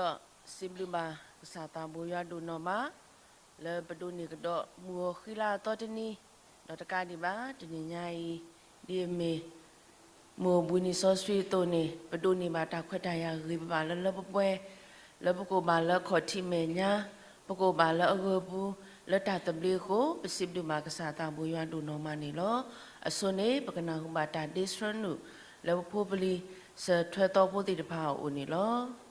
ဒီးစံးဘျုးဘၣ်ကစၢ်သးဘိယွၤဒိၣ်နီၢ်မး လၢပဒိးန့ၢ်ကဒီးမုၢ်ဂီၤဃံလၤအသီတနံၤ, ဒီးတကးဒံးဘၣ် တနံၤညါအံၤ ဒ်အမ့ၢ် မုၢ်အိၣ်ဘှံးနံၤစီဆှံအသိးန့ၣ် ပဒိးန့ၢ်ဘၣ်တၢ်ခွဲးတၢ်ယာ်ဂ့ၤဘၣ်လၢလၢပှဲၤပှဲၤ, လၢပကအိၣ်ဘၣ်လၢခီၣ်ထံးမဲာ်ညါ, ပကအိၣ်ဘၣ်လၢအဂၢၢ်ပူၤ လၢတၢ်သဘျ့အဃိ ပစံးဘျုးဘၣ်ကစၢ်သးဘိယွၤဒိၣ်နီၢ်မးန့ၣ်လီၤ. အဆိန့ၣ် ပကနၢ်ဟူဘၣ်တၢ်ဒ့ဆှၢနုာ် လၢပဖိပလံၤ စၢၤထွဲသီဖိသ့ၣ်တဖၣ်အအိၣ်န့ၣ်လီၤ.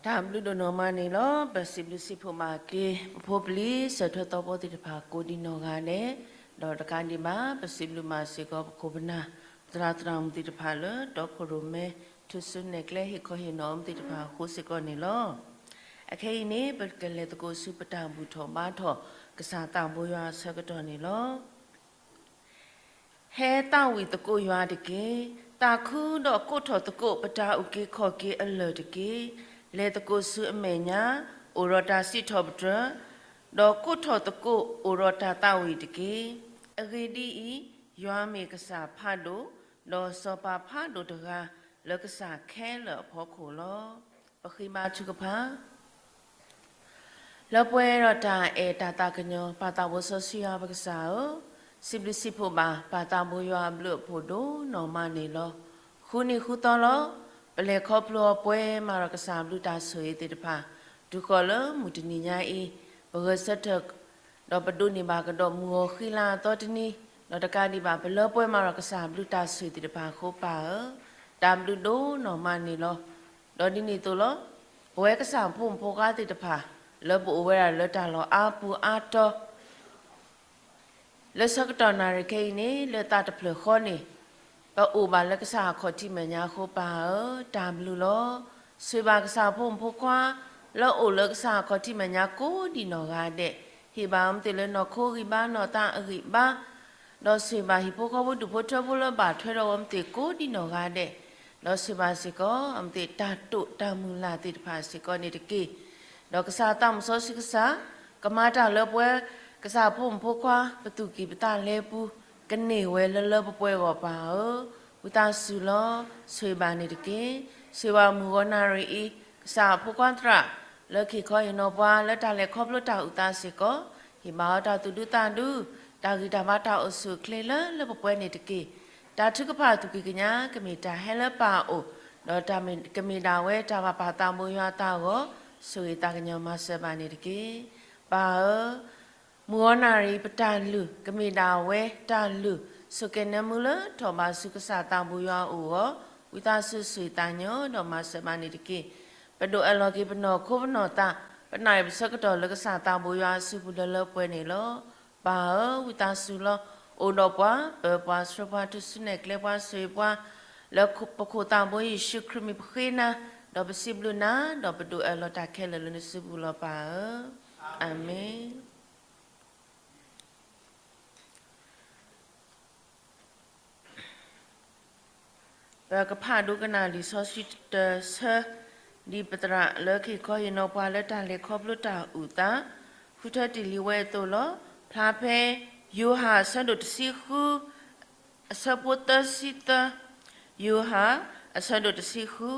တၢ်ဘျုးဒိၣ်နီၢ်မးန့ၣ်လီၤ. ပစံးဘျုးစံးဖှိၣ်ဘၣ်က့ၤ ပဖိပလံၤ စၢၤထွဲသီဖိသ့ၣ်တဖၣ်ကိးဒံးနီၢ်ဂၤဒဲး, ဒီးတကးဒံးဘၣ် ပစံးဘျုးဘၣ်စ့ၢ်ကီး ပခိၣ်ပနၢ် သရၣ်သရၣ်မုၣ်သ့ၣ်တဖၣ်လၢ တီခိၣ်ရိၣ်မဲ ထူၣ်စုနဲၣ်ကျဲ ဟ့ၣ်ခီဟ့ၣ်နီၤမုၢ်သ့ၣ်တဖၣ်အဃိစ့ၢ်ကီးန့ၣ်လီၤ. အခဲအံၤန့ၣ် ပကလဲၤသကိးဆူပတၢ်ဘူၣ်ထီၣ်ဘါထီၣ် ကစၢ်သးဘိယွၤအဆၢကတီၢ်န့ၣ်လီၤ. ဟဲသးဝံၣ်သကိးယွၤတက့ၢ်. သးခုဒီးကိးထီၣ်သကိးပတၢ်အုၣ်က့ၤခီၣ်က့ၤအလၢၢ်တက့ၢ်. လဲၤသကိးဆူအမဲာ်ညါ အိၣ်ဒီးတၢ်စံးထီၣ်ပတြၢၤ, ဒီးကိးထီၣ်သကိးအိၣ်ဒီးတၢ်သးဝံၣ်တက့ၢ်. အဂ့ၢ်ဒ်အံၤ, ယွၤမ့ၢ်ကစၢ်ဖးဒိၣ်, ဒီးစီၤပၤဖးဒိၣ်တဂၤ လၢကစၢ်ခဲလၢာ်အဖီခိၣ်လီၤ. ပဃ့ဘါထုကဖၣ်. လၢပှဲၤဒီးတၢ်အဲၣ်တၢ်သးကညီၤ ပၢ်သးဘိစီဆှံယွၤပကစၢ်ဧၢ, စံးဘျုးစံးဖှိၣ်ဘၣ် ပၢ်သးဘိယွၤအဘျုးအဖှိၣ်ဒိၣ်နီၢ်မးန့ၣ်လီၤ. ဃုနံၤဃုသီလီၤ. ပလဲၤခီဖျိအီၤပှဲၤမးဒီးကစၢ်ဘျုးတၢ်ဆိၣ်ဂ့ၤသ့ၣ်တဖၣ်, တုၤဃီၤလၢမုၢ်တနံၤညါအံၤ, ပဂဲၤဆၢထၢၣ် ဒီးပဒိးန့ၢ်ဘၣ်ကဒီးမုၢ်ဂီၤဃံလၤအသီတနံၤ, ဒီးတကးဒံးဘၣ် ပလၢပှဲၤမးဒီးကစၢ်ဘျုးတၢ်ဆိၣ်ဂ့ၤသ့ၣ်တဖၣ်အဃိပၢ်ဧၢ, တၢ်ဘျုးဒိၣ်နီၢ်မးန့ၣ်လီၤ. ဒီးဒ်န့ၣ်အသိးလီၤ. ပဝဲကစၢ်ဖိမုၣ်ဖိခွါသ့ၣ်တဖၣ် လၢပအိၣ်ဝဲဒၣ်လၢတၢ်လီၢ်အါပူၤအါတီၤ လၢဆၢကတီၢ်နၣ်ရံၣ်ခဲအံၤန့ၣ် လၢသးတဖျၢၣ်ဃီန့ၣ် ပအိၣ်ဘၣ်လၢကစၢ်အခီၣ်ထံးမဲာ်ညါအဃိပၢ်ဧၢ, တၢ်ဘျုးလီၤ. ဆိၣ်ဂ့ၤဘၣ်ကစၢ်ဖိမုၣ်ဖိခွါ လၢအအိၣ်လၢကစၢ်အခီၣ်ထံးမဲာ်ညါကိးဒံးနီၢ်ဂၤဒဲး, ဟ့ၣ်ဘၣ်အီၤမ့ၢ်သ့ၣ်လၢနီၢ်ခိဂံၢ်ဘါနီၢ်သးအဂံၢ်ဘါ, ဒီးဆိၣ်ဂ့ၤဘၣ်ဟံၣ်ဖိဃီဖိဒူၣ်ဖိထၢဖိလၢဘၣ်ထွဲဒီးအီၤမ့ၢ်သ့ၣ်ကိးဒံးနီၢ်ဂၤဒဲး, ဒီးဆိၣ်ဂ့ၤဘၣ်စ့ၢ်ကီး အမ့ၢ်သ့ၣ်တၢ်တိာ်တၢ်မုၢ်လၢ်သ့ၣ်တဖၣ်စ့ၢ်ကီးန့ၣ်တက့ၢ်. ဒီးကစၢ်သးစီဆှံကစၢ် ကမၤတၢ်လၢပဝဲ ကစၢ်ဖိမုၣ်ဖိခွါ ပသူၣ်ကံၢ်ပသးလဲပူၤ ကန့ၢ်ဝဲလၢလၢပှဲၤပှဲၤအဂီၢ်ပၢ်ဧၢ, ဝံသးစူၤလီၤ. ဆိၣ်ဂ့ၤဘၣ်န့ၣ်တက့ၢ်. ဆိၣ်ဂ့ၤဘၣ်မုၢ်ဂီၤနၣ်ရံၣ်အံၤ ကစၢ်ဖိခွါသရၣ် လၢကဟ့ၣ်ခီဟ့ၣ်နီၤပှၤ လၢတၢ်လဲၤခီဖျိတၢ်အုၣ်သးစ့ၢ်ကီး, ဟ့ၣ်ဘၣ်အီၤတၢ်သူၣ်ဒူသးဒူ, တၢ်ဂံၢ်တၢ်ဘါတၢ်အိၣ်ဆူၣ်အိၣ်ချ့လၢလၢပှဲၤပှဲၤန့ၣ်တက့ၢ်. တၢ်ထုကဖၣ်သူၣ်ကံၢ်ကညါ ကမ့ၢ်တၢ်ဟဲလၢပၢ်အအိၣ်, ဒီးတၢ်မ့ၢ်ကမ့ၢ်ဒၣ်ဝဲတၢ်ဘၣ်ပၢ်သးဘိယွၤအသးအဂီၢ်, ဆိၣ်ဂ့ၤသးကညီၤမၤစၢၤဘၣ်န့ၣ်တက့ၢ်. ပၢ်ဧၢ, မုၢ်ဂီၤနၣ်ရံၣ်ပတၢ်လုၢ် ကမ့ၢ်ဒၣ်ဝဲတၢ်လုၢ် ဆိၣ်ကဲၤနၢမူလၢထီၣ်ဘးဆူကစၢ်သးဘိယွၤအအိၣ်အဂီၢ်, ဝံသးစူၤဆိၣ်ဂ့ၤသးကညီၤဒီးမၤစၢၤဘၣ်န့ၣ်တက့ၢ်. ပဒိးအၢၣ်လီၤက့ၤပနီၢ်ခိပနီၢ်သး, ပနၣ်ရံၣ်ပဆၢကတီၢ်လၢကစၢ်သးဘိယွၤအစုပူၤလၢလၢပှဲၤပှဲၤန့ၣ်လီၤ. ပၢ်ဧၢ, ဝံသးစူၤလီၤ. အိၣ်ဒီးပှၤ, ပၢပှၤ, ဆှၢပှၤ, ထူၣ်စုနဲၣ်ကျဲပှၤ, ဆိၣ်ဂ့ၤပှၤ, လၢပခိၣ်သးဘိယ့ၣ်ၡူးခရံာ်မံၤပဃ့နၤ, ဒီးပစံးဘျုးနၤ, ဒီးပဒိးအၢၣ်လီၤတၢ်ခဲလၢာ်လၢနစုပူၤလီၤပၢ်ဧၢ. အၤမ့ၣ်. ပကဖးဒိကနၣ်လံာ်စီဆှံတဆၢ, ဒ်ပသရၣ်လၢကဟ့ၣ်ခီဟ့ၣ်နီၤပှၤလၢတၢ်လဲၤခီဖျိတၢ်အုၣ်သး, ဃုထၢတ့ၢ်လံဝဲအသိးလီၤ. ဖျါဖဲ ယိၤဟၣ်အဆၢဒိၣ်တဆံဃု, အဆၢဖိသၢဆံသၢ, ယိၤဟၣ် အဆၢဒိၣ်တဆံဃု,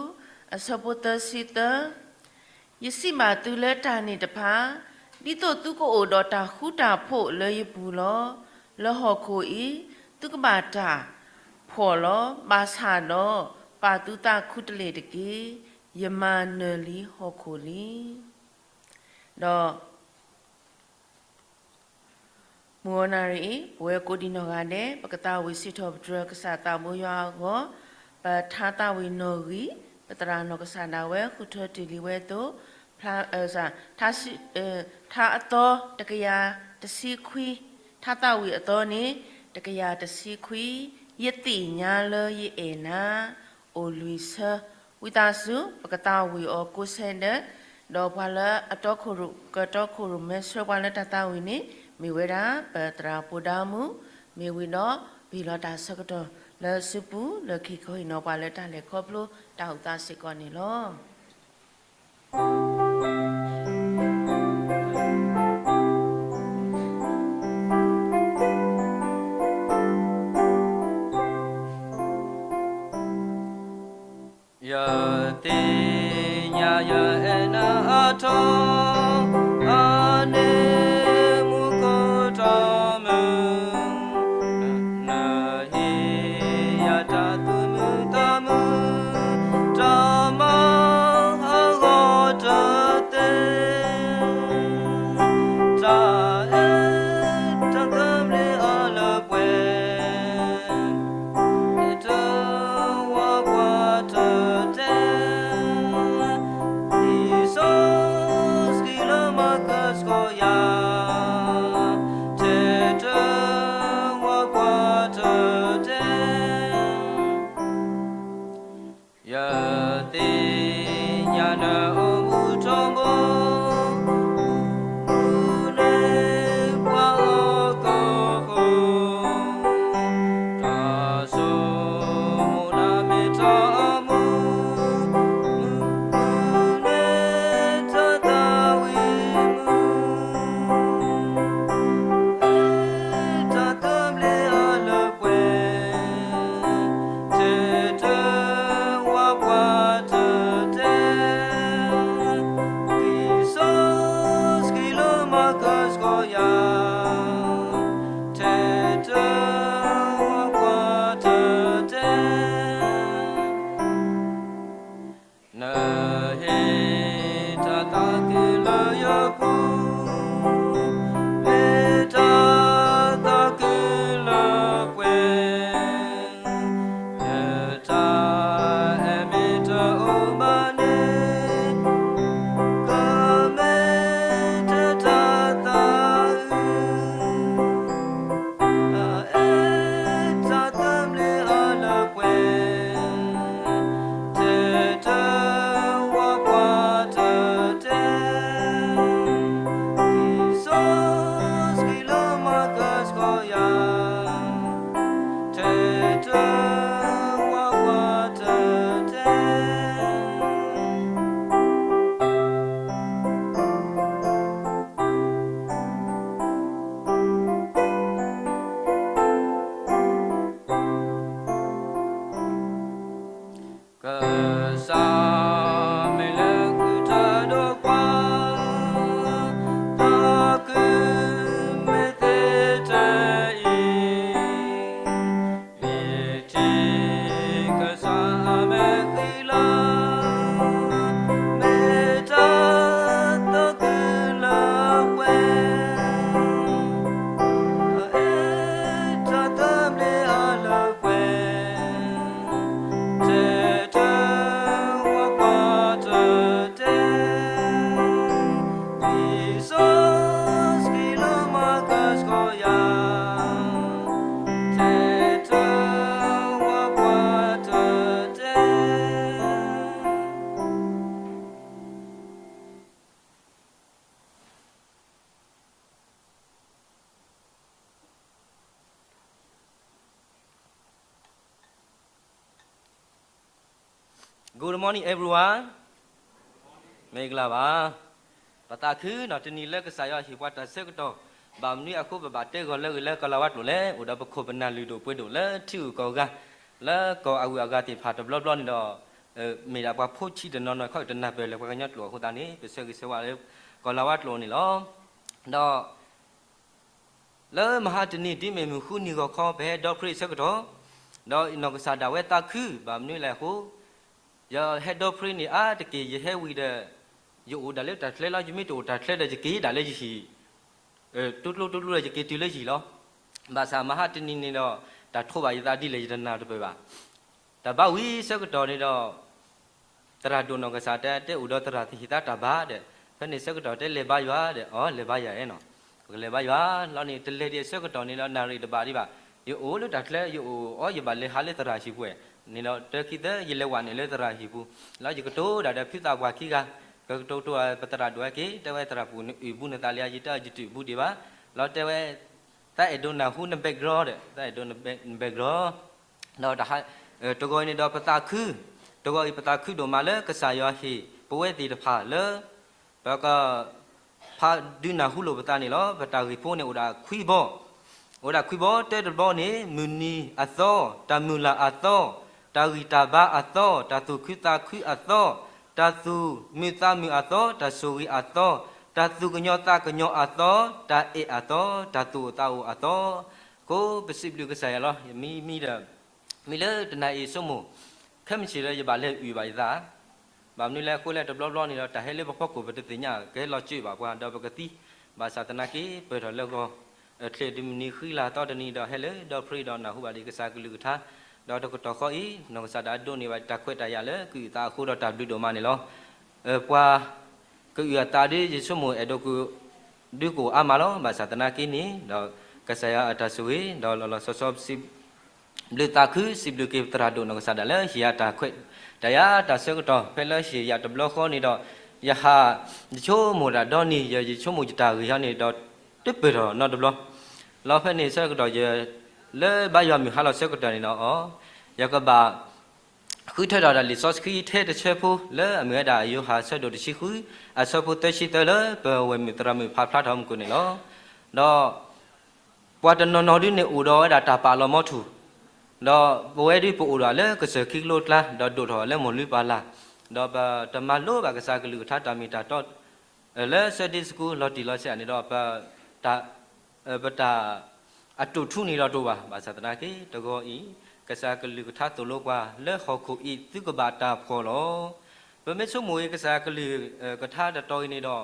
အဆၢဖိသၢဆံသၢ. ယစံးဘၣ်သုလၢတၢ်န့ၣ်တဖၣ်, ဒ်သိးသုကအိၣ်ဒီးတၢ်ဃူတၢ်ဖိးလၢယပူၤလီၤ. လၢဟီၣ်ခိၣ်အံၤ, သုကဘၣ်တၢ်ဖှီၣ်လီၤ. ဘၣ်ဆၣ်ဒီး, ပာ်သုသးခူတလ့ၢ်တက့ၢ်. ယမၤနၢၤလံဟီၣ်ခိၣ်လံ. ဒီး မုၢ်ဂီၤနၣ်ရံၣ်အံၤ ပဝဲကိးဒံးနီၢ်ဂၤဒဲး ပကသးဝံၣ်စံးထီၣ်ပတြၢၤကစၢ်သးဘိယွၤအဂီၢ်, ပထါသးဝံၣ်နီၣ်ဂံၢ်, ပသရၣ်နီၢ်ကစၢ်ဒၣ်ဝဲ ဃုထၢတ့ၢ်လံဝဲအသိး, ဖျါ, ထါ, ထါအသီတကယၤတဆံခွံ, ထါသးဝံၣ်အသီန့ၣ် တကယၤတဆံခွံ, ယသ့ၣ်ညါလၢယအဲၣ်နၤ, အိၣ်လွံၢ်ဆၢ, ဝံသးစူၤ ပကသးဝံၣ်အီၤကိးဆၢဒဲး, ဒီးပှၤလၢအတီခိၣ်ရိၣ်, ကတီခိၣ်ရိၣ်မဲဆှၢပှၤလၢတၢ်သးဝံၣ်န့ၣ် မ့ၢ်ဝဲဒၣ် ပသရၣ်ပိၤဒၤမူ, မ့ၢ်ဝံၤဒီး ပဟ့ၣ်လီၤတၢ်ဆၢကတီၢ်လၢအစုပူၤ လၢကဟ့ၣ်ခီဟ့ၣ်နီၤပှၤလၢတၢ်လဲၤခီဖျိတၢ်အုၣ်သးစ့ၢ်ကီးန့ၣ်လီၤ. ယသ့ၣ်ညါယအဲၣ်နၤအါထီၣ်, အန့ၣ်မူခိၣ်တၢ်မုာ်, နဟ့ၣ်ယၤတၢ်သူၣ်မုာ်သးမုာ်, တၢ်မၤအဂီၢ်တသ့, တၢ်အဲၣ်တၢ်သဘျ့အလၢပှဲၤ, တဝါကွၢ်တတဲ, ဒ် ညါနအိၣ်မူထီဘိ, မူန့ၢ်ပှၤဟီၣ်ခိၣ်ဖိ, တၢ်ဆိမိၣ်နၤမ့ၢ်ထီဘိ, မူန့ၢ်တၢ်သးဝံၣ်မူ တၢ်သဘျ့အလၢပှဲၤ, ထဲတဝၤပှၤတတဲ, လံာ်စီဆှံလၢမၤကဆှီယၤ, ထဲတဝၤပှၤတတဲ နဟ့ၣ်တၢ်သးခုလၢယပူၤ, မ့ၢ်တၢ်သးခုလၢပှဲၤ, လၢတၢ်အဲၣ်မ့ၢ်တအိၣ်ဘၣ်န့ၣ်, ကမ့ၢ်ထဲတၢ်သးအုး အအဲၣ်တၢ်သဘျ့အလၢပှဲၤ, ထဲတဝၤပှၤတတဲ, လံာ်စီဆှံလၢမၤကဆှီယၤ, ထဲတဝၤပှၤတတဲ ကစၢ်မ့ၢ်လၢဃုထၢဒီးပှၤ, တၢ်ခုမ့ၢ်သ့ထဲအံၤ, မ့ၢ်ထံကစၢ်အမဲာ်ချံလီၤ, မ့ၢ်တၢ်သးခုလၢပှဲၤ အအဲၣ်တၢ်သဘျ့အလၢပှဲၤ, ထဲတဝၤပှၤတတဲ, လံာ်စီဆှံလၢမၤကဆှီယၤ, ထဲတဝၤပှၤတတဲ Good morning, everyone. မင်္ဂလာပါ. ပသးခုနီၤ တနံၤလၢကစၢ်ယွၤဟ့ၣ်ပှၤတၢ်ဆၢကတီၢ်, ဘၣ်မနုၤအဃိပဘၣ်တဲဂီၤလၢဂ့ၤလၢကီၢ်လၤဝါကျိာ်လဲၣ်, အိၣ်ဒီးပခိၣ်ပနၢ်လုၢ်ဒိၣ်ပှ့ၤဒိၣ်လၢထံဂုၤကီၢ်ဂၤ, လၢကီၢ်အဂုၤအဂၤသ့ၣ်တဖၣ်တဘျီဘျီန့ၣ်ဒီး, မ့ၢ်ဒၣ်ပှၤဖိဆံးတနီၤနီၤခီ တနၢ်ပၢၢ်လၢပှၤကညီကျိာ်အဃိသတးန့ၣ် ပဆၢဂ့ၤဆၢဝါလၢကီၢ်လၤဝါကျိာ်န့ၣ်လီၤ. ဒီး လၢမဟါတနံၤ ဒ်မ့ၢ်မုၢ်ဃုနံၤဂီၤခီ ပဟဲဒီprayingဆၢကတီၢ်, ဒီးနီၢ်ကစၢ်ဒၣ်ဝဲသးခု ဘၣ်မနုၤလဲၣ်အဃိ, ယဟဲဒီprayingန့ၣ်အါတက့ၢ် ယဟဲဝံၤဒီး, ယအိၣ်ဒၣ်လၢတၢ်ချၢလီၤ, ယမ့ၢ်တအိၣ်တၢ်ချၢဒီး ယက့ၤဒၣ်လၢယဟံၣ်, တိကျိတိကျိဒီး ယက့ၤတုၤလၢယဟံၣ်လီၤ. ဘၣ်ဆၣ်မဟါတနံၤန့ၣ်ဒီး တၢ်ထိးဘၣ်ယသးဒ်လဲၣ် ယတနၢ်တပၢၢ်ဘၣ်. တၢ်ဘါဝံၤဆၢကတီၢ်န့ၣ်ဒီး သရၣ်ဒိၣ်နီၢ်ကစၢ်တဲ တဲအိၣ်ဒီးသရၣ်သဟ့ၣ်သးတၢ်ဘါဒီး, ဖဲန့ၣ်ဆၢကတီၢ်တဲလဲၤဘါယွၤဒီး, အီ လဲၤဘါယွၤနီၤ, ပကလဲၤဘါယွၤလီၤန့ၣ် တလဲၤဒံးအဆၢကတီၢ်န့ၣ်ဒီး နၣ်ရံၣ်တဘၣ်ဒံးဘၣ်, ယအိၣ်လၢတၢ်ချၢ ယအိၣ်အီ ယဘၣ်လဲၤဟးလၢသရၣ်ဟံၣ်ပူၤန့ၣ်ဒီး တၢခံသၢ ယလဲၤဝဲန့ၣ်လၢသရၣ်ဟံၣ်ပူၤ, လီၤယကတိၤဒၣ်ဒီးဖုသးပှၢ်ခံဂၤ, ကကတိၤတိၤပသရၣ်ဒိၣ်ဝဲက့ၤ တဲဝဲသရၣ်ပူၤန့ၣ် အုၣ်ဘူးနသးလံဧါ, ယတဲယတအုၣ်ဘူးဒံးဘၣ်, လီၤတဲဝဲ သးအဲၣ်ဒိးနၢ်ဟူနbackgroundဒီး သးအဲၣ်ဒိးနbackground ဒီးတဟါ, တဂီၤအံၤန့ၣ်ဒီးပသးခု, တဂီၤအံၤပသးခုဒိၣ်မးလၢကစၢ်ယွၤဟ့ၣ်ပဝဲသ့ၣ်တဖၣ်လၢ ပကဖးဒုးနၢ်ဟူလိာ်ပသးန့ၣ်လီၤ. ပတၢ်ဂ့ၢ်ဖိန့ၣ်အိၣ်ဒၣ်ခွံဘီ, အိၣ်ဒၣ်ခွံဘီ, တၢတဘီန့ၣ် မုၢ်နံၤအသီ, တၢ်မုၢ်လၢ်အသီ, တၢ်ဂံၢ်တၢ်ဘါအသီ, တၢ်သူၣ်ခုသးခုအသီ, တၢ်သူၣ်မုာ်သးမုာ်အသီ, တၢ်ဆိၣ်ဂ့ၤအသီ, တၢ်သူၣ်ကညီၤသးကညီၤအသီ, တၢ်အဲၣ်အသီ, တၢ်သူၣ်အိၣ်သးအိၣ်အသီ, ကိးပစံးဘျုးကစၢ်ယွၤလီၤ. ယမံမံဒီး, မံလၢတနၤအံၤဆိကမိၣ်, ခဲမုၢ်ဆ့ၣ်ဒီး ယဘၣ်လဲၤအုၣ်ဘၣ်ယသး, ဘၣ်မနုၤလဲၣ်အဃိလဲၣ် တဘျီဘျီန့ၣ်ဒီး တၢ်ဟဲလၢပဖီခိၣ် ပတသ့ၣ်ညါ ကဟဲလီၤစၢၤဘၣ်ပှၤ ဒီးပကသံ, ဘၣ်ဆၣ်သနာ်က့ ပၢၢ်ထီၣ်လၢဂီၤ, ချ့ၣ်ဒုးမုၢ်နံၤဃံလၤသီတနံၤဒီး ဟဲလၢဒီprayingဒီးနၢ်ဟူဘၣ်ဒံးကစၢ်ကလုၢ်ကထါ, ဒီးတကတီၢ်ဃီအံၤ နီၢ်ကစၢ်ဒၣ်ဒိးန့ၢ်ဘၣ်တၢ်ခွဲးတၢ်ယာ်လၢကအုၣ်အသးအဃိဒီးတၢ်ဘျုးဒိၣ်မးန့ၣ်လီၤ. ပှၤကအုၣ်အသးဒီး ယဆိကမိၣ်အဲၣ်ဒိးက ဒုးကအိၣ်အါမးလီၤ. ဘၣ်ဆၣ်သနာ်က့န့ၣ်ဒီး ကစၢ်ယွၤအတၢ်ဆိၣ်ဂ့ၤ ဒီးလီၤလီၤဆီဆီပစံး ဘျုးသးခု စံးဘျုးက့ၤပသရၣ်ဒိၣ်နီၢ်ကစၢ်ဒၣ်လၢဟ့ၣ်ယၤတၢ်ခွဲးတၢ်ယာ်တၢ်ဆၢကတီၢ် ဖဲလၢဟ့ၣ်ယၤတဘျီဃီန့ၣ်ဒီး ယဟး ယဆိကမိၣ်တၢ်ဒီနံၤ ယ ယဆိကမိၣ်ယတၢ်ဂ့ၢ်ဟီန့ၣ်ဒီး တပၢၢ်ထီၣ်နီတဘျီ လီၤဖဲန့ၣ်ဆၢကတီၢ်ယ လၢဘါယွၤမုၢ်ဟါလီၤဆၢကတီၢ်န့ၣ်ဒီး ယကဘၣ် ဃုထၢထီၣ်ဒၣ်လံာ်စီဆှံထဲတဆၢဖိ လၢအမ့ၢ်ဝဲဒၣ်ယိၤဟၣ်အဆၢဒိၣ်တဆံဃု အဆၢဖိသၢဆံသၢလၢပဝဲၢ်မုၣ်သရၣ်မုၣ်ဖးဖျါထီၣ်မူခိၣ်န့ၣ်လီၤ. ဒီး ပှၤတနီၤနီၤဒ်န့ၣ်အိၣ်ဒီးဝဲဒၣ်တၢ်ပာ်လီၤမီထူၣ်, ဒီးပဝဲဒၣ်ပအိၣ်ဒီးလၢကစၢၢ်ခံကလိကျါ ဒီးဒိၣ်ထီၣ်လၢမိၢ်လုၢ်ပၢ်လၢ်, ဒီးပတမၤလိဘၣ်ကစၢ်ကလုၢ်ကထါတၢ်မ့ၢ်တၢ်တီ လၢ Sunday School လီၤတံၢ်လီၤဆဲးန့ၣ်ဒီး ပတၢ် ပတၢ် အတိာ်ထူန့ၣ်ဒီးတအိၣ်ဘၣ်, ဘၣ်ဆၣ်သနာ်က့ တဂီၤအံၤ ကစၢ်ကလုၢ်ကထါသိၣ်လိပှၤလၢဟီၣ်ခိၣ်အံၤသုကဘၣ်တၢ်ဖှီၣ်လီၤ. ပမ့ၢ်ဆိကမိၣ်အံၤ ကစၢ်ကလုၢ်ကထါတတီၤအံၤန့ၣ်ဒီး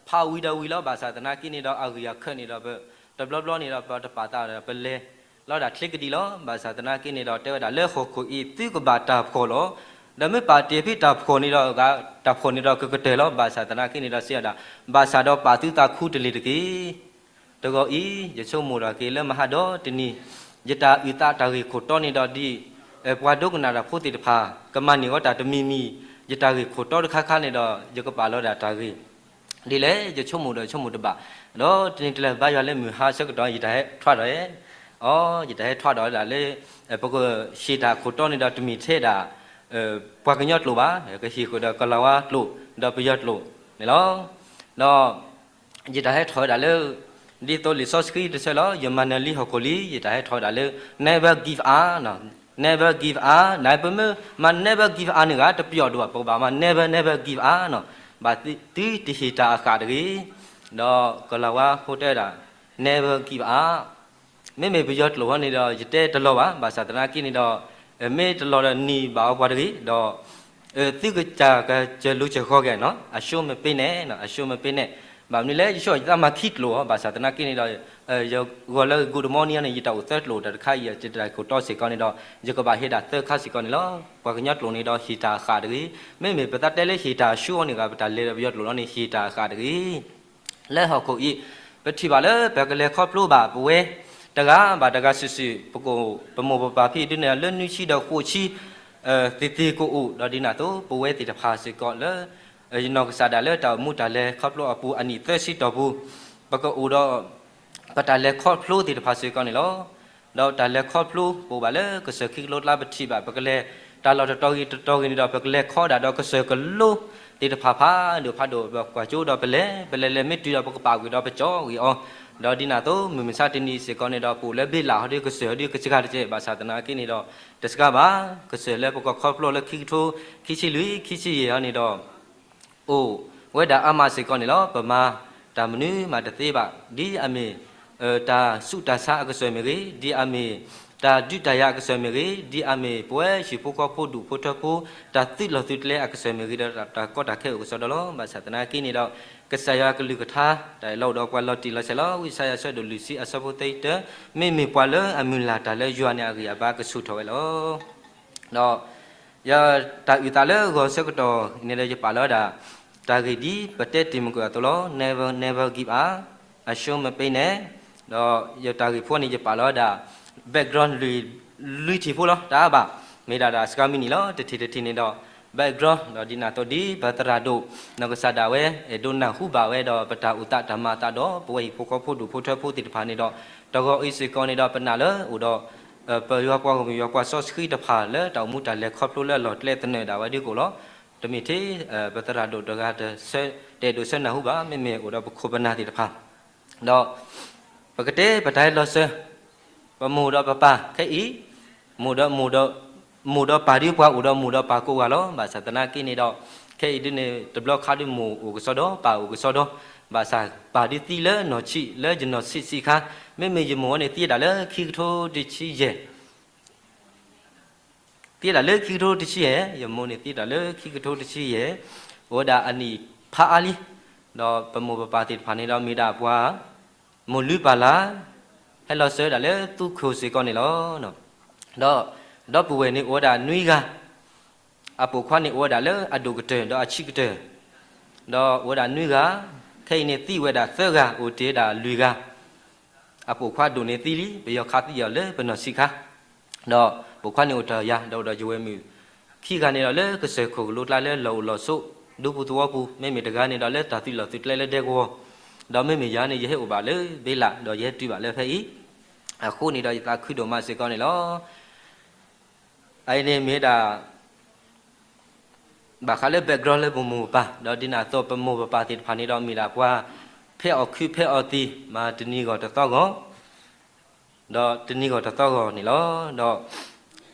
ပဖးဝံၤဒီးဝံၤလီၤ, ဘၣ်ဆၣ်သနာ်က့န့ၣ်ဒီး အဂံၢ်အခၢၣ်န့ၣ်ဒီး ပတဘျီဘျီန့ၣ်ဒီး ပတပာ်သးဒီး ပလဲၤလီၤဒၣ်ချ့ကဒံလီၤ. ဘၣ်ဆၣ်သနာ်က့န့ၣ်ဒီး တဲဝဲဒၣ်လၢဟီၣ်ခိၣ်အံၤသုကဘၣ်တၢ်ဖှီၣ်လီၤ. ဒီးမ့ၢ်ပာ်တ့ၢ်ဖဲတၢ်ဖှီၣ်န့ၣ်ဒီး တၢ်ဖှီၣ်န့ၣ်ဒီးကကတၢၢ်လီၤ. ဘၣ်ဆၣ်သနာ်က့န့ၣ်ဒီးစံးဝဲဒၣ် ဘၣ်ဆၣ်ဒီးပာ်သုသးခူတလ့ၢ်တက့ၢ်. တဂီၤအံၤ ယဆိကမိၣ်ထီၣ်က့ၤလၢမဟါဒီတနံၤ ယတၢ်အုၣ်သးတၢ်ဂ့ၢ်ခိၣ်တီန့ၣ်ဒီးဒ် ပှၤဒိကနၣ်တၢ်ဖိသ့ၣ်တဖၣ် ကမၤန့ၢ်ဝဲတၢ်တမံၤမံၤ ယတၢ်ဂ့ၢ်ခိၣ်တီတခါခါန့ၣ်ဒီး ယကပာ်လီၤဒၣ်တၢ်ဂ့ၢ် ဒ်လဲၣ် ယဆိကမိၣ်ဒီးယဆိကမိၣ်တဘၣ်, ဒီးတနံၤတလၢဘါယွၤလၢမုၢ်ဟါဆၢကတီၢ် ယတၢ်ဟဲထွါဒီး အီ ယတၢ်ဟဲထွါဒီးဒၣ်လၢ ပကဟ့ၣ်တၢ်ခိၣ်တီန့ၣ်ဒီးတမ့ၢ်ထဲဒၣ် ပှၤကညီကျိာ်ဘၣ်, ကဟ့ၣ်ဃုာ်ဒီးကလၤဝါကျိာ် ဒီးပယီၤကျိာ်န့ၣ်လီၤ. ဒီး ယတၢ်ဟဲထီၣ်ဝဲဒၣ်လၢ ဒ်သိးလံာ်စီဆှံတဆၢလီၤ ယမၤနၢၤလံဟီၣ်ခိၣ်လံ ယတၢ်ဟဲထီၣ်ဝဲဒၣ်လၢ never give up, never give up နပမ့ၢ်မၤ never give up န့ၣ်ဂ့ၤ တပျီၣ်ဒိၣ်ဘၣ်, ပကဘၣ်မၤ never never give up နီၤ, ဘၣ်သုတဟ့ၣ်တၢ်အဃၣ်တဂ့ၤ, ဒီးကလၤဝါဖိတဲဝဲဒၣ် never give up မ့မ့ၢ်ပယီၤကျိာ်ဟီန့ၣ်ဒီး ယတဲတလီၤဘၣ်, ဘၣ်ဆၣ်သနာ်က့န့ၣ်ဒီး မ့ၢ်တလီၤဒီးနံၤဘၣ်အီၤပှၤတဂ့ၤ, ဒီး သုကစၢ်ကစၢၢ်လူၤစၢၢ်ဃီက့ၤနီၤ, အရှုံးမပေးနဲ့, အရှုံးမပေးနဲ့, ဘၣ်မနုၤလဲၣ် ယဆိကမိၣ်ယသးမၤခံကျိာ်အီၤ, ဘၣ်ဆၣ်သနာ်က့န့ၣ်ဒီး ယဂီၤလၢ good morning န့ၣ် ယတၢ်အိၣ်သၢကျိာ် တၢ်တခါအံၤ ယတၢ်ခိၣ်တီစ့ၢ်ကီးန့ၣ်ဒီး ယကဘၣ်ဟ့ၣ်ဒၣ်သၢခါစ့ၢ်ကီးန့ၣ်လီၤ. ပှၤကညီကျိာ်န့ၣ်ဒီး ဟ့ၣ်တၢ်အဃၣ်တဂ့ၤ, မ့မ့ၢ်ပသးတဲလၢဟ့ၣ်တၢ်အရှုံးအီၤန့ၣ်ဂ့ၤ ပတၢ်လဲၤဒီးပယီၤကျိာ်လီၤန့ၣ် ဟ့ၣ်တၢ်အဃၣ်တဂ့ၤ လၢဟီၣ်ခိၣ်အံၤ ပထံၣ်ဘၣ်လၢပကလဲၤခီဖျိဘၣ်ပဝဲ တဂၤဘၣ်တဂၤစုာ်စုာ် ပကအိၣ် ပမိၢ်ပပၢ်ဖဲအံၤဒ်န့ၣ် လၢနွံဆံဒီးဃိးဆံ သ့ၣ်သ့ၣ်ကအိၣ် ဒီးဒ်န့ၣ်အသိး ပဝဲသ့ၣ်တဖၣ်စ့ၢ်ကီးလၢ ယနီၢ်ကစၢ်ဒၣ်လၢတၢ်အိၣ်မူတၢ်လဲၤခီဖျိအပူၤအနံၣ်သၢဆံတီၢ်ပူၤ ပကအိၣ်ဒီး ပတၢ်လဲၤခီဖျိသ့ၣ်တဖၣ်စ့ၢ်ကီးန့ၣ်လီၤ. ဒီးတၢ်လဲၤခီဖျိပအိၣ်ဘၣ်လၢကစၢၢ်ခံကလိကျါပထံၣ်ဘၣ် ပကလဲၤတၢ်လီၢ်တတီၤဂ့ၤတတီၤဂ့ၤန့ၣ်ဒီး ပကလဲၤခီဒၣ်ဒီးကစၢၢ်ကလိသ့ၣ်တဖၣ်ဖးဒိၣ်ဖးဒိၣ် ပကွၢ်ကၠိဒီးပလဲၤ ပလဲၤလဲၤမ့ၢ်တုၤဒီးပကပာ်ကွံာ်ဒီးပကၠီဂ့ၤအီၤ, ဒီးဒ်န့ၣ်အသိး မုၢ်မဆါတနံၤစ့ၢ်ကီးန့ၣ်ဒီး ပအိၣ်လၢဘ့လးဟီဒီးကစၢၢ်ဟီဒီးကစှၤတကဲး ဘၣ်ဆၣ်သနာ်က့န့ၣ်ဒီး တစှၤဘၣ် ကစၢၢ်လၢပကခီဖျိလၢခံကထိ ခံဆံလွံၢ် ခံဆံယဲၢ်ဟီန့ၣ်ဒီး အိၣ်ဝဲဒၣ်အါမးစ့ၢ်ကီးန့ၣ်လီၤ. ပမၤတၢ်မနုၤမးတသ့ဘၣ် ဒ်အမ့ၢ် တၢ်ဆူးတၢ်ဆါအကစၢၢ်မ့ၢ်ဂ့ၤ, ဒ်အမ့ၢ် တၢ်ဒုးတၢ်ယၤအကစၢၢ်မ့ၢ်ဂ့ၤ, ဒ်အမ့ၢ်ပဝဲဟံၣ်ဖိဃီဖိဒူၣ်ဖိထၢဖိ တၢ်သုးလီၢ်သုးကျဲအကစၢၢ်မ့ၢ်ဂ့ၤဒီး တၢ်ကီတၢ်ခဲအိၣ်ကစီဒီလီၤ. ဘၣ်ဆၣ်သနာ်က့န့ၣ်ဒီး ကစၢ်ယွၤကလုၢ်ကထါ တၢ်အၢၣ်လီၤအိၣ်ဒီးပှၤလီၤတံၢ်လီၤဆဲးလီၤ. ဝံယၡါယၤအဆၢဒိၣ်လွံၢ်ဆံအဆၢဖိသၢဆံတၢ မ့မ့ၢ်ပှၤလၢအမုၢ်လၢ်တၢ်လၢယွၤန့ၣ်အဂံၢ်အဘါကဆူၣ်ထီၣ်ဝဲလီၤ. ဒီး ယတၢ်အုၣ်သးလၢဂီၤဆၢကတီၢ်န့ၣ်ဒီး ယပာ်လီၤဝဲဒၣ် တၢ်ဂ့ၢ်ဒ်ပတဲတ့ၢ်မုၢ်ကွံာ်အသိးလီၤ. Never never give up, အရှုံးမပေးနဲ့, ဒီးယတၢ်ဂ့ၢ်ဖိန့ၣ် ယပာ်လီၤဝဲဒၣ် background လွံၢ်ထံၣ်ဖိလီၤ. တၢ်အါဘၣ် မ့ၢ်ဒၣ်ဒၣ်စှၤမံၤနံၤလီၤ. တထံၣ်တထံၣ်န့ၣ်ဒီး background ဒီးဒ်န့ၣ်အသိးဒ်ပသရၣ်ဒိၣ် နီၢ်ကစၢ်ဒၣ်ဝဲ အဲၣ်ဒိးနၢ်ဟူဘၣ်ဝဲဒီး ပတၢ်အိၣ်သးတၢ်မၤအသးဒီး ပဝဲဟံၣ်ဖိဃီဖိဒူၣ်ဖိထၢဖိသ့ၣ်တဖၣ်န့ၣ်ဒီး တဂီၤအံၤစ့ၢ်ကီးန့ၣ်ဒီး ပနာ်လၢအိၣ်ဒီး ပယွၤပှၤဂီၢ်မုၢ်ယွၤပှၤစီဆှံတဖၣ်လၢတၢ်အိၣ်မူတၢ်လဲၤခီဖျိလၢအလီၢ်ကျဲသနၢၣ်ဒၣ်ဝဲဒ်ကိၣ်လီၤ. တမ့ၢ်ထဲ ပသရၣ်ဒိၣ်တဂၤတဆၢ တအဲၣ်ဒိးဆၢနၢ်ဟူဘၣ် မ့မ့ၢ်အိၣ်ဒီးပခိၣ်ပနၢ်သ့ၣ်တဖၣ် ဒီး ပကတဲပတၢ်ဟဲလီၤစၢၤ ပမိၢ်ဒီးပပၢ်ခဲအံၤ မိၢ်ဒီးမိၢ်ဒီး မိၢ်ဒီးပၢ်ဒ်ပှၤအိၣ်ဒီးမိၢ်ဒီးပၢ်ကိးဂၤလီၤ. ဘၣ်ဆၣ်သနာ်က့န့ၣ်ဒီး ခဲအံၤဒ်န့ၣ် တဘျီခါဒ်မိၢ်အိၣ်ကစီဒီ ပၢ်အိၣ်ကစီဒီ ဘၣ်ဆၣ်ပၢ်ဒ်သံလၢနီၢ်ဆံး လၢယနီၢ်ဆံးဆံးခါ မ့မ့ၢ်ယမိၢ်န့ၣ် သံဒၣ်လၢခံကထိတဆံယဲၢ် သံဒၣ်လၢခံကထိတဆံယဲၢ်, ယမိၢ်န့ၣ်သံဒၣ်လၢခံကထိတဆံယဲၢ်, အိၣ်ဝဲဒၣ်အနံၣ်ဖးအါလံ, ဒီးပမိၢ်ပပၢ်သ့ၣ်တဖၣ်န့ၣ်ဒီးမ့ၢ်ဒၣ်ပှၤ မိၢ်လုၢ်ပၢ်လၢ်, ဟဲလီၤစၢၤဝဲဒၣ်လၢသူခိၣ်စ့ၢ်ကီးန့ၣ်လီၤ. ဒီး ဒီပုၢ်ဝဲၢ်န့ၣ်အိၣ်ဝဲဒၣ်နွံဂၤ, အပိာ်ခွါန့ၣ်အိၣ်ဝဲဒၣ်လၢအဒိၣ်ကတၢၢ်ဒီးအဆံးကတၢၢ်, ဒီးအိၣ်ဝဲဒၣ်နွံဂၤ, ခဲအံၤန့ၣ်သံဝဲဒၣ်သၢဂၤ အိၣ်တ့ၢ်ဝဲဒၣ်လွံၢ်ဂၤ အပိာ်ခွါဒိၣ်န့ၣ်သံလံ, ပယီၤခးသံအီၤလၢပနီၢ်ဆံးခါ ဒီးပိာ်ခွါန့ၣ်အိၣ်တယၤ ဒီးအိၣ်ဒီးယဝဲၢ်မုၣ်ခံဂၤန့ၣ်ဒီး လၢကစၢၢ်ခိၣ်ကလိကျါလၢလီၢ်အိၣ်လီၢ်ဆိး ဒူပူၤသဝီပူၤ, မ့မ့ၢ်တဂၤန့ၣ်ဒီးလၢတၢ်သုးလီၢ်သုးကျဲလၢဒဲကဝီၤ, ဒီးမ့မ့ၢ်ယၤန့ၣ် ယဟဲအိၣ်ဘၣ်လၢဘ့လး ဒီးယဟဲတုၤဘၣ်လၢဖဲအံၤ, အဃိန့ၣ်ဒီးယသးခုဒိၣ်မးစ့ၢ်ကီးန့ၣ်လီၤ. အအံၤန့ၣ်မ့ၢ်ဒၣ် ဘၣ်ဃးလၢ background လၢပမိၢ်ပပၢ်, ဒီးဒ်န့ၣ်အသိးပမိၢ်ပပၢ်သ့ၣ်တဖၣ်န့ၣ်ဒီး မ့ၢ်ဒၣ်ပှၤဖဲးအီၣ်ခုးဖဲးအီၣ်သံး မၤတနံၤဂီၢ်တသီဂီၢ်, ဒီးတနံၤဂီၢ်တသီဂီၢ်န့ၣ်လီၤ. ဒီး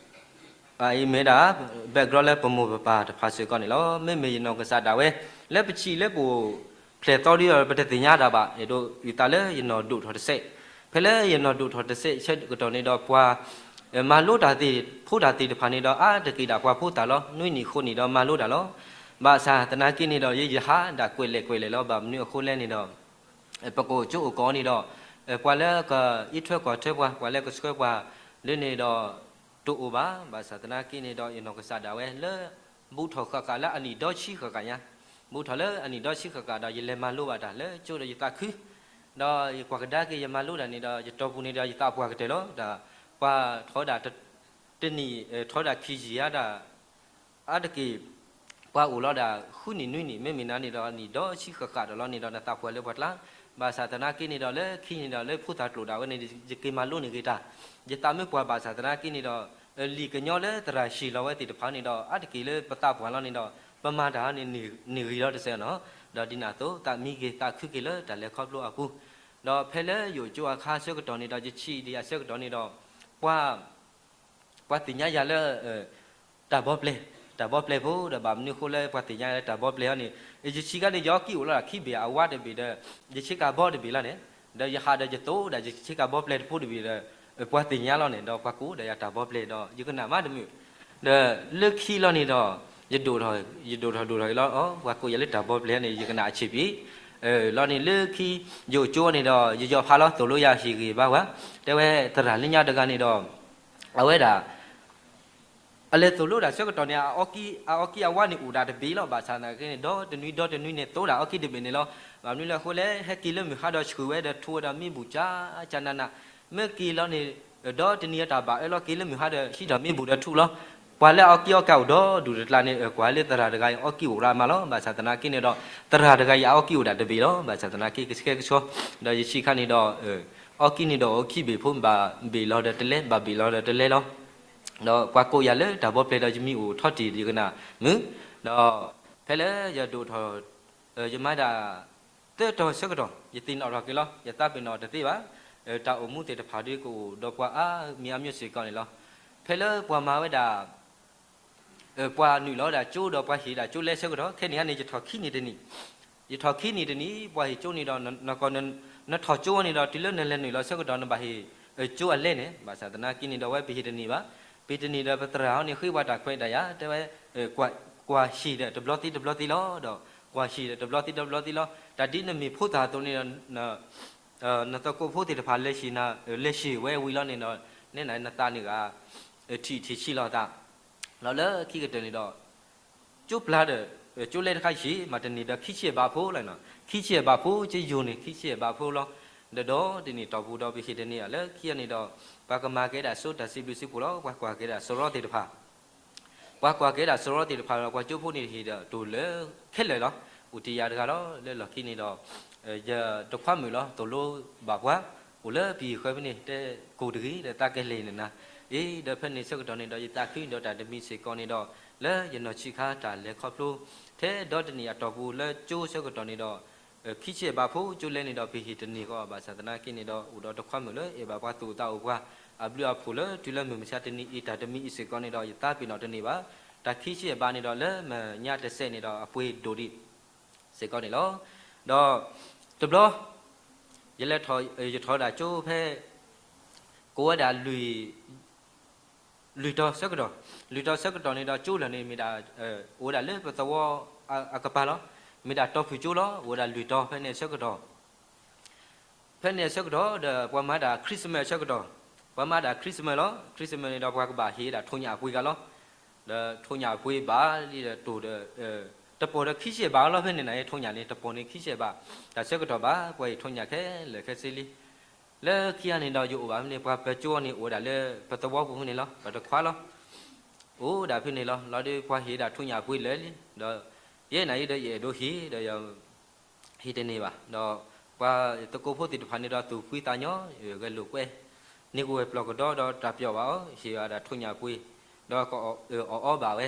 အအံၤမ့ၢ်ဒၣ် background လၢပမိၢ်ပပၢ်တဖၣ်စ့ၢ်ကီးန့ၣ်လီၤ. မ့မ့ၢ်ယနီၢ်ကစၢ်ဒၣ်ဝဲ လၢပဆံးလၢပအိၣ်ဖျဲၣ်သီဒီး ပတသ့ၣ်ညါတၢ်ဘၣ်, အဲၣ်ဒိးအုၣ်သးလၢယနီၢ်ဒိၣ်ထီၣ်တစဲး, ဖဲလၢယနီၢ်ဒိၣ်ထီၣ်တစဲးဆၢကတီၢ်န့ၣ်ဒီး ပှၤ မၤလိတၢ်သ့ၣ် ဖိတၢ်သ့ၣ်တဖၣ်န့ၣ်ဒီး အါတက့ၢ်ဒၣ်ပှၤဖိသၣ်လီၤ. နွံနံၣ်ဃိးနံၣ်ဒီးမၤလိတၢ်လီၤ. ဘၣ်ဆၣ်သနာ်က့န့ၣ်ဒီး ယယဟးဒၣ်ကွဲးလဲၣ်ကွဲးလဲၣ်လီၤ. ဘၣ်မနုၤအဃိလဲၣ်န့ၣ်ဒီး ပကအိၣ်ကၠိအိၣ်ကီးန့ၣ်ဒီး ပှၤလၢကအံးထွဲကွၢ်ထွဲပှၤ, ပှၤလၢကဆှၢပှၤလၢန့ၣ်ဒီး တအိၣ်ဘၣ်. ဘၣ်ဆၣ်သနာ်က့န့ၣ်ဒီး ယနီၢ်ကစၢ်ဒၣ်ဝဲလၢ ဘူးထီၣ်ဃၣ်ဃၣ်လၢအနံၣ်ဒီဆံဃၣ်ဃၣ်ညါ, ဘူးထီၣ်လၢအနံၣ်ဒီဆံဃၣ်ဃၣ်ဒီး ယလဲၤမၤလိဘၣ်တၢ်လၢကၠိဒီးယသးခု ဒီးယကွၢ်ကဒါက့ၤယမၤလိတၢ်န့ၣ်ဒီး ယတီၢ်ပူၤန့ၣ်ဒီးယသးပှၢ်ကတၢၢ်လီၤ. ဒီးပှၤထီဒၣ်တ တနံၣ် ထီဒၣ်ခံယံာ်ဧါဒၣ် အါတက့ၢ် ပှၤအိၣ်လီၤဒၣ်ဃုနံၣ်နွံနံၣ် မ့မ့ၢ်နၤန့ၣ်ဒီး နံၣ်ဒီဆံဃၣ်ဃၣ်ဒီးလီၤန့ၣ်ဒီး နသးပှၢ်လၢပှၤကျါ, ဘၣ်ဆၣ်သနာ်က့န့ၣ်ဒီး လၢခံန့ၣ်ဒီး လၢဖိသၣ်ကျိာ်ဒၣ်ဝဲန့ၣ် ယက့ၤမၤလိန့ၢ်ဂ့ၤတၢ်, ယသးမ့ၢ်ပှၢ်ဘၣ်ဆၣ်သနာ်က့န့ၣ်ဒီး လံာ်ကညီလၢသရၣ်ဟ့ၣ်လီၤဝဲသ့ၣ်တဖၣ်န့ၣ်ဒီး အါတက့ၢ်လၢပသးပှၢ်လီၤန့ၣ်ဒီး ပမၤတၢ်န့ၣ်န့ၢ်ဂ့ၤလီၤတစဲးနီၤ, ဒီးဒ်န့ၣ်အသိး သးမံဂ့ၤသးခုက့ၤလၢတၢ်လဲၤခီဖျိအပူၤ, ဒီးဖဲလၢယအိၣ်ကၠိအခါဆၢကတီၢ်န့ၣ်ဒီး ယဆံးဒံးအဆၢကတီၢ်န့ၣ်ဒီး ပှၤ ပှၤသ့ၣ်ညါယၤလၢ တၢ်ဘီပျဲၢ်, တၢ်ဘီပျဲၢ်ဖိဒီး ဘၣ်မနုၤအဃိလၢပှၤသ့ၣ်ညါလၢတၢ်ဘီပျဲၢ်အီၤန့ၣ်, ယဆံးခါန့ၣ် ယအီကံအိၣ်လီၤဒၣ်ခံဘ့ၣ် အဝါတဘ့ၣ်ဒီး ယဆ့ကၤဘီတဘ့ၣ်လီၤန့ၣ်, ဒီးယဟးဒီးယသိးဒၣ်ယဆ့ကၤဘီပျဲၢ်တဖိတဘ့ၣ်ဒီး ပှၤသ့ၣ်ညါလီၤန့ၣ် ဒီးပှၤကိးဒီးယၤတၢ်ဘီပျဲၢ်ဒီး ယကနၣ်မးတမုာ်, ဒီးလၢခံလီၤန့ၣ်ဒီး ယဒိၣ်ထီၣ် ယဒိၣ်ထီၣ်ဒိၣ်ထီၣ်အံၤလီၤ ပှၤကိးယၤလၢတၢ်ဘီပျဲၢ်န့ၣ် ယကနၣ်အဆံးပံၤ လီၤန့ၣ်လၢခံ ယအိၣ်ကၠိန့ၣ်ဒီး ယယီၤဖးလီၤ သိၣ်လိယၤဟ့ၣ်ဂံၢ်ဘါဝဲ, တဲဝဲသရၣ်လၢညါတဂၤန့ၣ်ဒီး အဝဲဒၣ် အလဲၤသိၣ်လိတၢ်ဆၢကတီၢ်န့ၣ် အအီကံအဝါန့ၣ်အိၣ်ဒၣ်တဘ့ၣ်လီၤ. ဘၣ်ဆၣ်သနာ်က့န့ၣ် ဒီတနွံဒီတနွံန့ၣ် သိးဒၣ်အီကံတဘ့ၣ်န့ၣ်လီၤ. ဘၣ်မနုၤလဲၣ်အဃိလဲၣ် ဟဲက့ၤလၢမုၢ်ဟါဒီးဆှုၣ်ဝဲဒီးထူဝဲဒီးမ့ၣ်ဘူၣ်ကၠးကၠးနးနး, မ့ၢ်က့ၤလီၤန့ၣ် ဒီတနံၤအတၢ်ဘၣ်အၢလီၤ က့ၤလၢမုၢ်ဟါဒီးဟံးထီၣ်မ့ၣ်ဘူၣ်ဒီးထူလီၤ. ပှၤလၢအအီကံအီကါအိၣ်ဒီဒူၣ်တကျါန့ၣ် ကွၢ်လၢသရၣ်တဂၤအံၤ အီကံအိၣ်ရၣ်မးလီၤ. ဘၣ်ဆၣ်သနာ်က့န့ၣ်ဒီး သရၣ်တဂၤအံၤအအီကံအိၣ်ဒၣ်တဘ့ၣ်လီၤ. ဘၣ်ဆၣ်သနာ်က့ကဆှဲကဆှီ ဒီးယဆံးခါန့ၣ်ဒီး အီကံန့ၣ်ဒီးအိၣ်ခံဘ့ၣ်ဖိ ဘၣ်ဘ့ၣ်လီၤဒီးတလဲ ဘၣ်ဘ့ၣ်လီၤဒီးတလဲလီၤ. ဒီးပှၤကိးယၤလၢတၢ်ဘီပျဲၢ်ဒီးယမံၤအိၣ်ထီၣ်တ့ၢ်ယကနၣ်မုာ်, ဒီးဖဲလၢယဒိၣ်ထီၣ် ယမၤဒၣ် သၢတီၤဆၢကတီၢ် ယသ့ၣ်နီၣ်ထီၣ်က့ၤလီၤ. ယသးပ့ၤနီၣ်တသ့ဘၣ်. တၢ်အိၣ်မူသ့ၣ်တဖၣ်ဒုးကအိၣ်ဒီးပှၤအါမံၤအါမံၤစ့ၢ်ကီးန့ၣ်လီၤ. ဖဲလၢပှၤမၤဝဲဒၣ် ပှၤနုာ်လီၤဝဲဒၣ်ကၠိဒီးပှၤဟ့ၣ်ဒၣ်ကၠိလဲဆၢကတီၢ် ခဲန့ၣ်န့ၣ် ယထီၣ်ခံနံၣ်တနံၣ်, ယထီၣ်ခံနံၣ်တနံၣ် ပှၤဟ့ၣ်ကၠိန့ၣ်ဒီး နထီၣ်ကၠိန့ၣ်ဒီး တုၤလၢနလဲၤနုာ်လီၤဆၢကတီၢ် နဘၣ်ဟ့ၣ်ကၠိအလဲန့ၣ်, ဘၣ်ဆၣ်သနာ်က့န့ၣ်ဒီး ဝဲပဟ့ၣ်တန့ၢ်ဘၣ်. ပဟ့ၣ်တန့ၢ်ဒီး ပသရၣ်ဟီန့ၣ် ဃ့ပှၤတၢ်ခွဲးတၢ်ယာ် တဲဝဲ ကွၢ်ဟ့ၣ်ဒီးတဘျီသ့တဘျီသ့လီၤ. ဒီးကွၢ်ဟ့ၣ်ဒီးတဘျီသ့တဘျီသ့လီၤ. တၢ်ဒ်နမ့ၢ်ဖိသၣ်အသိးန့ၣ်ဒီး နသကိးဖိသ့ၣ်တဖၣ်လဲၤဟ့ၣ်နၤ လဲၤဟ့ၣ်ဝဲဝံၤလီၤန့ၣ်ဒီး နဲနၤနသးန့ၣ်ဂၤ ထံၣ်ထံၣ်ဆံးလီၤသး ဒီးလၢခံကတၢၢ်န့ၣ်ဒီး ကၠိပျၢ်ဒီး ကၠိလဲတခါဟ့ၣ် မၤတန့ၢ်ဒီးခံဆံဘးဖိလီၤ. ခံဆံဘးဖိ ကၠိယိၤန့ၣ် ခံဆံဘးဖိလီၤ. ဒီးဒီတနံၣ်တီၢ်ပူၤဒီး ပဟ့ၣ်တန့ၢ်အလၢခံန့ၣ်ဒီး ပှၤကမၤကဲဒၣ်စိတၢ်စံးဘျုးစံးဖှိၣ်လီၤ. ပှၤကွၢ်ကဲဒၣ်စရီသ့ၣ်တဖၣ် ပှၤကွၢ်ကဲဒၣ်စရီသ့ၣ်တဖၣ်ဒီး ပှၤကၠိဖိန့ၣ်ဟ့ၣ်ဒီးတိၢ်လၢခဲလၢာ်လီၤ. အိၣ်တ့ၢ်ယၤတဂၤလီၤ. လၢလီၢ်ခံန့ၣ်ဒီး ယတခွါမုၣ်လီၤ သိၣ်လိဘၣ်ပှၤ အိၣ်လၢပယီၤဃၢဖဲန့ၣ် တဲကိၢ်တဂ့ၤဒီး သးကလဲၤနၤနၤ အ့ ဒီးဖဲန့ၣ်ဆၢကတီၢ်န့ၣ်ဒီး ယသးခုဒီးတၢ်တမံၤစ့ၢ်ကီးန့ၣ်ဒီး လၢယနီၢ်ဆံးခါတၢ်လဲၤခီဖျိ ထဲဒီတနံၣ်အတီၢ်ပူၤလၢကၠိဆၢကတီၢ်န့ၣ်ဒီး ခံဆံဘးဖိကၠိလဲန့ၣ်ဒီး ပဟ့ၣ်တန့ၢ်ဃီ ဘၣ်ဆၣ်သနာ်က့န့ၣ်ဒီး အိၣ်ဒီးတခွါမုၣ်လၢအဲၣ်ဘၣ်ပှၤသူၣ်အိၣ်သးအိၣ်ပှၤ အဘျုးအဖှိၣ်လၢတုၤလၢမုၢ်မဆါတနံၤအံၤ တၢ်တမံၤအံၤစ့ၢ်ကီးန့ၣ်ဒီး ယသးပ့ၤနီၣ်တန့ၢ်ဘၣ်. တၢ်ခံဆံဘးန့ၣ်ဒီး လၢမဲာ်ညါတစဲးန့ၣ်ဒီး အပှ့ၤဒိၣ်ဒံးစ့ၢ်ကီးန့ၣ်လီၤ. ဒီးတဘျီ ယလဲၤထီၣ် ယထီၣ်ဒၣ်ကၠိဖဲ ကိးဝဲဒၣ် လွံၢ်တီၤဆၢကတီၢ်, လွံၢ်တီၤဆၢကတီၢ်န့ၣ်ဒီး ကၠိလၢာ်န့ၣ်မ့ၢ်ဒၣ် အိၣ်ဝဲဒၣ်လၢပသဝီအကပၤလီၤ. မ့ၢ်ဒၣ်တီၤဖုၣ်ကၠိလီၤ. အိၣ်ဝဲဒၣ်လွံၢ်တီၤဖဲန့ၣ်ဆၢကတီၢ် ဖဲန့ၣ်ဆၢကတီၢ်ဒီး ပှၤမၤဒၣ် Christmas ဆၢကတီၢ်, ပှၤမၤဒၣ် Christmas လီၤ. Christmas န့ၣ်ဒီး ပှၤကဘၣ်ဟ့ၣ်ဒၣ်ထိၣ်ညၣ်အပှ့ၤဂၤလီၤ. ဒီးထိၣ်ညၣ်အပှ့ၤဘၣ်လံဒီးတိၢ်ဒီး တပိာ်ဒီးခံဆံဘးလီၤ. ဖဲန့ၣ်နၤ ထိၣ်ညၣ်န့ၣ် တပိာ်န့ၣ်ခံဆံဘး, တၢ်ဆၢကတီၢ်ဘၣ် ပှၤဟ့ၣ်ထိၣ်ညၣ်ခဲလၢာ်ခဲဆ့လံ. လၢခံဂၤန့ၣ်ဒီး ယအိၣ်ဘၣ်ဖဲန့ၣ် ပှၤပၢၤကၠိန့ၣ် အိၣ်ဝဲဒၣ်လၢပသဝီပူၤဖဲန့ၣ်လီၤ, ပတခွါလီၤ. အိၣ်ဒၣ်ဖဲန့ၣ်လီၤ. လီၤဒီးပှၤဟ့ၣ်ဒၣ်ထိၣ်ညၣ်ပှ့ၤလၢာ်လံ, ဒီးယဲန့ၣ်အံၤဒီး ယအဲၣ်ဒိးဟ့ၣ်ဒီး ယဟ့ၣ်တန့ၢ်ဘၣ်. ဒီးပှၤသကိးဖိသ့ၣ်တဖၣ်န့ၣ်ဒီး သူၣ်ဖှံသးညီ, ဂဲၤလိာ်ကွဲ, န့ၢ်ကဝဲၤပျီၢ်ကဒီဒီး တၢ်ပျီၢ်ဘၣ်အီၤ, ဟ့ၣ်ဝဲဒၣ်ထိၣ်ညၣ်ပှ့ၤ, ဒီးကအီၣ်အီဘၣ်ဝဲ.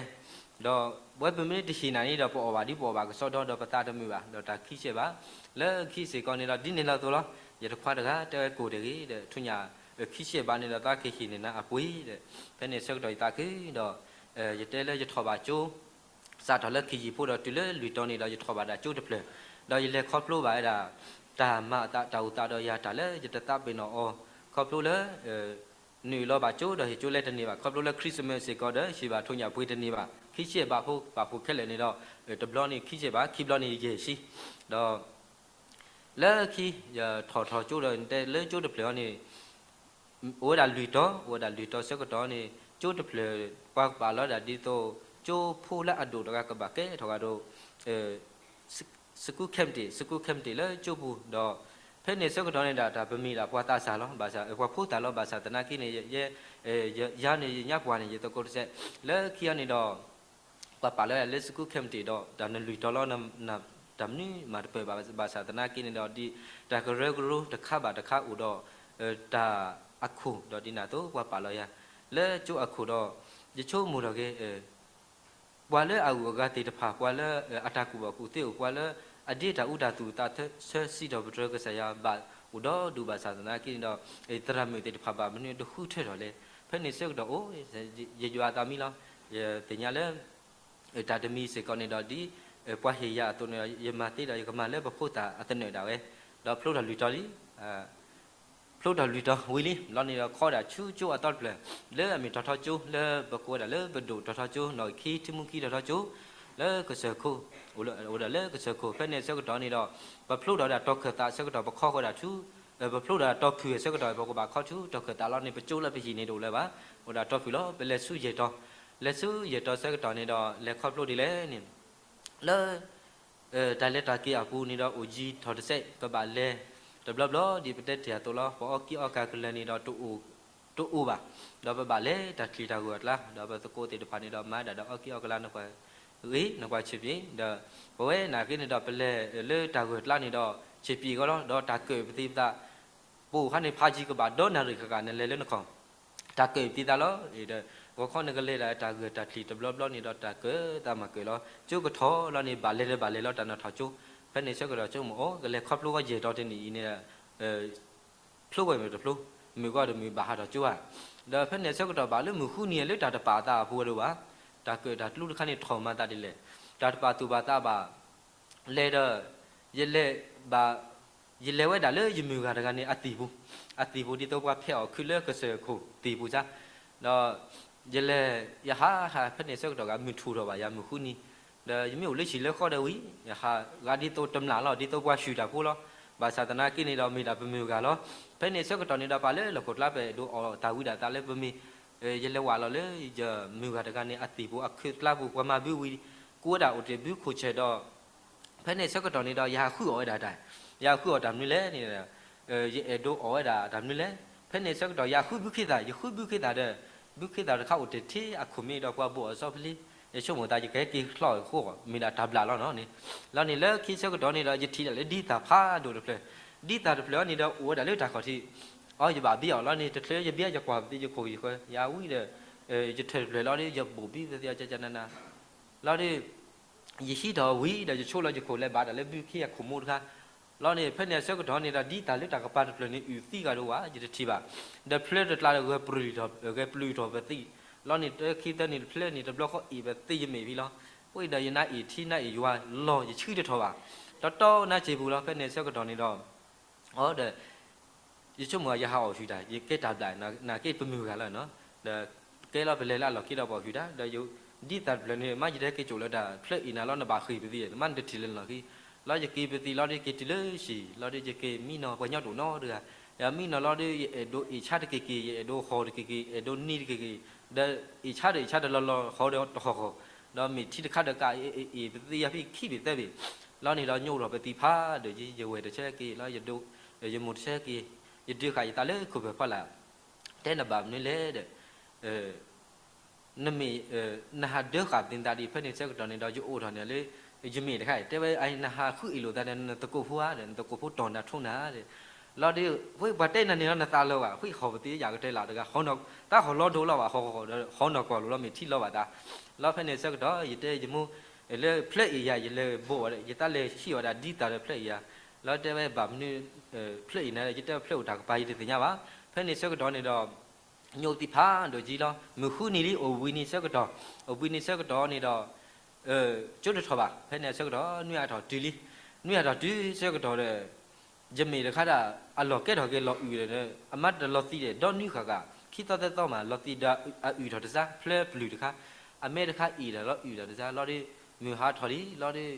ဒီးပဝဲပမ့ၢ်တဟ့ၣ်နၤန့ၣ်ဒီး ပအီၣ်ဘၣ်ဒ်ပအီၣ်ဘၣ်ကစီဒီဒီး ပသးတမုာ်ဘၣ်, ဒီးတၢ်ခံဆဲးဘၣ်. လၢခံစ့ၢ်ကီးန့ၣ်ဒီး ဒ်န့ၣ်လီၤသိးလီၤ. ယတခွါတဂၤတဲဝဲ ကိၢ်တဂ့ၤဒီး ထိၣ်ညၣ်ခံဆဲးဘၣ်န့ၣ်ဒီး သးကဟ့ၣ်န့ၢ်နၤအပှ့ၤဒီး, ဖဲန့ၣ်ဆၢကတီၢ်ယသးခုဒီး ယတဲလၢယထီၣ်ဘၣ်ကၠိ စးထီၣ်လၢခံယံာ်ဖိဒီး တုၤလၢလွံၢ်တီၤန့ၣ်ဒီး ယထီၣ်ဘၣ်ဒၣ်ကၠိတဖျၢၣ်, ဒီးယလဲၤခီဖျိဘၣ်ဝဲဒၣ် တၢ်မၤအသးတၢ်အိၣ်သးဒီးယၤ တၢ်လၢယတသးပ့ၤနီၣ်အီၤ, ခီဖျိလၢ နုာ်လီၤဘၣ်ကၠိဒီး ဟ့ၣ်ကၠိလဲတန့ၢ်ဘၣ်, ခီဖျိလၢ Christmas စ့ၢ်ကီးဒီး ဟ့ၣ်ဘၣ်ထိၣ်ညၣ်ပှ့ၤတန့ၢ်ဘၣ်, ခံဆဲးဘၣ်ဖိ ဘၣ်ဖိခဲလၢာ်န့ၣ်ဒီး တဘျီန့ၣ်ခံဆဲးဘၣ်, ခံဘျီန့ၣ်ယဲၢ်ဆံ, ဒီး လၢခံ ယထီၣ်ထီၣ်ကၠိဒီး နတဲလၢကၠိတဖျၢၣ်အံၤန့ၣ် အိၣ်ဝဲဒၣ်လွံၢ်တီၤ, အိၣ်ဝဲဒၣ်လွံၢ်တီၤဆၢကတီၢ်န့ၣ် ကၠိတဖျၢၣ် ပှၤပာ်လီၤဒၣ်ဒ်သိး ကၠိဖိလၢအဒိၣ်တဂၤကဘၣ်ကဲထီၣ်ဂၤဒီး school committee, school committee လၢကၠိပူၤဒီး ဖဲန့ၣ်ဆၢကတီၢ်န့ၣ်ဒၣ် တၢ်ပမ့ၢ်ဒၣ်ပှၤသးစၢ်လီၤ, ဘၣ်ဆၣ် ပှၤဖိသၣ်လီၤ, ဘၣ်ဆၣ်သနာ်က့န့ၣ် ယ ယ ယၤန့ၣ် ယညါပှၤန့ၣ် ယသကိးတစဲး, လၢခံအံၤန့ၣ်ဒီး ပှၤပာ်လီၤယၤလၢ school committee ဒီး တၢ်နလွံၢ်တီၤလီၤ, တၢ်မနုၤမၤတပၢၢ်ဘၣ်, ဘၣ်ဆၣ်သနာ်က့န့ၣ်ဒီး ဒ်တၢ်ကရၢကရိတခါဘၣ်တခါအိၣ်ဒီး တၢ်အခိၣ်ဒီးဒ်န့ၣ်အသိး ပှၤပာ်လီၤယၤ လၢကၠိအခိၣ်ဒီး ယဆိကမိၣ်ထီၣ်က့ၤ ပှၤလၢအဂုၤအဂၤသ့ၣ်တဖၣ်, ပှၤလၢအတၢ်ကူၣ်ဘၣ်ကူၣ်သ့အိၣ်, ပှၤလၢအဒ့တၢ်အူတၢ်သူၣ်အသးဆၢ စံးထီၣ်ပတြၢၤကစၢ်ယွၤဘၣ်အိၣ်ဒီဒူၣ်, ဘၣ်ဆၣ်သနာ်က့န့ၣ်ဒီး သရၣ်မုၣ်သ့ၣ်တဖၣ်ဘၣ်မနုၤတဃုထၢထီၣ်လဲၣ်. ဖဲန့ၣ်ဆၢကတီၢ်အိၣ် ယယွၤအသးမံလီၤ. ယသ့ၣ်ညါလၢ တၢ်တမံၤစ့ၢ်ကီးန့ၣ်ဒီး ဒ်ပှၤဟ့ၣ်ယၤအသိးန့ၣ်ဒီး ယမၤသ့ဒီး ယကမၤလၢပဖိသၣ်အသနၢၣ်ဒၣ်ဝဲ, ဒီးဖျိထီၣ်လွံၢ်တီၤလံ ဖျိထီၣ်လွံၢ်တီၤဝံၤလံ လီၤန့ၣ်ဒီး ခီဒၣ်ဆူကၠိအသီတဖျၢၣ် လၢအမ့ၢ်ထီထီကၠိ လၢပကိးဝဲဒၣ်လၢပဒိၣ်ထီထီကၠိ နီၣ်ဂံၢ်ခံထံမူခံထီထီကၠိ လၢကစၢၢ်ခိၣ်, အိၣ်ဒီးလၢကစၢၢ်ခိၣ်. ဖဲန့ၣ်ဆၢကတီၢ်န့ၣ်ဒီး ပဖျိထီၣ်ဒၣ်တီၤခၢၣ်သးဆၢကတီၢ် ပခီဃီဒၣ်ဆူ ပဖျိထီၣ်တီၤဖုၣ်အဆၢကတီၢ် ပကဘၣ်ခီဆူတီၤခၢၣ်သးလီၤန့ၣ် ပကၠိလၢပဟံၣ်န့ၣ်တအိၣ်လၢၤဘၣ်, အိၣ်ဒၣ်တီၤဖုၣ်လီၤ. ပလဲၤဆူယဲၢ်တီၤ, လဲၤဆူယဲၢ်တီၤဆၢကတီၢ်န့ၣ်ဒီး လဲၤခီဖျိဒ်လဲၣ်န့ၣ် လၢ တၢ်လဲၤတၢ်က့ၤအပူၤန့ၣ်ဒီး အိၣ်ယံၤထီၣ်တစဲး ပဘၣ်လဲၤ တဘျီဘျီ ဒ်ပတဲတ့ၢ်အသိးလီၤ, ပအီၣ်က့ၤအီၣ်ကၤကလၢၤန့ၣ်ဒီး တအိၣ်ဘၣ်, ဒီးပဘၣ်လဲၤတၢ်ချံၣ်တၢ်ဂီၤအကျါ, ဒီးပသကိးသ့ၣ်တဖၣ်န့ၣ်ဒီး မၤဒၣ်ဒီးအီၣ်က့ၤအီၣ်ကလၤ နကွၢ်ဂ့ၤ နကွၢ်ဆံးပျ့ၤ, ဒီးပဝဲနာ်က့န့ၣ်ဒီး ပလဲၤလၢတၢ်ဂီၤအကျါန့ၣ်ဒီး ဆံးပျ့ၤအဂီၢ်လီၤ. ဒီးတၢ်ကၢၣ်ပသံပသး ပအိၣ်ခါန့ၣ် ဖးယံၤကဘၣ်ဒီနၣ်ရံၣ်ဃၣ်ဃၣ် နလဲၤလၢနခီၣ် တၢ်ကၢၣ်ပသံသးလီၤ. ဂီၤခီနကလဲၤဒၣ်တၢ်ဂၢၢ်တၢ်ချံၣ်တဘျီဘျီန့ၣ်ဒီး တၢ်ကၢၣ်သးမၤကၢၣ်လီၤ. ကၠိကထီၣ်လီၤန့ၣ် ဘၣ်လဲၤဒီးဘၣ်လဲၤလီၤ တၢ်နထီၣ်ကၠိ. ဖဲန့ၣ်ဆၢကတီၢ်ဆိကမိၣ် အိၣ် ကလဲၤခီဖျိဝဲယဲၢ်တီၤတနံၤအံၤန့ၣ် ဖျိဝဲမ့ၢ်တဖျိ, မုာ်ဂီၢ်တမုာ်ဘၣ်ဟးထီၣ်ကၠိဧါ. ဒီးဖဲန့ၣ်ဆၢကတီၢ်ဘၣ်လၢမုၢ်ဃုနံၤလၢတၢ်တပာ်အသးအဖိဝဲဒၣ်ဘၣ်, တၢ်ကၢၣ်တၢ်ကျူတခါန့ၣ်ထီၣ်မၤသးဒ်လဲၣ်, တၢ်တပာ်သူၣ်ပာ်သးဘၣ် လဲၤဒီး ယလဲၤဘၣ် ယလဲၤဝဲဒၣ်လၢယမုၢ်ဂၤတဂၤန့ၣ် အသံၣ်ပူၤ, အသံၣ်ပူၤဒ်သိးပှၤဖဲးအီၣ်ခုလၢကစၢၢ်ခိၣ်သံၣ်ပူၤစါ, ဒီး ယလဲၤ ယဟးဟးဖဲန့ၣ်ဆၢကတီၢ်ဂၤ မုၢ်ထူၣ်ထီၣ်ဘၣ်ယၤမုၢ်ဃုနံၤ, ဒီးယမ့ၢ်အိၣ်လၢဟံၣ်လၢဃီဒီးဝံၤ ယဟးဂၤဒ်သိးတမျာ်လီၤ ဒ်သိးပှၤဆူၣ်တၢ်ဖိလီၤ. ဘၣ်ဆၣ်သနာ်က့န့ၣ်ဒီး မ့ၢ်ဒၣ်ပမုၢ်ဂၤလီၤ. ဖဲန့ၣ်ဆၢကတီၢ်န့ၣ်ဒီး ပှၤလၢလီၢ်ခိၣ်ကျါ ပအဲၣ်ဒိးအီၣ်တၢ်ဝံဒၣ်သးလၢပမ့ၢ် ယလဲၤဝးလီၤလၢ ယမုၢ်ဂၤတဂၤန့ၣ် အသံၣ်ပူၤ အခၢၣ်ကျါပူၤ ပှၤမၤဘုဝံၤ ကူဝဲဒၣ်အိၣ်တ့ၢ်ဘုခိၣ်ဆဲးဒီး ဖဲန့ၣ်ဆၢကတီၢ်န့ၣ်ဒီး ယဟးဃုအီၣ်ဝဲဒၣ်တၢ်, ယဟးဃုအီၣ်တၢ်မနုၤလဲၣ်န့ၣ် ယအဲၣ်ဒိးအီၣ်ဝဲဒၣ်တၢ်မနုၤလဲၣ်. ဖဲန့ၣ်ဆၢကတီၢ် ယဟးဃုဘုခ့သၣ်, ယဃုဘုခ့သၣ်ဒီး ဘုခ့သၣ်တခါအိၣ်တ့ၢ်ထဲအခိၣ်မ့ၢ်ဒီးပှၤဘိၣ်အီၣ်စီဖလ့, ယဆိကမိၣ်သး ယကဟဲက့ၤချီအီၣ်အဃိ မ့ၢ်ဒၣ်တၢ်ဘျးလီၤနီၤန့ၣ်. လီၤန့ၣ်လၢခံဆၢကတီၢ်န့ၣ်ဒီး ယထံၣ်ဒၣ်လၢဒ်သၣ်ဖးဒိၣ်တဖျၢၣ်, ဒ်သၣ်တဖျၢၣ်အံၤန့ၣ်ဒီး အိၣ်ဝဲဒၣ်လၢတၢ်ခီၣ်ထံး, အီ ယဘၣ်ဘံအီၤလီၤန့ၣ် တချုးယဘံ ယကွၢ်ပသံယခိၣ်ယဃၢၤ ယဝံၤဒီး ယထၢၣ်တဖျၢၣ်လီၤဒီး ယဘိၣ်ဘံသ့သ့ကနနၤ လီၤဒီး ယဟံးထီၣ်ဝံၤဒီး ယဆိလီၤယခိၣ်လဲၤဘၣ်တၢ်လၢဘုခ့အခိၣ်မိၢ်တခါ, လီၤန့ၣ် ဖဲန့ၣ်အဆၢကတီၢ်န့ၣ်ဒီး ဒ်သၣ်လၢတၢ်ကပၤတဖျၢၣ်န့ၣ် အုၣ်သံဂၤဒိၣ်ဝဲ ယတထံၣ်ဘၣ်, ဒီးဖျၢတကျါဒီး ဂဲၤပျုၢ်ထီၣ် ဂဲၤပျုၢ်ထီၣ်ပသံး, လီၤန့ၣ် တၢ်ခံသၢန့ၣ်တဖျၢၣ်န့ၣ် တဘျီဃီအ့ၣ်ပသံးယမဲာ်ဖံလီၤ, အဃိဒီး ယနါအ့ၣ်ထံနါအ့ၣ်ယွၤလီၤ ယဆှံတထီၣ်ဘၣ်, တီတီနါစ့ပူၤလီၤ ဖဲန့ၣ်အဆၢကတီၢ်န့ၣ်ဒီး အီၤဒီး ယဆိကမိၣ် ယဟးအီၣ်ဟုၣ်တၢ် ယကဲတၢ်ဘျၣ် နာ်က့ပမုၢ်ဂၤလီၤနီၤ, ဒီးကဲလီၤပလဲၤလၢအလီၢ်ခံဒီးပအီၣ်ဟုၣ်တၢ် ဒီးယ ဒ်သၣ်တဖျၢၣ်န့ၣ် မ့ၢ်ယတဟဲက့ၤကိာ်လၢတၢ် ဖျၢအ့ၣ်နၤလီၤ နဘၣ်ဃ့ၢ်ပသံး နမ့ၢ်နတထံၣ်လၢနလီၢ်ခံ, လီၤယက့ၤပသံးလီၤဒီး က့ၤတုၤလၢဟံၣ်လီၤဒီး ယက့ၤမံနီၤပှၤကညီတအိၣ်နီတဂၤ, ယမံနီၤလီၤဒီး ယအဲၣ်ဒိးအ့ၣ်ဆါတက့ၢ်က့ၢ် ယအဲၣ်ဒိးဟီၣ်တက့ၢ်က့ၢ် အဲၣ်ဒိးနံၤတက့ၢ်က့ၢ်, ဒီးအ့ၣ်ဆါဒီးအ့ၣ်ဆါဒီးလီၤလီၤ ဟီၣ်ဒီးတဟီၣ်ဟီၣ်, ဒီးမ့ၢ်ထံတခါဒီးက့ၤအ့ၣ်ပသံးယၤဖံခံဘ့ၣ်သၢဘ့ၣ်, လီၤန့ၣ်ဒီးညိးထီၣ်ပသံးဖးဒီး ယဝဲၢ်တဆၢက့ၤ လီၤယဒိး ယမိၢ်တဆၢက့ၤ ယဒုးဃာ်ယသးလၢခိၣ်ဖၢၣ်ဖီလာ်, တဲနဘၣ်မနုၤလဲၣ်ဒီး နမ့ၢ် နဟးဒၢဃာ်သးဒ်ဖဲန့ၣ်ဆၢကတီၢ်န့ၣ်ဒီး ယအိၣ်ထီၣ်န့ၣ်လၢ ယမ့ၢ်တခါအံၤ တဲဝဲ နဟးဃုအ့ၣ်လိာ်သးဒီး နသကိးဖိဧါဒီး နသကိးဖိတီၢ်နၤထိနၤဒီး လီၤဒီး ဝဲပှၤတဲနၤန့ၣ်လီၤ နသးလီၤဘၣ် ဃုဟီၣ်ပသံယၤကတၢၢ်လၢ်တဂၤ တၢ်ဟီၣ်လီၤဒိလီၤဘၣ် ဟီၣ်ကီၢ်ဒီးဟီၣ်နီၢ်ကီၢ်လိာ်လီၤ မ့ၢ်ထံလီၤဘၣ်သး လီၤဖဲန့ၣ်ဆၢကတီၢ် ယတဲယမိၢ် လၢဖျၢၣ်အ့ၣ်ယၤ ယလဲၤဘိးဝဲဒီး ယသးလဲၤဟံးဝဲဒၣ်ဒ်သးဒီးဖျၢၣ်အ့ၣ်ယၤ လီၤတဲဝဲဘၣ်မနုၤ ဖျၢၣ်အ့ၣ်နၤ ယတဲဖျၢၣ်အိၣ်တၢ်ကပၤ ယတသ့ၣ်ညါဘၣ် ဖဲန့ၣ်ဆၢကတီၢ်န့ၣ်ဒီး ညိၣ်သံဖးဒိၣ်ကံလီၤ မုၢ်ဃုနံၤလံ အိၣ်ဝံၤနံၤဆၢကတီၢ် အိၣ်ဝံၤနံၤဆၢကတီၢ်န့ၣ်ဒီး ကၠိတထီၣ်ဘၣ် ဖဲန့ၣ်အဆၢကတီၢ် နွံအါထီၣ်တုၤလံ နွံအါထီၣ်တုၤဆၢကတီၢ်ဒီး ယမ့ၢ်တခါဒၣ် အလီၢ်ကဲထီၣ်က့ၤလီၤအုၣ်ဒီး အမါတလီၤသံဒီး ဒီနွံဃၣ်ဃၣ် ခံသီသၢသီမး လီၤသံဒီးအုၣ်ထီၣ်တစါ ဖျၢၣ်ပျုၢ်တခါ အမဲတခါအ့ၣ်ဒီးလီၤအုၣ်ဒီးတစါ လီၤဒီး မုၢ်ဟါထီၣ်လံ လီၤဒီး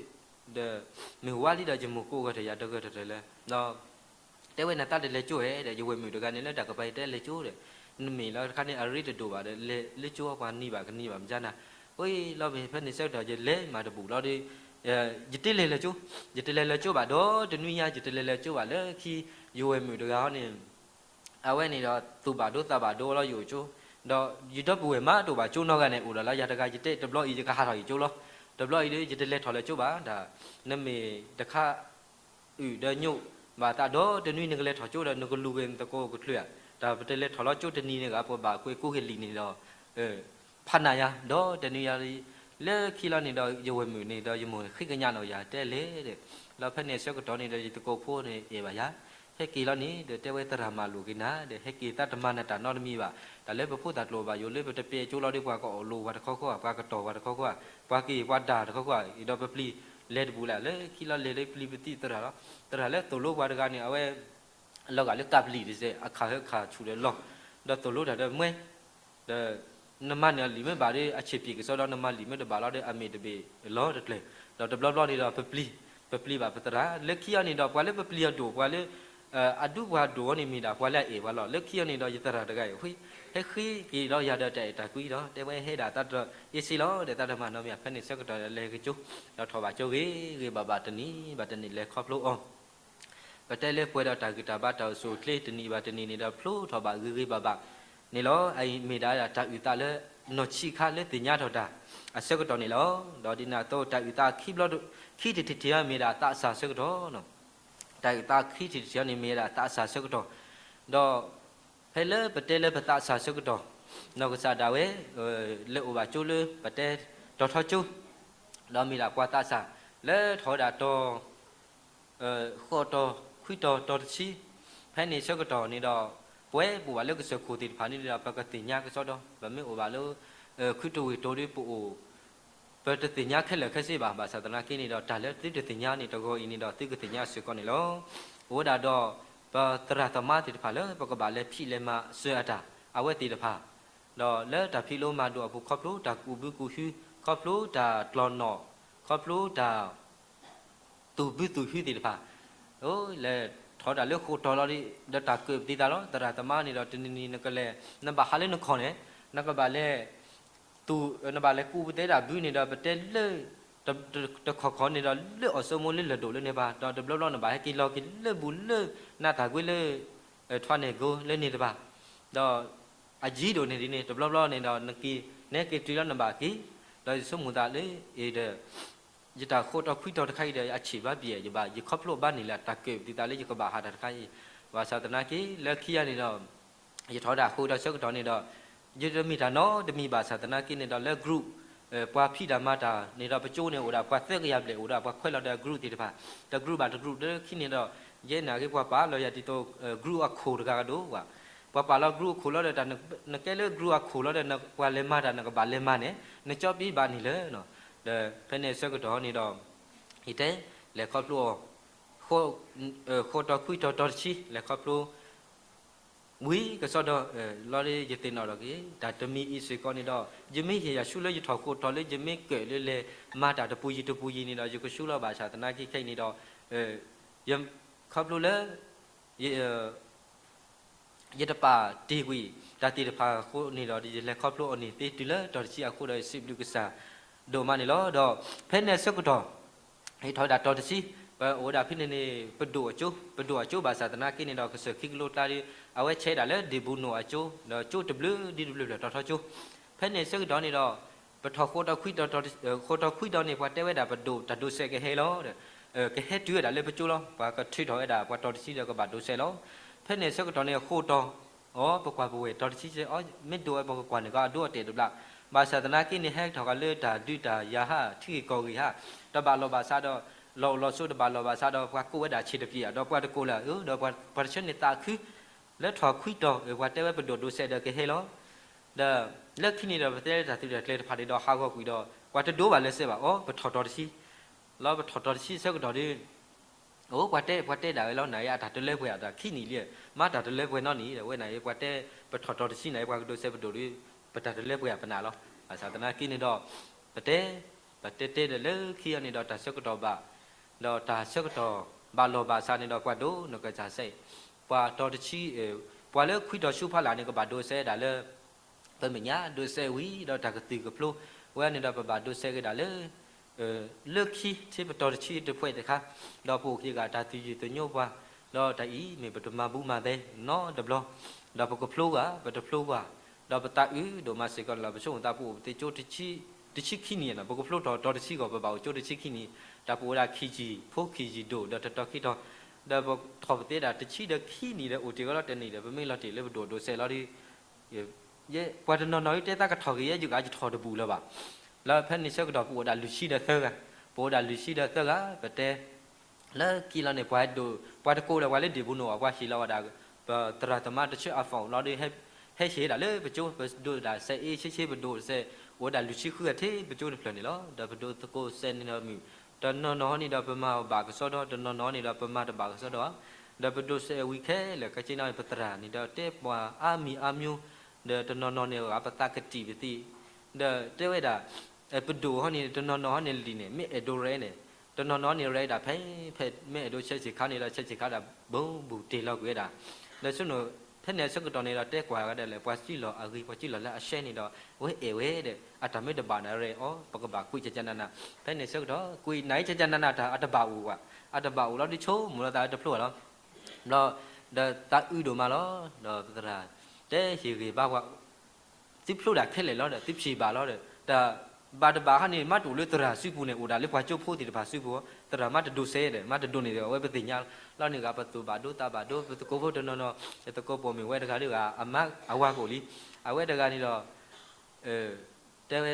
ဒီး မုၢ်ဝါလံဒီး ယမိၢ်ကိးဂၤတယၤတဂၤတတၢၢ်လၢ ဒီး တဲဝဲနသးတလဲၤကၠိဧဲဒီး ယဝဲၢ်မုၣ်တဂၤန့ၣ်လၢတၢ်ကပၤ ယတဲလဲၤကၠိဒီး နမ့ၢ်လီၤတခါန့ၣ် အရ့တဒိၣ်ဘၣ်ဒီး လဲၤလၢကၠိပှၤနံၤဘၣ်ကနံၤဘၣ်မကနၤ အဃိလီၤမ့ၢ်ဖဲန့ၣ်ဆၢကတီၢ် ယလဲၤမးတဘူၣ်လီၤဒီး ယတလဲၤလၢကၠိ ယတလဲၤလၢကၠိဘၣ်ဒီး တနွံညါ ယတလဲၤလၢကၠိဘၣ်လၢခံ ယဝဲၢ်မုၣ်တဂၤဟီန့ၣ် အဝဲန့ၣ်ဒီး သူၣ်ဘၣ်ဒိသးဘၣ်ဒိလီၤယိာ်ကၠိ ဒီးယဒီပုၢ်ဝဲၢ်မးတအိၣ်ဘၣ်ကၠိနီတဂၤန့ၣ် အိၣ်ဒီးလၢယၤတဂၤ ယတဲတဘျီအံၤ ယကဟးထီၣ်ယကၠိလီၤ တဘျီအံၤဒီး ယတလဲၤထီၣ်လၢကၠိဘၣ် တၢ် နမ့ၢ်တခါ အုၣ်ဒီးညိၣ်ဘၣ်သးဒီး တနွံနကလဲၤထီၣ်ကၠိဒီး နကလူၤက့ၤနသကိးကချုးဧါ တၢ်ပတလဲၤထီၣ်လီၤကၠိတနံၤန့ၣ်ဂ့ၤ ပဘၣ်ကွဲးကူဟ့ၣ်လံာ်န့ၣ်ဒီး ဖးနးယၤ ဒီးတနွံညါ လၢခံလီၤန့ၣ်ဒီး ယဝဲၢ်မုၣ်န့ၣ်ဒီး ယမိၢ်ဃ့ကညးနီၣ်ယၤတဲလဲၣ်ဒီး လီၤဖဲန့ၣ်ဆၢကတီၢ်န့ၣ်ဒီး ယသကိးဖိန့ၣ်အဲၣ်ဘၣ်ယၤ ဟဲက့ၤလီၤန့ၣ်ဒီး တဲဝဲသရၣ်မၤလိာ်က့ၤနၤဒီး ဟဲက့ၤသးတမၤနတၢ်နီတမံၤဘၣ် တၢ်လၢပဖိသၣ်ကျိၤဘၣ်ယိၣ်လၢ ပတပဲာ်ကၠိလီၤဒီး ပှၤကအိၣ်လိပှၤတခီခီဧါ ပှၤကတီၢ်ပှၤတခီခီဧါ ပှၤက့ၤပှၤဒၣ်တခီခီဧါ ဒီးပပျံၤလဲၤတဘူးလဲၣ် လၢခံလီၤလဲၤဒီးပျံၤပသံၣ်သရၣ်လီၤ သရၣ်လၢသိၣ်လိပှၤတဂၤန့ၣ် အဝဲ လီၤဂာ်လၢကးပလံာ်တစဲး အခးဟၢခးဆူၣ်ဒီးလီၤ ဒီးသိၣ်လိတၢ်ဒီးမွဲ ဒီး နမၤန့ၢ်အလံာ်မ့ၢ်ဘၣ်ဒီး အဆံးပျံၤကစီဒီး နမၤလံာ်မ့ၢ်တဘၣ်လီၤဒီး အမ့ၢ်တဘ့ၣ်လီၤတကျၢၤ ဒီးတဘျီဘျီန့ၣ်ဒီး ပပျံၤ ပပျံၤဘၣ်ပသရၣ် လၢခံအီၤန့ၣ်ဒီး ပှၤလၢပပျံၤအဒိၣ် ပှၤလၢ အဒူပှၤဒိၣ်အီၤန့ၣ်မ့ၢ်ဒၣ် ပှၤလၢအအဲၣ်ပှၤလီၤ လၢခံအီၤန့ၣ်ဒီး ယသရၣ်တဂၤအံၤ ဟဲဃ့က့ၤဒီးယၤဒီးတၢ်အဲၣ်တၢ်ကွံဒီး တဲဝဲဟဲဒၣ်သးတအ့စ့လီၤ ဒီးသးတမၤနီတမံၤ ဖဲန့ၣ်ဆၢကတီၢ်ဒီးလဲၤကၠိ ဒီးထီၣ်ဘၣ်ကၠိဂ့ၤဂ့ၤဘၣ်ဘၣ်တနံၤဘၣ်တနံၤလဲၤခီဖျိအီၤ ပတဲလၢပှဲၤဒီးတၢ်ဂံၢ်တၢ်ဘါတၢ်အိၣ်ဆူၣ်အိၣ်ချ့တနံၤဘၣ်တနံၤန့ၣ်ဒီး ဖျိထီၣ်ဘၣ်ဂ့ၤဂ့ၤဘၣ်ဘၣ်န့ၣ်လီၤ. အအံၤမ့ၢ်ဒၣ်တၢ်အုၣ်သးလၢ နီၢ်ဆံးခါလၢသ့ၣ်ညါထီၣ်တၢ် အဆၢကတီၢ်န့ၣ်လီၤ. ဒီးဒ်န့ၣ်အသိး တၢ်အုၣ်သးခံဘျီ ခံထံၣ်တထံၣ်အံၤမ့ၢ်ဒၣ်သးစၢ်ဆၢကတီၢ် တၢ်အုၣ်သးခံထံၣ်တထံၣ်အံၤန့ၣ်မ့ၢ်ဒၣ်သးစၢ်ဆၢကတီၢ်, ဒီး ဖဲလၢပတဲလၢပသးစၢ်ဆၢကတီၢ်, နီၢ်ကစၢ်ဒၣ်ဝဲ လဲၤအိၣ်ဘၣ်ကၠိလၢပတဲတီၤထီကၠိ, ဒီးမ့ၢ်ဒၣ်ပှၤသးစၢ် လၢထီၣ်ဝဲဒၣ်တီၤ ဃိးတီၤ ခွံတီၤ တီၤတဆံ, ဖဲန့ၣ်ဆၢကတီၢ်န့ၣ်ဒီး ပဝဲပအိၣ်ဘၣ်လၢကစၢၢ်ခိၣ်သ့ၣ်တဖၣ်န့ၣ်ဒီး ပကသ့ၣ်ညါကစီဒီ, ပမ့ၢ်အိၣ်ဘၣ်လၢ ခုတဝ့ၢ်တိၤဒီးပအိၣ် ပတသ့ၣ်ညါခဲလၢာ်ခဲဆ့ဘၣ်. ဘၣ်ဆၣ်သနာ်က့န့ၣ်ဒီး တၢ်လၢသုတသ့ၣ်ညါန့ၣ် တဂီၤအံၤန့ၣ်ဒီး သုကသ့ၣ်ညါစ့ၢ်ကီးန့ၣ်လီၤ. အိၣ်ဝဲဒၣ်ဒီး ပသရၣ်သမါသ့ၣ်တဖၣ်လၢ ပကဘၣ်လဲၤဖံးလဲၤမၤစၢၤအတၢ် အဝဲသ့ၣ်တဖၣ်, ဒီးလၢတၢ်ဖံးလိမၤဒိးအပူၤ ခီဖျိတၢ်ကူၣ်ဘုကူၣ်ဟု, ခီဖျိတၢ်ကျီၢ်နီၣ်, ခီဖျိတၢ် သူၣ်ဘုသူၣ်ဟုသ့ၣ်တဖၣ်, လဲၤထီၣ်ဝဲဒၣ်လၢဃိာ်တီၤလီၤဒီး ဒီးတၢ်ကၢၣ်ပသံသးလီၤ. သရၣ်သမါန့ၣ်ဒီး တနံၤနံၤနကလဲၤ နဘၣ်ဟးလၢနခီၣ်န့ၣ်, နကဘၣ်လဲၤ သူၣ် နဘၣ်လဲၤကူၣ်ပသဲဒၣ်ဘုန့ၣ်ဒီး ပတဲလၢ တခီၣ်ခီၣ်န့ၣ်ဒီး လၢအီၣ်စိမိၢ်လၢလၢၢ်ဒိၣ်လၢန့ၣ်တဖၣ်, ဒီးတဘျီဘျီနဘၣ်ဟဲက့ၤလီၤက့ၤလၢဘူးလၢ နၢ်တၢ်ကွ့လၢ ထွါန့ၣ်ကိလၢန့ၣ်တဖၣ်, ဒီး အယံၤဒိၣ်န့ၣ်ဒ်န့ၣ် တဘျီဘျီန့ၣ်ဒီး နက့ၤ နဟဲက့ၤတုၤလီၤနဘၣ်က့ၤ, ဒီးယဆိကမိၣ်သးလၢအံၤဒီး ယတၢ်ဃိာ်တီၤခွံတီၤတခါအံၤဒီး အဆံးဘၣ်ဘၣ်ယဘၣ် ယခီဖျိဘၣ်န့ၣ်လၢတၢ်ကၢၣ်ပသံသးလၢယကဘၣ်ဟးတၢ်တခါအံၤ, ဘၣ်ဆၣ်သနာ်က့ လၢခံဂၤန့ၣ်ဒီး ယထီၣ်ဝဲဒၣ်ဃိာ်တီၤဆၢကတီၢ်န့ၣ်ဒီး ယတမ့ၢ်တၢ်နီတမံၤဘၣ်ဆၣ်သနာ်က့န့ၣ်ဒီး လၢ group ပှၤဖံးတၢ်မၤတၢ်န့ၣ်ဒီး ပကၠိန့ၣ်အိၣ်ဒၣ်ပှၤသၢကယၤဘျဲၣ် အိၣ်ဒၣ်ပှၤခွဲးလီၤဒီး group သ့ၣ်တဖၣ်, ဒီး group ဘၣ်တ group လၢခံန့ၣ်ဒီး ယဲနာ်က့ပှၤပာ်လီၤယၤဒ်သိး group အခိၣ်တဂၤကဒီးဝဲ, ပှၤပာ်လီၤ group အခိၣ်လီၤဒီး နကဲလၢ group အခိၣ်လီၤဒီး ပှၤလဲၤမၤတၢ်နကဘၣ်လဲၤမၤန့ၣ် နကၠီပံဘၣ်န့ၣ်လၢ ဒီးဖဲန့ၣ်ဆၢကတီၢ်န့ၣ်ဒီး ယတဲ လဲၤခီဖျိအီၤ ဃိာ်တီၤခွံတီၤတီၤတဆံ လဲၤခီဖျိ ဝံၤကစီဒီ လီၤဒီးယသ့ၣ်နီၣ်ထီၣ်က့ၤ တၢ်တမံၤအံၤစ့ၢ်ကီးန့ၣ်ဒီး ယမ့ၢ်ဟ့ၣ်ယၤဆူလၢယထီၣ်ဃိာ်တီၤလၢယမ့ၢ်ကၢၣ်လၢလဲၤမၤတၢ်တပူၤယံၤတပူၤယံၤန့ၣ်ဒီး ယကဆူလီၤဘၣ်ဆၣ်သနာ်က့ခဲအံၤန့ၣ်ဒီး ယခီဖျိလၢ ယ ယတပာ်တ့ၢ်ကွံာ်တၢ်သ့ၣ်တဖၣ်အဃိန့ၣ်ဒီး ယလဲၤခီဖျိအီၤန့ၣ်သ့တုၤလၢတီၤတဆံအဃိဒီး ယစံးဘျုးကစၢ်ဒိၣ်မးန့ၣ်လီၤ. ဒီးဖဲန့ၣ်အဆၢကတီၢ် ယထီၣ်ဝဲဒၣ်တီၤတဆံ ပအိၣ်ဝဲဒၣ်ဖဲန့ၣ်န့ၣ် ပဒိၣ်အကၠိ, ပဒိၣ်အကၠိဘၣ်ဆၣ်သနာ်က့န့ၣ်ဒီး ကစၢၢ်ခံကလိကျါဒီး အဝဲဆဲးဒၣ်လၢဒ့ၣ်ဘူနိၣ်အကၠိ, ဒီးကၠိတဘျုးဒ်တဘျုးဖျၢၣ်တီၤထီကၠိ. ဖဲန့ၣ်ဆၢကတီၢ်န့ၣ်ဒီး ပထီၣ်ဃိးတီၤခွံတီၤ, ဃိးတီၤခွံတီၤန့ၣ် ပှၤတဲဝဲဒၣ်ပဒိၣ်တၢ်ဒိးစဲးကဟဲလီၤ, ကဟဲတုၤဝဲဒၣ်လၢပကၠိလီၤ. ပှၤကထုးထီၣ်ဝဲဒၣ်ပှၤတီၤတဆံဒီးကဘၣ်ဒိးစဲးလီၤ. ဖဲန့ၣ်ဆၢကတီၢ်န့ၣ် ဃိးတီၤ အီ ပကွၢ်ပဝဲၢ်တီၤတဆံစဲး အီ မ့ၢ်ဒိးဝဲပကကွၢ်န့ၣ်ကီး အဒိအတဲာ်တဘျီ, ဘၣ်ဆၣ်သနာ်က့န့ၣ် ဟဲထီၣ်ကီးလၢတၢ်ဒုးတၢ်ယၤဟး ထံဂ့ၢ်ကီၢ်ဂ့ၢ်ဟး, တဘၣ်လီၢ်ဘၣ်စးဒီး လီၢ်အိၣ်လီၢ်ဆိးတဘၣ်လီၢ်ဘၣ်စးဒီး ပှၤကိးဝဲဒၣ်ဆံးတပျံၤဧါ, ဒီးပှၤတကိးလၢအအၢ ဒီးပှၤတဆၢန့ၣ်သးခု လၢထီၣ်ခွံတီၤ ပှၤတဲဝဲပဒိၣ်ဒိးစဲးဒီးကဟဲလီၤ. ဒီးလၢခံန့ၣ်ဒီး ပတဲလၢတၢ်သုးတၢ်ကျဲၤတဖၣ်န့ၣ်ဒီး ဟးဂီၤကွံာ်ဒီး ပှၤတဒိးဘၣ်လၢစဲးဘၣ် အီ ပထီၣ်တီၤတဆံ, လီၤပထီၣ်တီၤတဆံဆၢကတီၢ်ဒီး အိၣ် ပှၤတဲ ပှၤတဲဒၣ်ဝဲလီၤ နၤအံၤအတၢ်တလၢပှဲၤအတၢ်ခံနံၣ်လံ, မ့ၢ်တၢ်တလၢပှဲၤနီတမံၤဒီး ဝဲန့ၣ်အံၤ ပှၤတဲ ပထီၣ်တီၤတဆံန့ၣ် ပှၤကဒိးစဲးပဒိၣ်ဒီး ပတၢ်တလၢပှဲၤအပနၢ်လီၤ. ဘၣ်ဆၣ်သနာ်က့န့ၣ်ဒီး ပတဲ ပတဲတဲဒီးလၢခံအံၤန့ၣ်ဒီး တၢ်ဆၢကတီၢ်ဘၣ် ဒီးတၢ်ဆၢကတီၢ်ဘၣ်လီၢ်ဘၣ်စးန့ၣ်ဒီး ပှၤဒိးနကစၢ်စဲး, ပှၤတီၤတဆံ ပှၤလၢခွံတီၤဆူဖီလာ်န့ၣ် ကဘၣ်ဒိးစဲးဒၣ်လၢ ပမဲာ်ညါ ဒိးစဲးဝံၤဒီးတၢ်ကသုၣ်ကဖျိ, ဝဲန့ၣ်ဒီးပဘၣ်ဒိးစဲးက့ၤဒၣ်လၢ လၢခံထံပတီၤတဆံတဖှဲးတခါ, ဒီးပအိၣ်က့ၤဂၤတၢ်သယုၢ်သညိပှၤ, ဒီးတၢ်အံၤမ့ၢ်ပတမၤဘူမၤသဲနီတဘျီ, ဒီးပကဖျိဂၤ ပတဖျိပှၤ, ဒီးပသးအုးဒိၣ်မးစ့ၢ်ကီးန့ၣ်လီၤ. ပဆိကမိၣ်သးပအိၣ်ပသ့ကၠိတဆံခံနံၣ်နီၤ, ပကဖျိထီၣ်တီၤတဆံဂီၢ် ပဘၣ်အိၣ်ကၠိတဆံခံနံၣ်, တၢ်ပအိၣ်ဝဲဒၣ်ခံကံၢ် ဖိခံကံၢ်ဒိၣ် ဒီးတတီၤခံတီၤ, ဒီးပထီၣ်ပသ့ဒၣ်တဆံဒီးခံနံၣ်ဒီး အိၣ်တ့ၢ်ဝဲလီၤတနံၣ်ဒီး ပမ့ၢ်လီၤတ့ၢ်လၢပဒိၣ်ဒိးစဲးလီၤဒီး ယဲ ပှၤတနီၤနီၤအံၤတဲသးကထီၣ်ဂ့ၤ ယဲယဂၤယထီၣ်တဘူၣ်လၢၤဘၣ်. လၢဖဲန့ၣ်ဆၢကတီၢ် ပအိၣ်ဒၣ်လွံၢ်ဆံဒီးသၢဂၤ, ပအိၣ်ဒၣ်လွံၢ်ဆံဒီးသၢဂၤ ပတဲ လၢခံလီၤန့ၣ် ပှၤဒိၣ် ပှၤတကိးဒီးပှၤလၢဒ့ၣ်ဘူနိၣ်အပှၤဟ့ၣ်လီၤဝဲဒၣ် ပသရၣ်သမါတဆၢအ phone လီၤဒီး ဟဲဟ့ၣ်ဒၣ်လၢပကၠိ ပဒိးဒၣ်စဲးအ့ဆ့ဆ့ ပဒိးစဲး အိၣ်ဝဲဒၣ်လွံၢ်ဆံဃုဂၤထဲ ပကၠိတဖျၢၣ်န့ၣ်လီၤ. ဒီးပဒိးသကိးစဲးန့ၣ်ဒီးမုၢ် တနီၤနီၤန့ၣ်ဒီး ပမၤဘၣ်ကစီဒီ, တနီၤနီၤန့ၣ်ဒီး ပမၤတဘၣ်ကစီဒီဧါ. ဒီးပဒိးစဲးဝံၤခဲလၢာ် ကက့နီၤန့ၣ် ပသရၣ်န့ၣ်ဒီး တဲပှၤအါမံၤအါမျိုး, ဒီးတနီၤနီၤန့ၣ် ပသးကတံာ်ပသံး, ဒီးတဲဝဲဒၣ် ပဒိၣ်ဟီန့ၣ် တနီၤနီၤဟီန့ၣ်လံာ်န့ၣ် မ့ၢ်အဲၣ်ဒိးရဲန့ၣ် တနီၤနီၤန့ၣ် ရဲဒၣ်ဖဲ ဖဲမ့ၢ်အဲၣ်ဒိးဆဲးဆံးခါန့ၣ်ဒီး ဆဲးဆံးခါဒၣ် ဘူးဘူးတ့ၢ်လီၤကွံာ်ဝဲဒၣ်. ဒီးဆိကမိၣ် ဖဲန့ၣ်ဆၢကတီၢ်န့ၣ်ဒီး တဲကွၢ်ဝဲဒၣ်လၢ ပှၤစံၣ်လီၤအဂ့ၤ ပှၤစံၣ်လီၤလၢအရှဲန့ၣ်ဒီး ဝဲအဲၣ်ဝဲဒီး အတၢ်မ့ၢ်တဘၣ်န့ၣ် ရဲအီၤ ပကဘၣ်ကွံာ်ကကနန. ဖဲန့ၣ်ဆၢကတီၢ် ကွံာ်နၤအံၤ ကကနန တၢ်အတဘၣ်အိၣ်ဘၣ်, အတဘၣ်အိၣ်လီၤဒီး ဆိကမိၣ်လီၤသးလၢတဖျိဘၣ်လီၤ. ဘျီ ဒီးသးအုးဒိၣ်မးလီၤ. ဒီးပသရၣ် တဲဟ့ၣ်ဂ့ၤဘၣ်ပှၤ သုဖျိဒၣ်ခဲလၢာ်လီၤဒီး သုဖျိဘၣ်လီၤဒီး တၢ်ဘၣ်တဘၣ်ဟီန့ၣ် မ့ၢ်တအိၣ်လၢသရၣ်စုပူၤန့ၣ် အိၣ်ဒၣ်လၢပှၤကၠိဖိသ့ၣ်တဖၣ်စုပူၤ, သရၣ်မ့ၢ်တဒိးစဲးဒီး မ့ၢ်တဒိးန့ၣ်ဒီး အဝဲပသ့ၣ်ညါလီၤန့ၣ် ဂၤပသူၣ်ဘၣ်ဒိသးဘၣ်ဒိ ပသကိးဖိတနီၤနီၤ သကိးပိာ်မုၣ်ဝဲတဂၤဒီးဂၤ အမါအဝၤကအိၣ်လံ, အဝဲတဂၤန့ၣ်ဒီး တဲဝဲ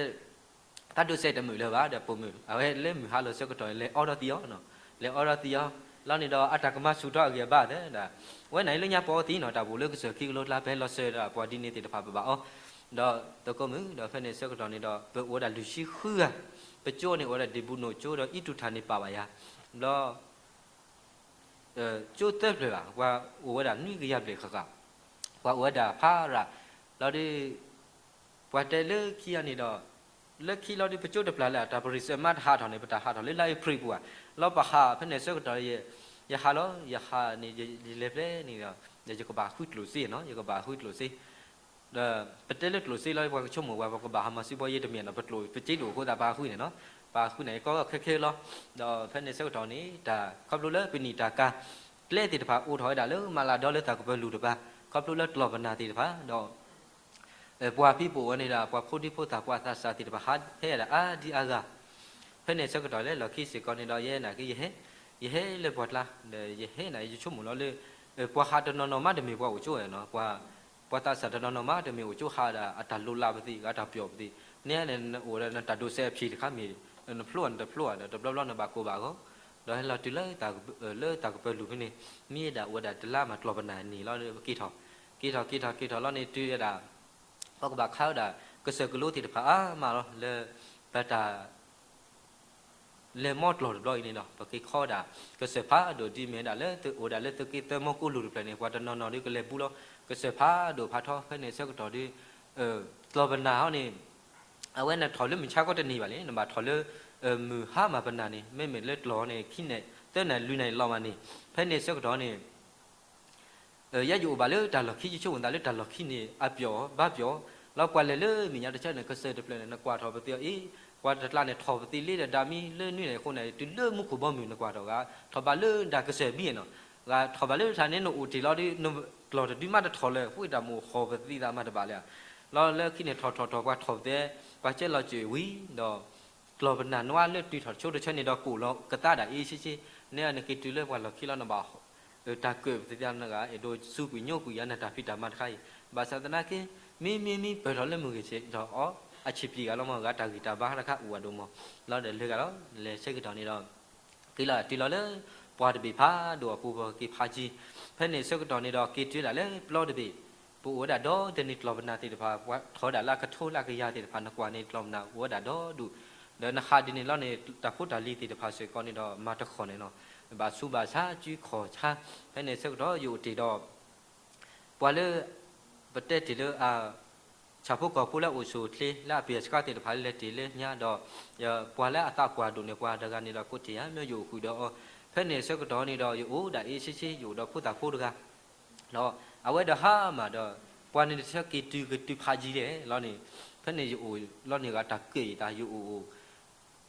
တၢ်ဒိးစဲးတမုာ်လၢၤဘၣ်ဒီး ပိာ်မုၣ် အဝဲလၢမုၢ်ဟါလီၤဆၢကတီၢ် လဲၤအီဒီးသံအီၤနီၤ, လဲၤအီဒီးသံအီၤ, လီၤန့ၣ်ဒီး အတၢ်ကမၤဆူၣ်ထီၣ်အဂံၢ်အဘါသဲဒၣ်, ဝဲန့ၣ်လၢညါပအီသံနီၤ တၢ်ပူၤလၢကစၢၢ်ခံကလိကျါ ပဟဲလီၤစၢၤဒီးပှၤဒ်န့ၣ်သ့ၣ်တဖၣ်ပဘၣ်အီၤ, ဒီးသကိးမုၣ် ဒီးဖဲန့ၣ်ဆၢကတီၢ်န့ၣ်ဒီး ပအိၣ်ဝဲဒၣ်လွံၢ်ဆံဃုဂၤ, ပကၠိန့ၣ်အိၣ်ဝဲဒၣ်ဒ့ၣ်ဘူနိၣ်ကၠိဒီး အံၣ်တူၢ်ထၣ်န့ၣ်ပာ်ဘၣ်ယၤ, ဘျီ ကၠိသၢဖျၢၣ်ဘၣ် ပှၤအိၣ်ဝဲဒၣ်နွံကယၤဘျဲၣ်ဃၣ်ဃၣ်, ပှၤအိၣ်ဝဲဒၣ်ဖးရၣ်, လီၤဒီး ပှၤတဲလၢခံအံၤန့ၣ်ဒီး လၢခံလီၤဒီး ပကၠိတပျၢ်လၢတၢ်ပရံၣ်စၢၤမးတဟးထီၣ်န့ၣ် ပတၢ်ဟးထီၣ်လၢလါအ့ဖြ့ၣ်ပူၤဧါ, လီၤပဟးဖဲန့ၣ်ဆၢကတီၢ် ယဟးလီၤ ယဟးန့ၣ် ယလဲၤဖဲန့ၣ်ဒီး ယကဘၣ်ဃုကျိၣ်စ့နီၤ ယကဘၣ်ဃုကျိၣ်စ့ ဒီးပတဲလၢကျိၣ်စ့လီၤ ပှၤကဆိကမိၣ်ဝဲ ပှၤကဘၣ်ဟးမၤစုပီယဲတမ့ၢ်နီၤ ပကျိၣ်ပစ့တအိၣ်အဃိသတး ပဟးဃုန့ၣ်နီၤ, ပဟးဃုန့ၣ် ကီခဲခဲလီၤ, ဒီးဖဲန့ၣ်ဆၢကတီၢ်န့ၣ် တၢ်ခီဖျိလၢပနံၣ်တၢ်ကၤ ကျဲသ့ၣ်တဖၣ်အိၣ်ထီၣ်ဝဲဒၣ်လၢမၤလၤဒီလၢတၢ်ကပၢၤလူၤတပၤ, ခီဖျိလၢကျီၢ်ပနၢ်သ့ၣ်တဖၣ် ဒီး ပှၤဖံးပိာ်ဝဲန့ၣ်ဒီး ပှၤဖိဒံဖိသၣ် ပှၤသးစၢ်သ့ၣ်တဖၣ် ဟးဟဲဒၣ်အါဒံအါဂၤ, ဖဲန့ၣ်ဆၢကတီၢ်လၢလီၢ်ခံစ့ၢ်ကီးန့ၣ်ဒီး ယဲနာ်က့ ယဟဲ ယဟဲလၢပှၢ်ကျါ ဒီးယဟဲနာ်က့ ယဆိကမိၣ်လီၤလၢ ပှၤဟးတနီၤနီၤမးတမ့ၢ်ပှၤအိၣ်ကၠိနီၤ, ပှၤသးစၢ်တနီၤနီၤမးတမ့ၢ်အိၣ်ကၠိဟးဒၣ် အတၢ်လိၤလးပသ့ၣ် အတၢ်ပျီၣ်ပသ့ၣ်, န့ၣ်န့ၣ် နအိၣ်ဒီးနတၢ်ဒိးစဲးအဖံးတခါမ့ၢ် နဖျိနတဖျိဒီး တဘျီဘျီနဘၣ်ကိၢ်ဘၣ်ဂီၤ, ဒီးဟဲလီၤတုၤလၢ လၢတၢ်ကပၢၤလူၤဖဲန့ၣ် မ့ၢ်ဒၣ်အိၣ်ဝဲဒၣ်တလါမး ကျီၢ်ပနၢ်န့ၣ်လီၤ က့ၤထီၣ်, က့ၤထီၣ်က့ၤထီၣ်က့ၤထီၣ်လီၤန့ၣ် တုၤဝဲဒၣ် ပကဘၣ်ခးဝဲဒၣ် ကစၢၢ်ကလိသ့ၣ်တဖၣ်အါမးလီၤ လၢ ပတၢ် လဲၤမီၢ်ကျီၢ်တဘျီအံၤန့ၣ်ဒီး ပက့ၤခီဝဲဒၣ် ကစၢၢ်ဖးဒိၣ်ဒ်မ့ၢ်ဒၣ်လၢ အိၣ်ဒၣ်လၢသုးက့သၢမီၢ်ကိၢ်လူၤတဖျၢၣ်န့ၣ် ပှၤတနီၤနီၤဒီးကလဲၤဘူးလီၤ ကစၢၢ်ဖးဒိၣ်ဖးထီ ဖဲန့ၣ်ဆၢကတီၢ်ဒီး ကျီၢ်ပနၢ်ဟီန့ၣ် အဝဲနထီၣ်လၢမုၢ်ဆါခီတန့ၢ်ဘၣ်လံ နဘၣ်ထီၣ်လၢ မုၢ်ဟါမးပနၢ်န့ၣ် မ့မ့ၢ်လၢကျီၢ်န့ၣ် ခံနၣ်ရံၣ် သၢနၣ်ရံၣ် လွံၢ်နၣ်ရံၣ်လီၤမးန့ၣ် ဖဲန့ၣ်ဆၢကတီၢ်န့ၣ် ယဲယအိၣ်ဘၣ်လၢတၢ်လီၢ်ခံ ယဆိကမိၣ်သးလၢတၢ်လီၢ်ခံန့ၣ် အပျီၣ် ဘၣ်ပျီၣ် လီၤပှၤလဲၤလၢမဲာ်ညါတဆၢန့ၣ် ကစၢၢ်တဖျၢၣ်န့ၣ် နကွၢ်ထီၣ်ပသ့ၣ်အီၤအံၤ ပှၤတကျါန့ၣ် ထီၣ်ပသံလ့ဒီးဒါမံလၢနွံန့ၣ်အဃိန့ၣ် တုၤလၢမူခိၣ်ဘီမုၢ်နကွၢ်ထီၣ်ဂၤ ထီၣ်ဘးလၢဒၢ်ကစၢၢ်ဘံနီၤ, ဂၤထီၣ်ဘးလၢတၢ်န့ၣ် နအိၣ်တ့ၢ်လီၤဒီး နကျီၢ်တဒုမးတထီၣ်လၢၤ ဃိတၢ်မိၣ်ဟီၣ်ပသံသးမၤတဘၣ်လၢၤ, လီၤလၢခံန့ၣ် ထီၣ်ထီၣ်ထီၣ်ပှၤထီၣ်ပသဲ ပှၤကဲလီၤစၢၤဝံၤဒီး ကျီၢ်ပနၢ်နွါလၢတုၤထီၣ်တဆိတဆၢန့ၣ်ဒီး ကိၣ်လီၤကသါဒၣ်အ့ၣ်ဆ့ဆ့, န့ၣ်နက့ၤတုၤလၢပှၤလီၢ်ခံလီၤ နဘၣ် တၢ်ကၢၣ်ပသံသးနဂၤ အဲၣ်ဒိးစူးကွံာ်ညိကွံာ်ယၤနတၢ်ဖံးတၢ်မၤတခါအံၤ, ဘၣ်ဆၣ်သနာ်က့ မ့မ့မ့ၢ်ပၢၢ်ထီၣ်လၢမုၢ်ဂ့ၤဆ့ၣ်ထီၣ်အီၤ အဆံးပျံၤဂၤလီၤမး ဂၤတၢ်ဂံၢ်တၢ်ဘါတခါအိၣ်ဝဲဒိၣ်မး, လီၤဒီးလဲၤဂၤလီၤ လဲၤဆၢကတီၢ်န့ၣ်ဒီး က့ၤလီၤတုၤလီၤလၢ ပှၤတဘ့ၣ်ဖးဒိၣ်အပူၤ ပက့ၤဖးကံ, ဖဲန့ၣ်ဆၢကတီၢ်န့ၣ်ဒီး က့ၤတုၤဒၣ်လၢပျီတဘ့ၣ်, ပအိၣ်ဝဲဒၣ်ဒီတနံၤ ကျီၢ်ပနၢ်သ့ၣ်တဖၣ် ပှၤထီၣ်ဝဲဒၣ်လၢအကထိလၢအကယၤသ့ၣ်တဖၣ် နကွၢ်န့ၣ် ကျီၢ်ပနၢ်အိၣ်ဝဲဒၣ်ဒီဒူၣ်, ဒီးနဟးဒ်န့ၣ်လီၤန့ၣ် တၢ်ဖိတၢ်လံၤသ့ၣ်တဖၣ်စ့ၢ်ကီးန့ၣ်ဒီး မၤတခီၣ်န့ၣ်လီၤ, ဘၣ်ဆူးဘၣ်ဆါ စုခီၣ်ဆါ, ဖဲန့ၣ်ဆၢကတီၢ် ယအိၣ်တ့ၢ်ဒီး ပှၤလၢ ပတဲတ့ၢ်လၢ ဆၣ်ဖိကီၢ်ဖိလၢအအိၣ်ဆူၣ်အိၣ်ချ့ လၢအပျံၤအဆှါသ့ၣ်တဖၣ်လၢလဲၤတ့ၢ်လၢညါဒီး ပှၤလၢအသးကွၢ်ဒိၣ်န့ၣ် ပှၤတဂၤန့ၣ်ဒီး ကိးတ့ၢ်ယၤ မ့ၢ်ယအိၣ်ဃုာ်ဒီးအီၤ, ဖဲန့ၣ်ဆၢကတီၢ်န့ၣ်ဒီး ယအိၣ်ဒၣ်အ့ၣ်ဆ့ဆ့ ယအိၣ်ဒီးဖိသၣ်ဖိတဂၤ ဒီးအဝဲဒီးဟါမၢ်ဒီး ပှၤန့ၣ်တဆၢက့ၤတုၤကတုၤဖးယံၤလဲၣ်လီၤန့ၣ်, ဖဲန့ၣ်ယအိၣ်လီၤန့ၣ် ဂၤတၢ်ကၢၣ်အံၤသး ယအိၣ်အိၣ်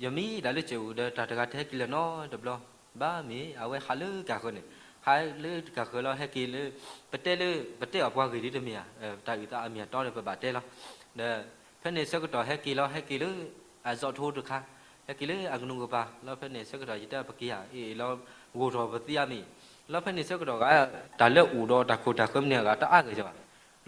ယမံဒၣ်လၢစၢၤအိၣ်ဒီး တၢ်တဂၤတဟဲက့ၤလၢၤနီတဘျီ, ဘၣ်မ့ၢ်အဝဲဟးလၢကၢ်ဃၢၤန့ၣ်, ဟးလၢကၢ်ဃၢၤလီၤ ဟဲက့ၤလၢ ပတဲလၢ ပတဲအီၤပှၤဂ့ၤဒ်တမ့ၢ်ဧါ, တၢ်အုၣ်သးအမ့ၢ်အတီဒီး ပဘၣ်တဲလီၤ, ဒီး ဖဲန့ၣ်ဆၢကတီၢ်ဟဲက့ၤလီၤ ဟဲက့ၤလၢ အစီၣ်ထိတခါ, ဟဲက့ၤလၢအကနူၤကပၤ လီၤဖဲန့ၣ်ဆၢကတီၢ် ယတဲပက့ၤဧါ အ့ၣ်လီၤ ဂိၢ်ထီၣ်ပသံအါမံၤ, လီၤဖဲန့ၣ်ဆၢကတီၢ်ဂၤ တၢ်လၢအိၣ်ဒီးတၢ်ခိၣ်တၢ်ဃၢမနုၤအဂၤ တအါဂ့ၤဘၣ်,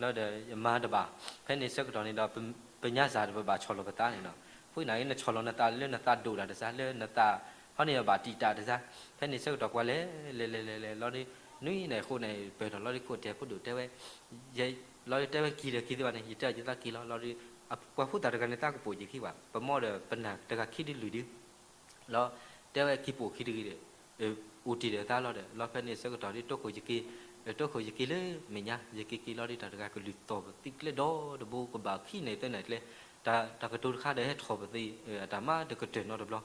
လီၤဒီးယမၤတဘၣ်, ဖဲန့ၣ်ဆၢကတီၢ်န့ၣ်ဒီး ပညါစၢ်ဒီးပဘၣ်ဆီၣ်လီၤပသးန့ၣ်လီၤ, ဖဲန့ၣ် နဆီၣ်လီၤနသးလၢနသးဒိၣ်တၢ်တစၢ် လၢနသး ဟီန့ၣ်ဘၣ်တံာ်တာ်တစၢ်, ဖဲန့ၣ်ဆၢကတီၢ်ပှၤလဲၤ လဲၤလဲၤလဲၤလဲၤလီၤဒီး နွံန့ၣ်အဃိန့ၣ် ပၢၢ်ထီၣ်လီၤဒီး ခိၣ်တဲာ်ဖိဒိၣ်တဲဝဲ လီၤဒီးတဲဝဲက့ၤဒီးက့ၤသ့ဘၣ်န့ၣ် ယတဲယသးက့ၤလီၤလီၤဒီး ပှၤဖိသၣ်တဂၤန့ၣ် သးကပိာ်ယခံဘၣ် ပမီဒီးပနၢ်တဂၤခံဒုလွံၢ်ဒု လီၤ တဲဝဲက့ၤပိာ်ခံတဂ့ၤဒီး အိၣ်တ့ၢ်ဒီးသးလီၤဒီး လီၤဖဲန့ၣ်ဆၢကတီၢ်ဒီး တိခိၣ်ယက့ၤ တိခိၣ်ယက့ၤလၢမဲာ်ညါ ယက့ၤက့ၤလီၤဒီး တၢ်တဂၤကလုၢ်သီၣ်ပသံကျဲဒီတဘိ ကဘၣ်ခံနံၣ်သၢနံၣ်ကျဲ တၢ်ကတိၤတခါဒီးဟဲထီၣ်ပသံ အတၢ်မၤတကတၢၢ်နီတဘျီ,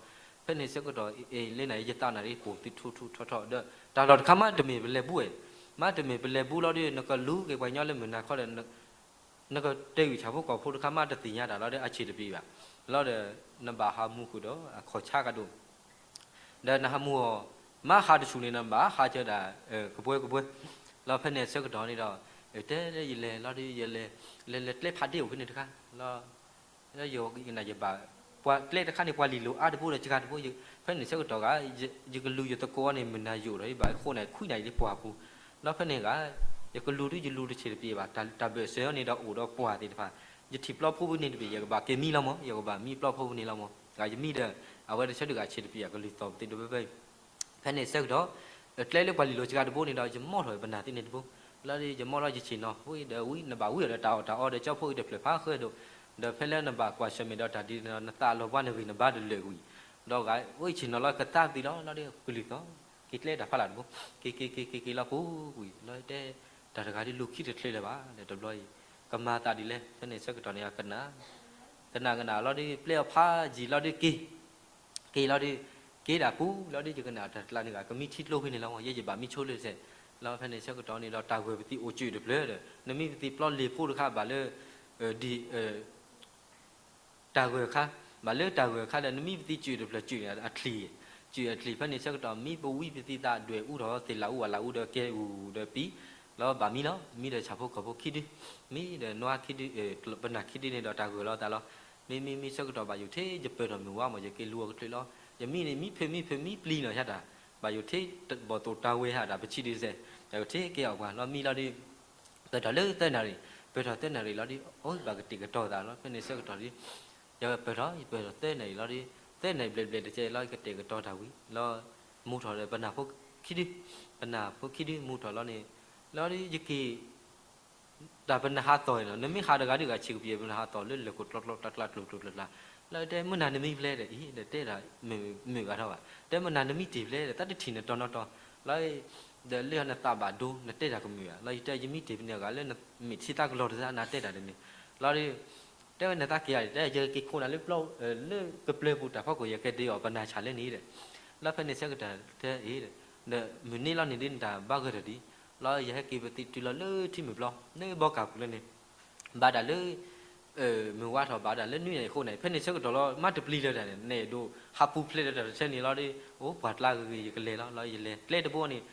ဖဲန့ၣ်ဆၢကတီၢ် လၢနၤ ယသးနၤဒီး ပိာ်သုထူထူထီထီၣ်ဒီး တၢ်လီၢ်တခါမးတမ့ၢ်ပလဲၤဘူဝဲ, မးတမ့ၢ်ပလဲၤဘူလီၤဒီး နကလူၤက့ၤပှၤကညီလၢမုၢ်နၤခီဒီး နကတဲဝံၣ်ဆၣ်ဖိကီၢ်ဖိတခါမးတသ့ၣ်ညါတၢ်လီၤဒီး အဆံးတပျံၤဘၣ်, လီၤဒီး နဘၣ်ဟးမူဃုာ်ဒီးအခီၣ်ဆါကဒိၣ် ဒီးနဟးမူအီၤ မၤဟးတဆူၣ်န့ၣ် နဘၣ်ဟးစၢၤဒၣ် ကပွဲကပွဲ, လီၤဖဲန့ၣ်ဆၢကတီၢ်န့ၣ်ဒီး တဲလၢယလဲၤလီၤဒီး ယလဲၤ လဲၤလဲၤကျဲဖးဒ့အိၣ်ဖဲန့ၣ်တခါ လီၤ ယဘၣ် ပှၤကျဲတခါန့ၣ် ပှၤလံၢ်လိာ်အါတဘိဒီးစှၤတဘိ, ဖဲန့ၣ်ဆၢကတီၢ်ဂၤ ယကလူၤယသကိးန့ၣ် မုၢ်နၤယိာ်ဒီး ယဘၣ်ဃိန့ၣ် ခွံနၣ်ရံၣ်လၢပှၢ်ပူၤ, လီၤဖဲန့ၣ်ဂၤ ယကလူၤဒုးယလူၤတဆံးတပျံၤဘၣ်, တၢ်ဘၢၣ်စၢၤအီၤန့ၣ်ဒီးအိၣ်ဒီးပှၢ်သ့ၣ်တဖၣ်, ယထံၣ်ပျီဖိပူၤန့ၣ်တဘ့ၣ် ယကဘၣ်က့ၤမံလီၤမး, ယကဘၣ်မံပျီဖိပူၤန့ၣ်လီၤမး, ဂၤယမံဒီး အဝဲတဆၢဒုးဂၤဆံးတပျံၤ ကလုၢ်သီၣ်ပသံဒိၣ်ဖဲဖဲအံၤ ဖဲန့ၣ်ဆၢကတီၢ် ကျဲလၢပှၤလံၢ်လိာ်စှၤတဘိန့ၣ်ဒီး ယမီထီၣ်ပနၢ်သ့န့ၣ်တဘိ, လီၤဒီးယမီလီၤယဆ့ၣ်နီၤ ဝံၤဒီးဝံၤ နဘၣ်ဝံအီၤဒီးတၢ်အီၣ်တၢ်အီဒီး ကၠီဖိအံၤတဖျၢၣ်ဖးဃၢဒိၣ်, ဒီးဖဲလၢနဘၣ်ကွၢ်ဆၢၣ်မဲာ်ဒီးတၢ်ဒ်န့ၣ်ဒီး နသးလီၤဘှါနဂံၢ်နဘါတလၢာ်ဝံၤ, ဒီးဂၤဝံဆ့ၣ်နီၤလီၤကသါပသံလီၤ လီၤဒီးကလုၢ်သီၣ် က့ၤကျဲတၢ်ဖးလၢ်တဘိ, က့ၤက့ၤက့ၤက့ၤက့ၤလီၤပူၤကွံာ် လီၤတဲ တၢ်တဂၤဒ်လူၤခံတချုးလၢၤဘၣ်ဒီး တဘျီအံၤ ကမၤသးဒ်လဲၣ် ဖဲန့ၣ်ဆၢကတီၢ်န့ၣ် ကနၣ် ကနၣ်ကနၣ်လီၤဒီး ပျဲအီၤဖးယံာ်လီၤဒီးက့ၤ က့ၤလီၤဒီး က့ၤဒၣ်ပူၤလီၤဒီး ယကနၣ်တၢ်တကျါန့ၣ်ဂၤ ကမံထံကျိဖဲန့ၣ်လီၤမး ယဲယဘၣ်မံဆိလၢစဲး, လီၤဖဲန့ၣ်ဆၢကတီၢ်န့ၣ်ဒီး တၢ်ဂၢၢ်ပသံအိၣ်စၢၤတဖျၢၣ်ဒီး နမံပသံပျီလ့ၤဖိတခါဘၣ်လၢ ဒ် တၢ်ဂၢၢ်ခါ, ဘၣ်လၢတၢ်ဂၢၢ်ခါဒီး နမံပသံစၢၤတဖျၢၣ်စၢၤန့ၣ် အချံၣ်, စၢၤအချံၣ် ဖဲန့ၣ်ဆၢကတီၢ် မံပဝံပသံသးဒွဲၣ်အူထီၣ်သ့ၣ်လၢအူဘၣ်လၢအူဒီးကဲအူဒီးပံၤ, လီၤဘၣ်မံလီၤ မံဒီးဆၣ်ဖိကီၢ်ဖိခံဒု, မံဒီးနွါခံဒု, ပနၢ်ခံဒုန့ၣ်ဒီးတၢ်ဂၢၢ်လီၤသးလီၤ, မံမံမံဆၢကတီၢ်ဘၣ်ယိၣ်ထံ ယပၢၢ်ထီၣ်မုၢ်ဝါမး ယက့ၤလူၤအီၤကချုးလီၤ, ယမံန့ၣ် မံဖုးမံဖုးမံပျံၤနီၤယၤတၢ်, ဘၣ်ယိၣ်ထံ ဘီၣ်သိၣ်တၢ်ဝဲဟးတၢ်ပဆံဒုစဲး, ဘၣ်ယိၣ်ထံက့ၤအီၣ်ပှၤလီၤမံလီၤဒီး ပၢၢ်ထီၣ်လၢသၢနၣ်ရံၣ်, ပၢၢ်ထီၣ်သၢနၣ်ရံၣ်လီၤဒီး အိၣ်ဘၣ်ကတဲာ်ကတီၤသးလီၤ ဖဲန့ၣ်ဆၢကတီၢ်ဒီး ယပၢၢ်ထီၣ် ယပၢၢ်ထီၣ်သၢနၣ်ရံၣ်လီၤဒီး သၢနၣ်ရံၣ်ဘျဲၣ်ဘျဲၣ်တကဲလီၤ ယကတဲာ်ကတီၤတၢ်ဝံၤလီၤ, မူထီၣ်ဒီးပနၢ်ဖိခံဒု, ပနၢ်ဖိခံဒုမူထီၣ်လီၤန့ၣ်, လီၤဒီးယက့ၤ တၢ်ပနၢ်ဟးသီၣ်န့ၣ်လီၤ, နမ့ၢ်ဟးတဂၤဒုးဂၤဆံးကပံၤ ပနၢ်ဟးသီၣ်လၢလၢၢ်ခိၣ်ကျီကျီကျါကျါကျိၤကျိၤကျါကျါ, လီၤတဲမုၢ်နၤနမံဖဲလဲၣ်ဒီး အံၤဒီးတဲဒၣ်မုာ်ဂၤထီၣ်ဘၣ်, တဲမုၢ်နၤနမံတ့ၢ်ဖဲလဲၣ်ဒီး သးတထံၣ်နတီၤနီတီၤ, လီၤ ဒီးလၢနသးဘၣ်ဒိ နတဲတၢ်ကမုာ်ဧါ, လီၤယတဲယမံတ့ၢ်ဖဲန့ၣ်အဂၤလၢ မ့ၢ်ထံသးကလီၤတသး နၤတဲတၢ်တမံၤ, လီၤဒီး တဲဝဲနသးက့ၤဧါဒီး တဲယက့ၤခိၣ်နၤလၢပျီ လၢကပျၢၤပူၤတၢ်ဖီခိၣ် ယကဒ့အီၣ်ပနၢ်ဆၣ်လၢန့ၣ်ဒီး, လီၤဖဲန့ၣ်ဆၢကတီၢ်တဲအံၤဒီး, ဒီးမုၢ်န့ၣ်လီၤန့ၣ်ဒ်နတၢ်ဘါဂၢၢ်တၢ်ဒ်, လီၤယဟဲက့ၤပသံတုၤလီၤလၢထံမုၢ်ပျီ လၢဘီကၢ်ပူၤလၢန့ၣ်, ဘၣ်တၢ်လၢ မုၢ်ဝါထီၣ်ဘၣ်ဒၣ်လၢနွံနံၣ်အံၤအဃိန့ၣ် ဖဲန့ၣ်ဆၢကတီၢ်လီၤ မ့ၢ်တပျံၤလၢၤတၢ်န့ၣ် နအဲၣ်ဒိးဟးပူၤဖျဲးလၢတၢ်တဆၢန့ၣ်လီၤဒီး အိၣ်ပှၢ်ကျါဂ့ၤဂ့ၤ ယကလဲၤလီၤ လီၤယလဲၤကျဲတဘိန့ၣ်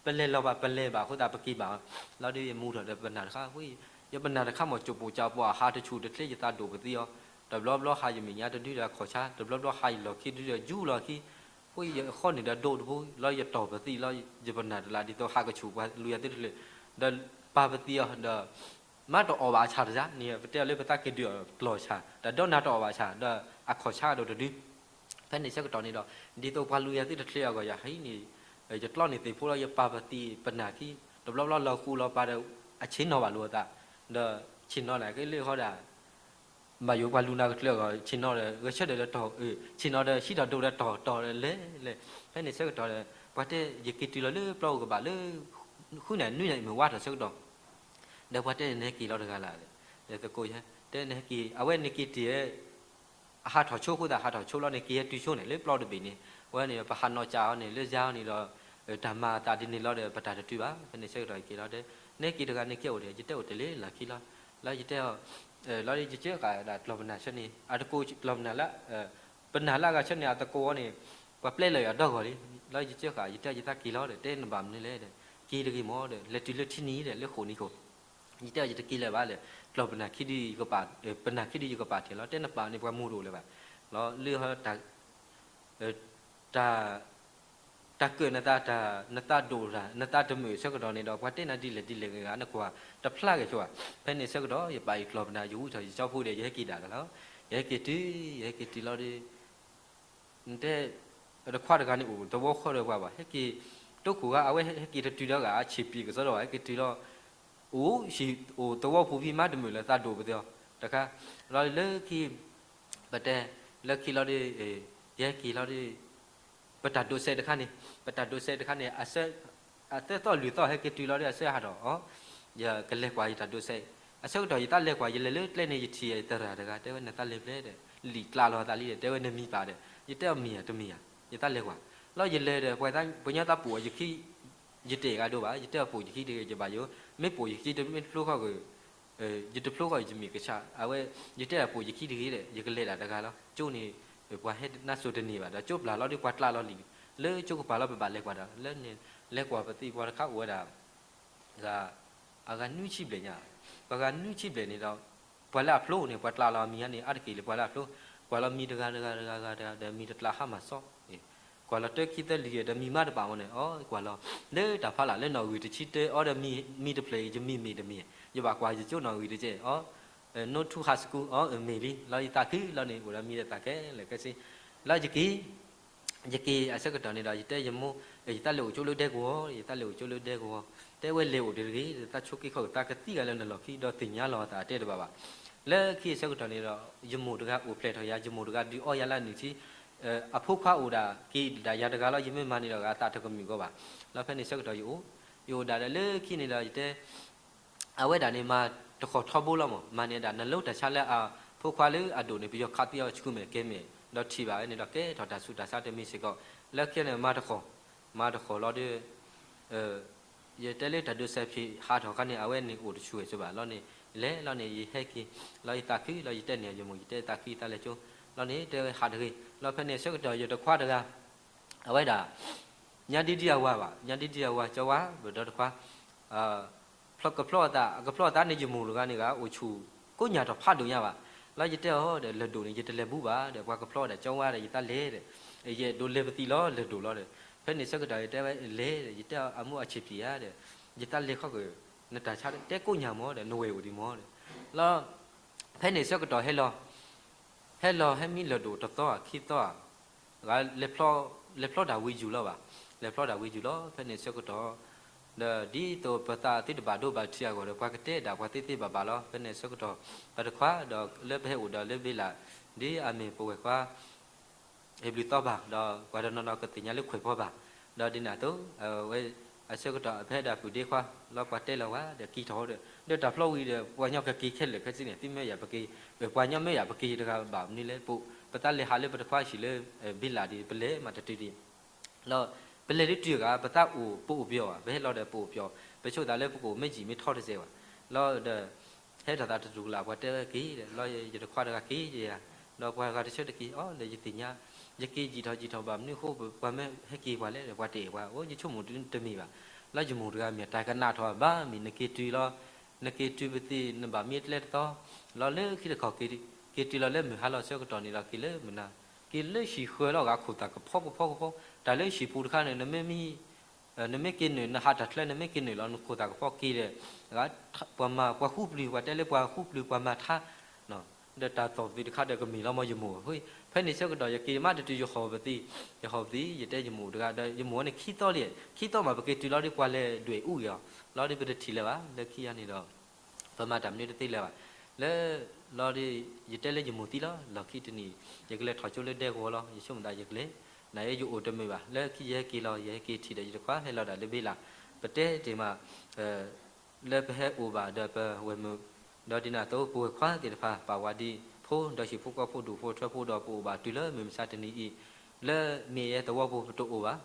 ပလဲၤလီၤဘၣ် ပလဲၤဘၣ်အဃိသတးပက့ၤဘၣ် လီၤဒီးယမူထီၣ်ဒီးပနၢ်တခါ ယပနၢ်တခါမ့ၢ်ကၠိပိာ်ကၠိပိာ်အဟးတဆူၣ်တချ့ယသးဒိၣ်ပသံအီၤ, တဘျီဘျီဟးယမဲာ်ညါတဒုဒီးအခီၣ်ဆါ တဘျီဘျီဟးယလီၢ်ခံတဒုဒီးယူလီၢ်ခံ, ဃိယဃီန့ၣ်ဒီးဒိၣ်တဘိ လီၤယတီၢ်ပသံလီၤ ယပနၢ်တလးဒ်သိးဟးကဆူၣ်ပှၤလူၤယၤသ့ၣ်တဖၣ်, ဒီးပာ်ပသံအီၤဒီး မ့ၢ်တအီၣ်ဘၣ်အဆၣ်တစးန့ၣ် ပတဲအီၤလၢပသးက့ၤဒုးအီၤကျီၢ်ဆၣ် တၢ်ဒီနၤတအီၣ်ဘၣ်ဆၣ် ဒီးအခီၣ်ဆါအဒိၣ်တဒု, ဖဲန့ၣ်ဆၢကတီၢ်န့ၣ်ဒီး ဒ်သိးပှၤလူၤယၤသ့ၣ်တဖၣ်အဂီၢ်ယၤဟံးန့ၣ်, ယကျီန့ၢ်သ့ၣ်ဖိလီၤ ယပာ်ပသံပနၢ်ခံ, တဘျီဘျီလီၤဃူလီၤပာ်ဒီး အဆ့ၣ်နီၤဘၣ်လိာ်အသး, ဒီးဆ့ၣ်နီၤန့ၣ်က့လၢဃီဒၣ် ဘၣ်ယိၣ်ပှၤလူၤနၤကတၢၢ်အဂီၢ် ဆ့ၣ်နီၤဒီး ဂဲၤဆၢထၢၣ်ဒီးတီၢ်, ဆ့ၣ်နီၤဒီးဟံးထီၣ်ဒိဒီးတီၢ်တီၢ်ဒီးလဲၤလဲၤ, ဖဲန့ၣ်ဆၢကတီၢ်ဒီး ပှၤတဲယက့ၤတုၤလီၤလၢပျီအိၣ်ကဘၣ်လၢ ဃုနၣ်ရံၣ်နွံနၣ်ရံၣ်မုၢ်ဝါထီၣ်ဆၢကတီၢ်, ဒီးပှၤတဲနဟဲက့ၤလီၤတဂၤလၢ်, ဒီးသကိးယဲ တဲနဟဲက့ၤ အဝဲန့ၣ်က့ၤတ့ၢ် အဟးထီၣ်ဆိအဃိသတး ဟးထီၣ်ဆိလီၤန့ၣ် က့ၤဟဲတုၤဆိန့ၣ် လၢပျီတဘ့ၣ်န့ၣ်, အဝဲန့ၣ် ပဟးနီၢ်ကၠးအီၤန့ၣ် လၢယၤအီၤန့ၣ်ဒီး တၢ်မၤအသးဒ်န့ၣ်လီၤဒီး ပတၢ်တတုၤဘၣ်, ဖဲန့ၣ်ဆၢကတီၢ်ယက့ၤလီၤဒီး နဟဲက့ၤတဂၤန့ၣ်ကဲအိၣ်ဒီး ယတဲအိၣ်တ့ၢ်လံလၢခံလီၤ, လီၤယတဲအီၤ, လီၤယကၢဃာ်ဒၣ်ကျီၢ်ပနၢ်ဆၢန့ၣ် အတကိးကျီၢ်ပနၢ်လၢ ပနၢ်လၢအဂၤဆၢန့ၣ် အသကိးအီၤန့ၣ် ပှၤပျဲလီၤယၤဒီဂီၢ်လံ, လီၤယကၢဃာ် ယတဲယသးက့ၤလီၤဒီး တဲနဘၣ်မနုၤလဲၣ်ဒီး က့ၤတဂ့ၤမ့ၢ်ဒီး လဲၤတုၤလၢထံနံၤဒီး လၢဃိာ်နံၤခိၣ် ယတဲအီၤယတက့ၤလၢၤဘၣ်လၢ ကျီၢ်ပနၢ်ခံဒု ယကပာ်, ပနၢ်ခံဒုယကပာ်တ့ၢ်လီၤ တဲနပာ်န့ၣ်ပှၤမိၢ်တအိၣ်လၢၤဘၣ်, လီၤလၢတၢ် တၢ်ကၢၣ်နသး နသးဒိၣ်တၢ် နသးတမုာ်ဆၢကတီၢ်န့ၣ်ဒီး ပှၤတဲနၤဒ်လဲၣ်ဒ်လဲၣ်ဂ့ၤဂ့ၤ နကွၢ်တဖျါဂ့ၤဆိဘၣ်, ဖဲန့ၣ်ဆၢကတီၢ် ယပာ်အံၤကျီၢ်ပနၢ် ယဝံထီၣ်ယကၠီဖိဒီး ယဟဲက့ၤဒၣ်လီၤ, ယဟဲက့ၤတုၤ ယဟဲက့ၤတုၤလီၤဒီး နတဲ တခွါတဂၤန့ၣ်အိၣ်သဝီဃီဒီးပှၤဘၣ် ဟဲက့ၤ တိခိၣ်ဂၤ အဝဲဟဲက့ၤတတုၤဒီးဂၤ အဆံးပံၤကစီဒီး ဟဲက့ၤတုၤလီၤ အိၣ်ဆံး အိၣ်သဝီဖိဖံမါတမုာ်လၢသးဒိၣ်ပသ့အီၤ, တခါ လီၤလၢခံ ပတဲ လၢခံလီၤဒီး ယဟဲက့ၤလီၤဒီး ပတၢ်ဒိးစဲးတခါန့ၣ် ပတၢ်ဒိးစဲးတခါန့ၣ် အသၢသီလွံၢ်သီဟဲက့ၤတုၤလီၤဒီး အဆၢဟးထီၣ်အီၤ, ယကလဲၤကွၢ်ယတၢ်ဒိးစဲး, အဆၢကတီၢ်ယသးလဲၤကွၢ် ယလဲၤလၢကျဲန့ၣ် ယထံၣ်ယသရၣ်တဂၤ တဲဝဲနသးလဲၤဖဲလဲၣ်ဒီး လံာ်ကျးလီၤအသးလံဒီး တဲဝဲနမံၤပာ်ဒီး ယတဲအီၤမ့ၢ်ဧါတမ့ၢ်ဧါ, ယသးလဲၤကွၢ်, လီၤယလဲၤဒီး ပှၤကညီသးပိာ်အီၤယခံ ယတအဲၣ်ဂၤဒိဘၣ် ယတဲအီၤပိာ်ယခံတဂ့ၤ ယဘၣ်ယိၣ် မ့ၢ်ပိာ်ယခံတမ့ၢ်တဖျိဃီၣ် ယတဖျိဃီၣ်ယမ့ၢ်ကဆါ အဝဲ ယတဲအီၤပိာ်ယခံတဂ့ၤဒီး ယကလဲၤဒၣ်တဂၤလီၤ ကၠိန့ၣ် ပှၤဟဲနါစိၤတန့ၢ်ဘၣ်ဒီး ကၠိပျၢ်လီၤဒီးပှၤကျးလီၤလံာ် လၢကၠိကပၤလီၤ ပဘၣ်လဲၤကွၢ်ဒီး လၢန့ၣ် လဲၤကွၢ်ပသံပှၤတခါအိၣ်ဝဲဒၣ် ဂၤ အဂၤနွံဆံဘျဲၣ်ညါ, ပှၤဂၤနွံဆံဘျဲၣ်န့ၣ်ဒီး ပှၤလၢအဖျိန့ၣ် ပှၤကျးလီၤအမံၤန့ၣ် အါတက့ၢ်လၢပှၤလၢအဖျိ, ကွၢ်လီၤမံၤတဂၤတဂၤတဂၤတဂၤဒီး မံၤတကျးဟါမၢ်စီ, ကွၢ်လီၤတၢခံသၢလံၤဒီးမံၤမးတပာ်မ့ၢ်န့ၣ် အီ ကွၢ်လီၤ လၢတၢ်ဖးလၢ်လၢနီၣ်ဂံၢ်တဆံတၢအီဒီးမံၤတဖျၢၣ်အံၤ ယမံၤမ့ၢ်တမ့ၢ်, ယဘၣ်ကွၢ်ယကၠိနီၣ်ဂံၢ်တကဲးအီ no two high school အီ မ့ၢ်လံ လီၤယသးခုလီၤန့ၣ် အိၣ်ဒီးမံၤဒီးသးခဲလၢာ်ခဲဆ့, လီၤယက့ၤ ယက့ၤအဆၢကတီၢ်န့ၣ်ဒီး ယတဲယမိၢ် ယသးလဲၤအိၣ်ကၠိလၢဒဲကဝီၤ, ယသးလဲၤအိၣ်ကၠိလၢဒဲကဝီၤ, တဲဝဲလဲၤအိၣ်တဂ့ၤ သးဆိးက့ခီၣ်ကသးကသံဂၤလၢနလီၢ်ခံဒီးသ့ၣ်ညါလီၤအသးတဲတဘၣ်ဘၣ်. လၢခံအဆၢကတီၢ်န့ၣ်ဒီး ယမိၢ်တဂၤအိၣ်ဖျဲၣ်ထီၣ်ယၤ ယမိၢ်တဂၤဒုးအီယၤလၢအနုၢ်ထံ, အဖိခွါအိၣ်ဒၣ်က့ၤဒၣ်ယၤတဂၤလီၤ ယမ့ၢ်မၤန့ၣ်ဒီးဂၤအသးတကမုာ်ဂီၢ်ဘၣ်. လီၤဖဲန့ၣ်ဆၢကတီၢ်ယအိၣ်, ယအိၣ်ဒၣ်ဒီးလၢခံန့ၣ်ဒီးယတဲ အဝဲဒၣ်န့ၣ် မၤတဃီၤထီဘိလီၤမး, မၤန့ၢ်ဒၣ်နလိတၢ်ဆါလၢအဖိခွါလၢအဒိၣ်န့ၣ် ပယီၤခးသံအီၤဆူမဲာ်ကဲမဲာ်, ဒီးထံၣ်ဘၣ်ဝဲန့ၣ်ဒီးကဲထီၣ်တၢ်ဆူးတၢ်ဆါတမံၤစ့ၢ်ကီး, လၢခံန့ၣ် မၤတဃီၤ, မၤတဃီၤလီၤဒီး ယတဲလၢတၢ်ဒိးစဲးဖံးဟးထီၣ်ခါန့ၣ် အဝဲန့ၣ်အိၣ်တဆူၣ်ဝဲစ့ၢ်ဘၣ်လီၤန့ၣ်, လဲၤလီၤန့ၣ် ယဟဲက့ၤ, လီၤယသးခုလီၤ ယတဲန့ၢ်ယမိၢ် ယတဲသးခုယသးလဲၤကၠိ, လီၤန့ၣ် တဲဝဲဟးတဂ့ၤ, လီၤဖဲန့ၣ်ဆၢကတီၢ်ယတခွါတဂၤ အဝဲဒၣ် ညါဒံဒံအဝၤဘၣ်, ညါဒံဒံအဝၤ ကၠီဝါ ပဒီတခွါ, ဖျီကဖျီအသး အကဖျီအသးန့ၣ် ယမိၢ်တဂၤန့ၣ်ဂၤ အိၣ်ဆူၣ်ကိးညၣ်ထီၣ်ဖးဒိၣ်ညါဘၣ်. လီၤယတဲအီၤဒီး လၢၢ်ဒိၣ်န့ၣ် ယတလဲၤဘူးဘၣ်ဒီး ပှၤကဖျီဒီး ကၠီဝါဒီး ယသးလဲၤဒီး ယအဲၣ်ဒိးလဲၤပသံလီၤ လၢၢ်ဒိၣ်လီၤဒီး ဖဲန့ၣ်ဆၢကတီၢ် ယတဲဝဲလဲၤဒီး ယတဲအီၤအမိၢ်အဆံးပျံၤဧါဒီး ယသးလဲၤခီက နတၢ်ဆါတဲကိးညၣ်မးဒီး နဝဲၢ်အိၣ်ဒံးမးဒီး လီၤ ဖဲန့ၣ်ဆၢကတီၢ်ဟဲလီၤ ဟဲလီၤဟဲမံလၢၢ်ဒိၣ်တသီဧါခံသီဧါ ဂၤလဲၤဖျီ လဲၤဖျီဒၣ်ဝံၤယူၢ်လီၤဘၣ်, လဲၤဖျီဒၣ်ဝံၤယူၢ်လီၤ ဖဲန့ၣ်ဆၢကတီၢ် ဒီးဒ်သိးပသးသုတဘၣ်ဒိဘၣ်ထံးအဂီၢ်ဒီး ပှၤကတဲဒၣ်ပှၤသ့သ့ဘၣ်ဘၣ်လီၤ. ဖဲန့ၣ်ဆၢကတီၢ် ပတခွါဒီးလၢပဟဲအိၣ်ဒီးလၢဘ့လး ဒ်အမ့ၢ်ပဝဲၢ်ခွါ ဟ့ၣ်ဘျုးသီဘၣ် ဒီးပှၤတနီၤနီၤကသ့ၣ်ညါလၢခွဲးဖီဘၣ်, ဒီးဒ်န့ၣ်အသိး အဝဲ အဆၢကတီၢ်အဖဲဒၣ်ပုၢ်ဒ့ခွါ လီၤပှၤတဲလီၤဝဲဒီးက့ၤထီၣ်ဒီး ဒီးတၢ်ဖျီဝံၤဒီး ပှၤကညီကက့ၤခဲလၢာ်ခဲဆ့န့ၣ် သုမၢယၤပက့ၤ, ပှၤကညီမၢယၤပက့ၤတဂၤဘၣ်မနုၤလဲၣ် ပ ပသးလဲၤဟးလၢပတခွါဟံၣ်လၢ ဘ့လးဒံး ပလဲၤမးတတုၤဒံး လီၤ ပလဲၤလၢတုၤဂၤ ပသးအိၣ်ပအိၣ်ပယီၤဘၣ်, ပဟဲလီၤဒီးပအိၣ်ပယီၤ, ပဆိသးလၢပကအိၣ်မ့ၢ်ယံာ်မ့ၢ်ထီတစဲးဘၣ်, လီၤဒီး ဟဲထီၣ်သးတတူၢ်ကလာ် ပှၤတဲဝဲက့ၤဒီး လီၤယတခွါတဂၤက့ၤယၤ, ဒီးပှၤဂၤတဆၢတက့ၤအီၤဒီး ယသ့ၣ်ညါ, ယက့ၤယံာ်ထီၣ်ယံာ်ထီၣ်ဘၣ်မနုၤအဃိ ပှၤမ့ၢ်ဟဲက့ၤပှၤလဲၣ်ဒီး ပှၤတအဲၣ်ပှၤ အိၣ်ယဆိကမိၣ်တမ့ၢ်ဘၣ်, လီၤယမိၢ်တဂၤမ့ၢ်တၢ်ကနၣ်ထီၣ်ဘၣ်မ့ၢ် နက့ၤတုၤလီၤ, နက့ၤတုၤပသ့ၣ် နဘၣ်မံကျဲတသီ, လီၤလၢခံတခီ က့ၤတုၤလီၤလၢမုၢ်ဟါလီၤဆၢကတီၢ်န့ၣ်ဒီး က့ၤလၢမုၢ်နၤ, က့ၤလၢဟံၣ်ဃၢၤလီၤ ဂၤခိၣ်သၣ်ကဖီကဖီကဖီ, တၢ်လၢဟံၣ်ပူၤတခါန့ၣ် နမ့ၢ်မံ နမ့ၢ်က့ၤနုာ် နဟးတၢ်ချၢ နမ့ၢ်က့ၤနုာ်လီၤ နခိၣ်သၣ်ကဖီက့ၤဒီး ပှၤမၤပှၤဃူပျုၤ ပှၤတဲလၢပှၤဃူပျုၤ ပှၤမၤထါ, ဒီးတၢ်သီၣ်ပသံးတခါဒီးကမ့ၢ်လီၤမၢ်ယမိၢ်, ဖဲန့ၣ်ဆၢကတီၢ် ယက့ၤမးတတုၤ ယဟီၣ်ပသံး, ယဟီၣ်ပသံး ယတဲယမိၢ်တဂၤဒီး ယမိၢ်ဝဲန့ၣ်ခံသီလံ, ခံသီမး ပက့ၤတုၤလီၤဒီး ပှၤလဲၤဒွဲၣ်အူအံၤအီၤ, လီၤဒီးပတထံၣ်လၢၤဘၣ် လၢခံဂၤန့ၣ်ဒီး ပမၤတၢ်မနုၤတသ့လၢၤဘၣ်, လၢ လီၤဒီး ယတဲလၢယမိၢ်သံလီၤ, လီၢ်ခံတနံၤ ယကလဲၤထီၣ်ကၠိလၢဒဲကဝီၤလီၤ, ယဆိကမိၣ်သးယကလဲၤ, နယအိၣ်တမုာ်ဘၣ်, လၢခံယဟဲက့ၤလီၤ ယဟဲက့ၤထံၣ်ဒီး ယတခွါဟဲလီၤဒၣ်လၢဘ့လး, ပတဲတ့ၢ်မး လၢပဟဲအိၣ်ဘၣ်ဒီးပဝဲၢ်မုၣ်, ဒီးဒ်န့ၣ်အသိး ပဝဲၢ်ခွါသ့ၣ်တဖၣ် ပာ်ဝဲဒ်ဖိ ဒီးဟံၣ်ဖိဃီဖိ ဒူၣ်ဖိထၢဖိဒီး ပအိၣ်ဘၣ်တုၤလၢမုၢ်မဆါတနံၤအံၤ, လၢမ့ၢ်ယဲသဝီပူၤပတအိၣ်ဘၣ်,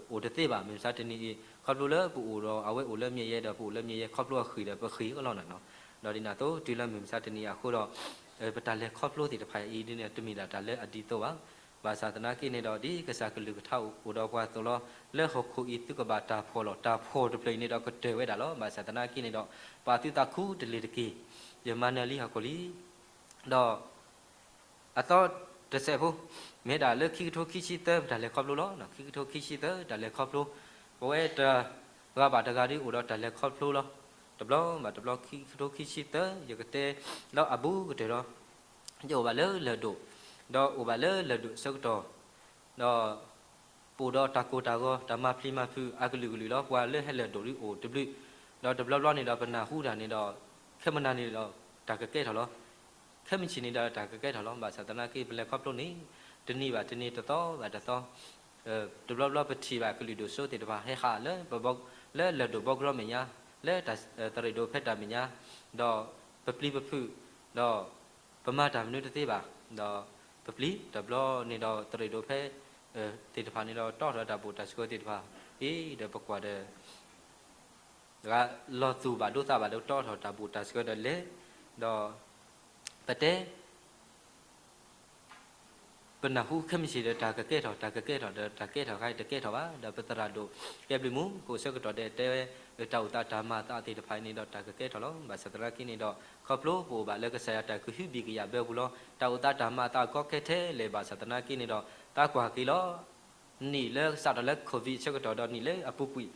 အိၣ်တသ့ဘၣ် မုၢ်မဆါတနံၤအံၤ, ခီဖျိလၢပအိၣ်ဒီးအဝဲအိၣ်လၢမ့ၢ်ယဲဒီး ပအိၣ်လၢမ့ၢ်ယဲ ခီဖျိအဃံၤဒီးပဃံၤအလီၢ်နၤနီၤ, ဒီးဒ်န့ၣ်အသိး တုၤလၢမုၢ်မဆါတနံၤအဃိဒီး ပတၢ်လဲၤခီဖျိသ့ၣ်တဖၣ်အံၤဒ်န့ၣ် တမ့ၢ်ဒၣ်တၢ်လၢအဒ်သိးဘၣ်. ဘၣ်ဆၣ်သနာ်က့န့ၣ်ဒီး ဒ်ကစၢ်ကလုၢ်ကထါအိၣ်ဒီးပှၤအသိးလီၤ, လၢဟီၣ်ခိၣ်အံၤသုကဘၣ်တၢ်ဖှီၣ်လီၤ, တၢ်ဖှီၣ်တဖျၢၣ်အံၤန့ၣ်ဒီးကတၢၢ်ဝဲဒၣ်လီၤ. ဘၣ်ဆၣ်သနာ်က့န့ၣ်ဒီး ပာ်သုသးခူတလ့ၤတက့ၢ်, ယမၤနၢၤလံဟီၣ်ခိၣ်လံ, ဒီး အသီတစဲးဖိ, မ့ၢ်ဒၣ်လၢခံကထိခံဆံသၢ ပတၢ်လဲၤခီဖျိလီၤ. ခံကထိခံဆံသၢ တၢ်လဲၤခီဖျိ, ပဝဲတဂၤဘၣ်တဂၤဒ်အိၣ်ဒီးတၢ်လဲၤခီဖျိလီၤ. တဘျီဘၣ်တဘျီ ခံကထိခံဆံသၢ ယကတဲလီၤအဘူးကတၢၢ်လီၤ. ယအိၣ်ဘၣ်လၢလၢၢ်ဒိၣ်, ဒီးအိၣ်ဘၣ်လၢလၢၢ်ဒိၣ်ဆၢကတီၢ်, ဒီး ပအိၣ်ဒီးတၢ်ကိၢ်တၢ်ဂီၤ တၢ်မၤပျံၤမၤဖုးအကလုာ်ကလုာ်လီၤ. ပှၤလၢဟဲလၢၢ်ဒိၣ်ဒ်အိၣ်တဘျုး, ဒီးတဘျီဘျီန့ၣ်ဒီး ပနၢ်ဟူတၢ်န့ၣ်ဒီး ခဲမုၢ်နၤန့ၣ်ဒီး တၢ်ကကဲထီၣ်လီၤ. ခဲမုၢ်ဆ့ၣ်န့ၣ်ဒီးတၢ်ကကဲထီၣ်လီၤ. ဘၣ်ဆၣ်သနာ်က့ ပလဲၤခီဖျိန့ၣ် တနံၤဘၣ်တနံၤ တသီဘၣ်တသီ, တဘျီဘျီပထံၣ်ဘၣ်ကလုာ်ဒိၣ်စိသ့ၣ်တဖၣ် ဟဲဃးလၢ လၢလၢၢ်ဒိၣ်ဘီကရီမဲာ်ညါ, လၢတၢ်သရ့ၣ်ဒိၣ်ဖဲတၢ်မဲာ်ညါ, ဒီးပပျံၤပဖုး, ဒီးပမၤတၢ်မနုၤတသ့ဘၣ်, ဒီးပပျံၤတဘျီန့ၣ်ဒီး သရ့ၣ်ဒိၣ်ဖဲ သ့ၣ်တဖၣ်န့ၣ်ဒီး တီထီၣ်တၢ်ဘူၣ်တၢ်စှၢၤသ့ၣ်တဖၣ်အံၤဒီး ပကွၢ်ဒီး လီၤသူၣ်ဘၣ်ဒိသးဘၣ်ဒီး တီထီၣ်တၢ်ဘူၣ်တၢ်စှၢၤဒီးလဲၤ, ဒီး ပတဲ ပနၢ်ဟူခဲမုၢ်ဆ့ၣ်ဒီး တၢ်ကကဲထီၣ် တၢ်ကကဲထီၣ်ဒီး တၢ်ကဲထီၣ်ခါအံၤတကဲထီၣ်ဘၣ်, ဒီးပသရၣ်ဒိၣ်ကဲဘျုးမူ ကအိၣ်ဆၢကတီၢ်ဒဲးတဲဝဲ တၢ်အိၣ်သးတၢ်မၤအသးသ့ၣ်တဖၣ်အံၤန့ၣ်ဒီး တၢ်ကကဲထီၣ်လီၤ. ဘၣ်ဆၣ်သနာ်က့န့ၣ်ဒီး ခီဖျိပအိၣ်ဘၣ်လၢကစၢ်ယွၤတၢ်ကဟုဘံၣ်ကယာ်ဘၢပူၤလီၤ. တၢ်အိၣ်သးတၢ်မၤအသးကီခဲထဲလဲၣ် ဘၣ်ဆၣ်သနာ်က့န့ၣ်ဒီး သးကွၢ်က့ၤလီၤ နံၣ်လၢစးထီၣ်လၢ COVID ဆၢကတီၢ်ဒီးနံၣ်လၢအပူၤကွံာ်,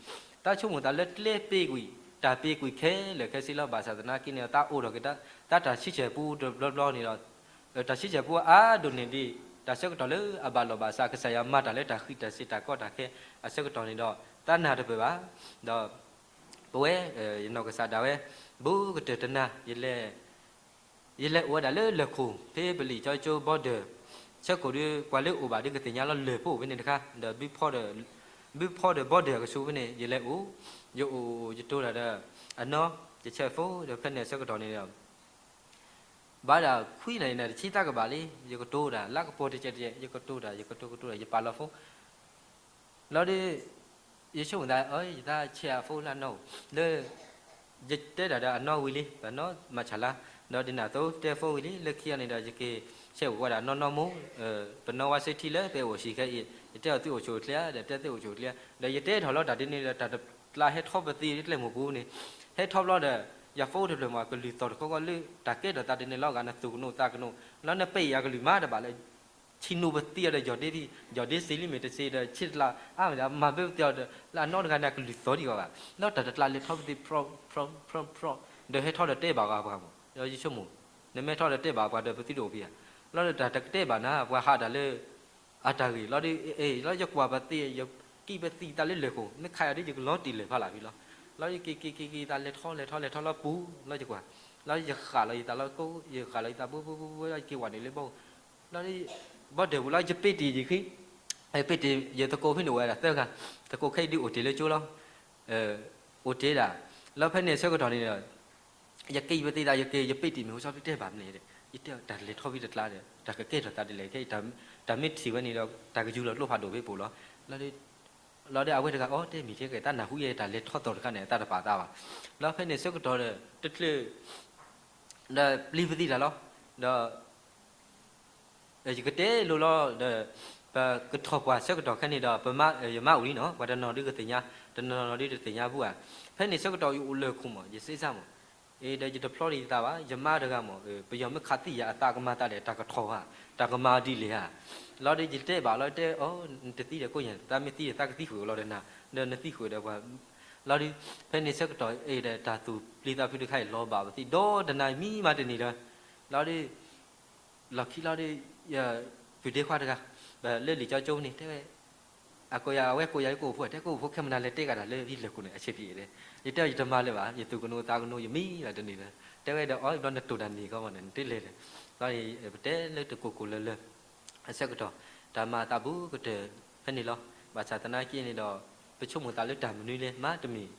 သးဆိကမိၣ်သးလၢကျဲပ့ၤကွံာ် တၢ်ပ့ၤကွံာ်ခဲလၢာ်ခဲဆ့လီၤ. ဘၣ်ဆၣ်သနာ်က့န့ၣ်ဒီး သးအိၣ်ထီၣ်က့ၤသးတၢ်ဆံဆဲၣ်ပူတဘျီဘျီန့ၣ်ဒီး တၢ်ဆံဆဲၣ်ပူအါဒိၣ်န့ၢ်ဒံး တၢ်ဆၢကတီၢ်လၢအဘၣ်လိာ်ဘၣ်စး ကစၢ်ယွၤမၤတၢ်လၢတၢ်ဃံးတၢ်စ့ၤတၢ်ကီတၢ်ခဲအဆၢကတီၢ်န့ၣ်ဒီး သးနၢ်တပၢၢ်ဘၣ်. ဒီး ပဝဲ ယနီၢ်ကစၢ်ဒၣ်ဝဲ ဘူးကတၢၢ်တနၤ ယလဲၤ ယလဲၤအိၣ်ဝဲဒၣ်လၢလၢၢ်ခိၣ် ဖဲပလံာ်ကၠီကၠိ border ဆၢခိၣ်ဒီး ပှၤလၢအိၣ်ဘၣ်ဒီးကသ့ၣ်ညါလီၤ လၢၢ်ဖိအိၣ်ဖဲန့ၣ်တခါ ဒီး ဘုဖီဒီး border အကဆူးဖဲန့ၣ် ယလဲၤအိၣ် ယအိၣ်ယတိၤတၢ်ဒီး အနီၢ် ယဆဲးဖိဒီး ဖဲန့ၣ်အဆၢကတီၢ်န့ၣ်ဒီး ဘၣ်ဒၣ်ခွံနၣ်ရံၣ်န့ၣ် တဆံသးကဘၣ်လံ ယကတိၤတၢ် လၢကပီၤတကဲးတကဲး ယကတိၤတၢ် ယကတိၤကတိၤတၢ် ယပာ်လီၤဖိ လီၤဒီး ယဆိကမိၣ်သး ယသးဆဲးအဖိလၢအနီၢ်အိၣ် လၢ ယတဲတၢ်ဒီးအနီၢ်ဝံၤလံ ပနီၢ်မၤဆၣ်လါ ဒီးဒ်န့ၣ်အသိးတဲဖိဝံၤလံ လၢခံဂၤန့ၣ်ဒီး ယက့ၤဆဲးဝဲဒၣ်နီၢ်နီၢ်မိၢ် ပနီၢ်ဝါစ့ထံလၢပအိၣ်ဆံးခဲအံၤ ယတဲအီၤသုအိၣ်ဆူၣ်အိၣ်ချ့ဧါ ဒီးတဲသုအိၣ်ဆူၣ်အိၣ်ချ့ဧါ ဒီးယတဲထီၣ်လီၤတၢ်ဒ်န့ၣ်ဒီး တၢ်တကျါဟဲထီၣ်ပသံးလၢကျဲမုၢ်ပူၤန့ၣ် ဟဲထီၣ်ဘျီဒီး ယဖိတဖျၢၣ်မး ကလုၢ်သီၣ်တခီခီလၢ တၢ်ကဲထီၣ်သးဒ်န့ၣ်လီၤဂာ် နသူၣ်ကနိးသးကနိး လီၤနပ့ၢ်အကလုၢ်မးတဘၣ်လၢ ဆံးနိၣ်ပသံးအီၤဒီးယီၢ်ဒ့ဖံ ယီၢ်ဒ့စ့လံမ့ၢ်တစ့ဒီး ဆံးတလးအါမး မၤဘၢပသံးအီၤဒီး လၢအနီၢ်တဂၤန့ၣ် အကလုၢ်သီၣ်ဒံးဂီၤဘၣ် လီၤတၢ်တကျါလဲၤထီၣ်ပသံး ဖြီ ဖြီ ဖြီ ဖြီ ဒီးဟဲထီၣ်ဒီးတဲဘၣ်ဂၤပှၤမး ဒီးယဆိကမိၣ် နမ့ၢ်ထီၣ်ဒီးတဲဘၣ်ပှၤဒီးပသုတအိၣ်ဖဲဧါ လီၤဒီးတၢ်တကတဲဘၣ်နၤ ပှၤဟးတၢ်လၢ အတၢ်ဂ့ၢ် လီၤဒီး လီၤယကွၢ်ပသံး ယကံၣ်ပသံးသးလၢလၢၢ်ခိၣ် မ့ၢ်ခးယၤဒီးယကလီၤတံၢ်လၢာ်ဖးလၢ်ဖဲလီၤ လီၤယက့ၤက့ၤက့ၤက့ၤသးလဲၤထီၣ်လဲၤထီၣ်လဲၤထီၣ်လီၤပူၤ လီၤယကွၢ် လီၤယဃၣ်လီၤယသးလီၤကိး ယဃၣ်လီၤယသးဘိဘိဘိဘိ လီၤယက့ၤဝဲန့ၣ်လၢဘီ လီၤ ဘီဒၢးပူၤလီၤ ယပ့တံၢ်ယံၤခံ ပ့တံၢ် ယသကိးဖဲန့ၣ်အိၣ်ဝဲဒၣ်သၢဂၤ သကိးခဲအံၤဒုးအိၣ်တ့ၢ်လၢကၠိလီၤ အိၣ်တ့ၢ်ဒၣ် လီၤဖဲန့ၣ်အဆၢကတီၢ်န့ၣ်ဒီး ယက့ၤပသံးသး ယက့ၤ ယပ့တံၢ်မ့ၢ်ဟိ ဆီဖဲတဲဘၣ်မနုၤလဲၣ် ယတဲတၢ်လဲၤထီၣ်ဖဲတကျါဒီး တၢ်ကကဲထီၣ်သးဒ်လဲၣ်ခဲအံၤ တၢ်မ့ၢ်ထံၣ်ဝဲန့ၣ်ဒီး တၢ်ကယူၤလီၤကျိဖးဒိၣ်ဖဲပူၤလီၤ လီၤဒီး အဝဲတဂၤအီၤတဲမ့ၢ်ထဲကဲ တၢ်နၢ်ဟူယဲတၢ်လဲၤထီၣ်သီၣ်တခါန့ၣ် အသးတပာ်သးဘၣ် လီၤဖဲန့ၣ်ဆၢကတီၢ်ဒီး တချုး ဒီးပျံၤပသံတၢ်လီၤ. ဒီး ယကတဲလိၤလီၤဒီး ပကထီၣ်ပှၢ်ဆၢကတီၢ်ခဲန့ၣ်ဒီး ပမါ ယမါအိၣ်လံနီၤ, ပှၤတနီၤဒုးကသ့ၣ်ညါ, တနီၤနီၤဒုးတသ့ၣ်ညါဘူးဧါ. ဖဲန့ၣ်ဆၢကတီၢ်ယအိၣ်လၢခိၣ်မး ယစ့စၢ်မး, အ့ ဒီးယတဖျီဒံးယသးဘၣ်, ယမါတဂၤမး ပယီၤမ့ၢ်ခးသံယၤအသးကမၤသးဒီး တၢ်ကထီၣ်ဧါ, တၢ်ကမၤဒ်လဲၣ်ဧါ. လီၤဒီးယတဲဘၣ်လီၤတဲအီၤ, နတသံဒီးကိးညါ, သးမ့ၢ်သံဒီးသးကသံဃုာ်လီၤဒီးနၤ, ဒီးနသံဃုာ်ဒီးပှၤ လီၤဒီး ဖဲန့ၣ်ဆၢကတီၢ်အံၤဒီး တၢ်သူၣ်ပျံၤသးဖုးတခါအံၤ လီၤဘၣ်ပသံဒီတနၤမံမးတနံၤဒီး လီၤဒီး လီၢ်ခံလီၤဒီး ယပုၢ်ဒ့ခွါတဂၤ လၢလံာ်ကၠီကၠိန့ၣ် တဲဝဲ အကိးယၤ အဝဲကိးယၤ ယကအိၣ်ဖိ တဲကအိၣ်ဖိခဲမနၤလဲၤတဲဂၤတၢ်လၢယလၢၢ်ခိၣ်န့ၣ် အဆံးဖံးအံၤဒီး ယတဲအီၤ ယတမၤလၢၤဘၣ်, ယသူၣ်ကနိးသးကနိး ယမံလီၤတနံၤဒီး တဲဝဲဒီးအီၤ ဘျီနတိၢ်တၢ်န့ၣ်ကီမးန့ၣ် နတလဲၤဒီး လီၤဒီး ပတဲလၢတကိၢ်ကိၢ်လၢၤလၢၤ အဆၢကတီၢ် တၢ်မၤအသးဘူးကတၢၢ်ဖဲန့ၣ်လီၤ. ဘၣ်ဆၣ်သနာ်က့န့ၣ်ဒီး ပဆိကမိၣ်သးလၢတၢ်မနုၤလဲၣ် မၤတမံၤ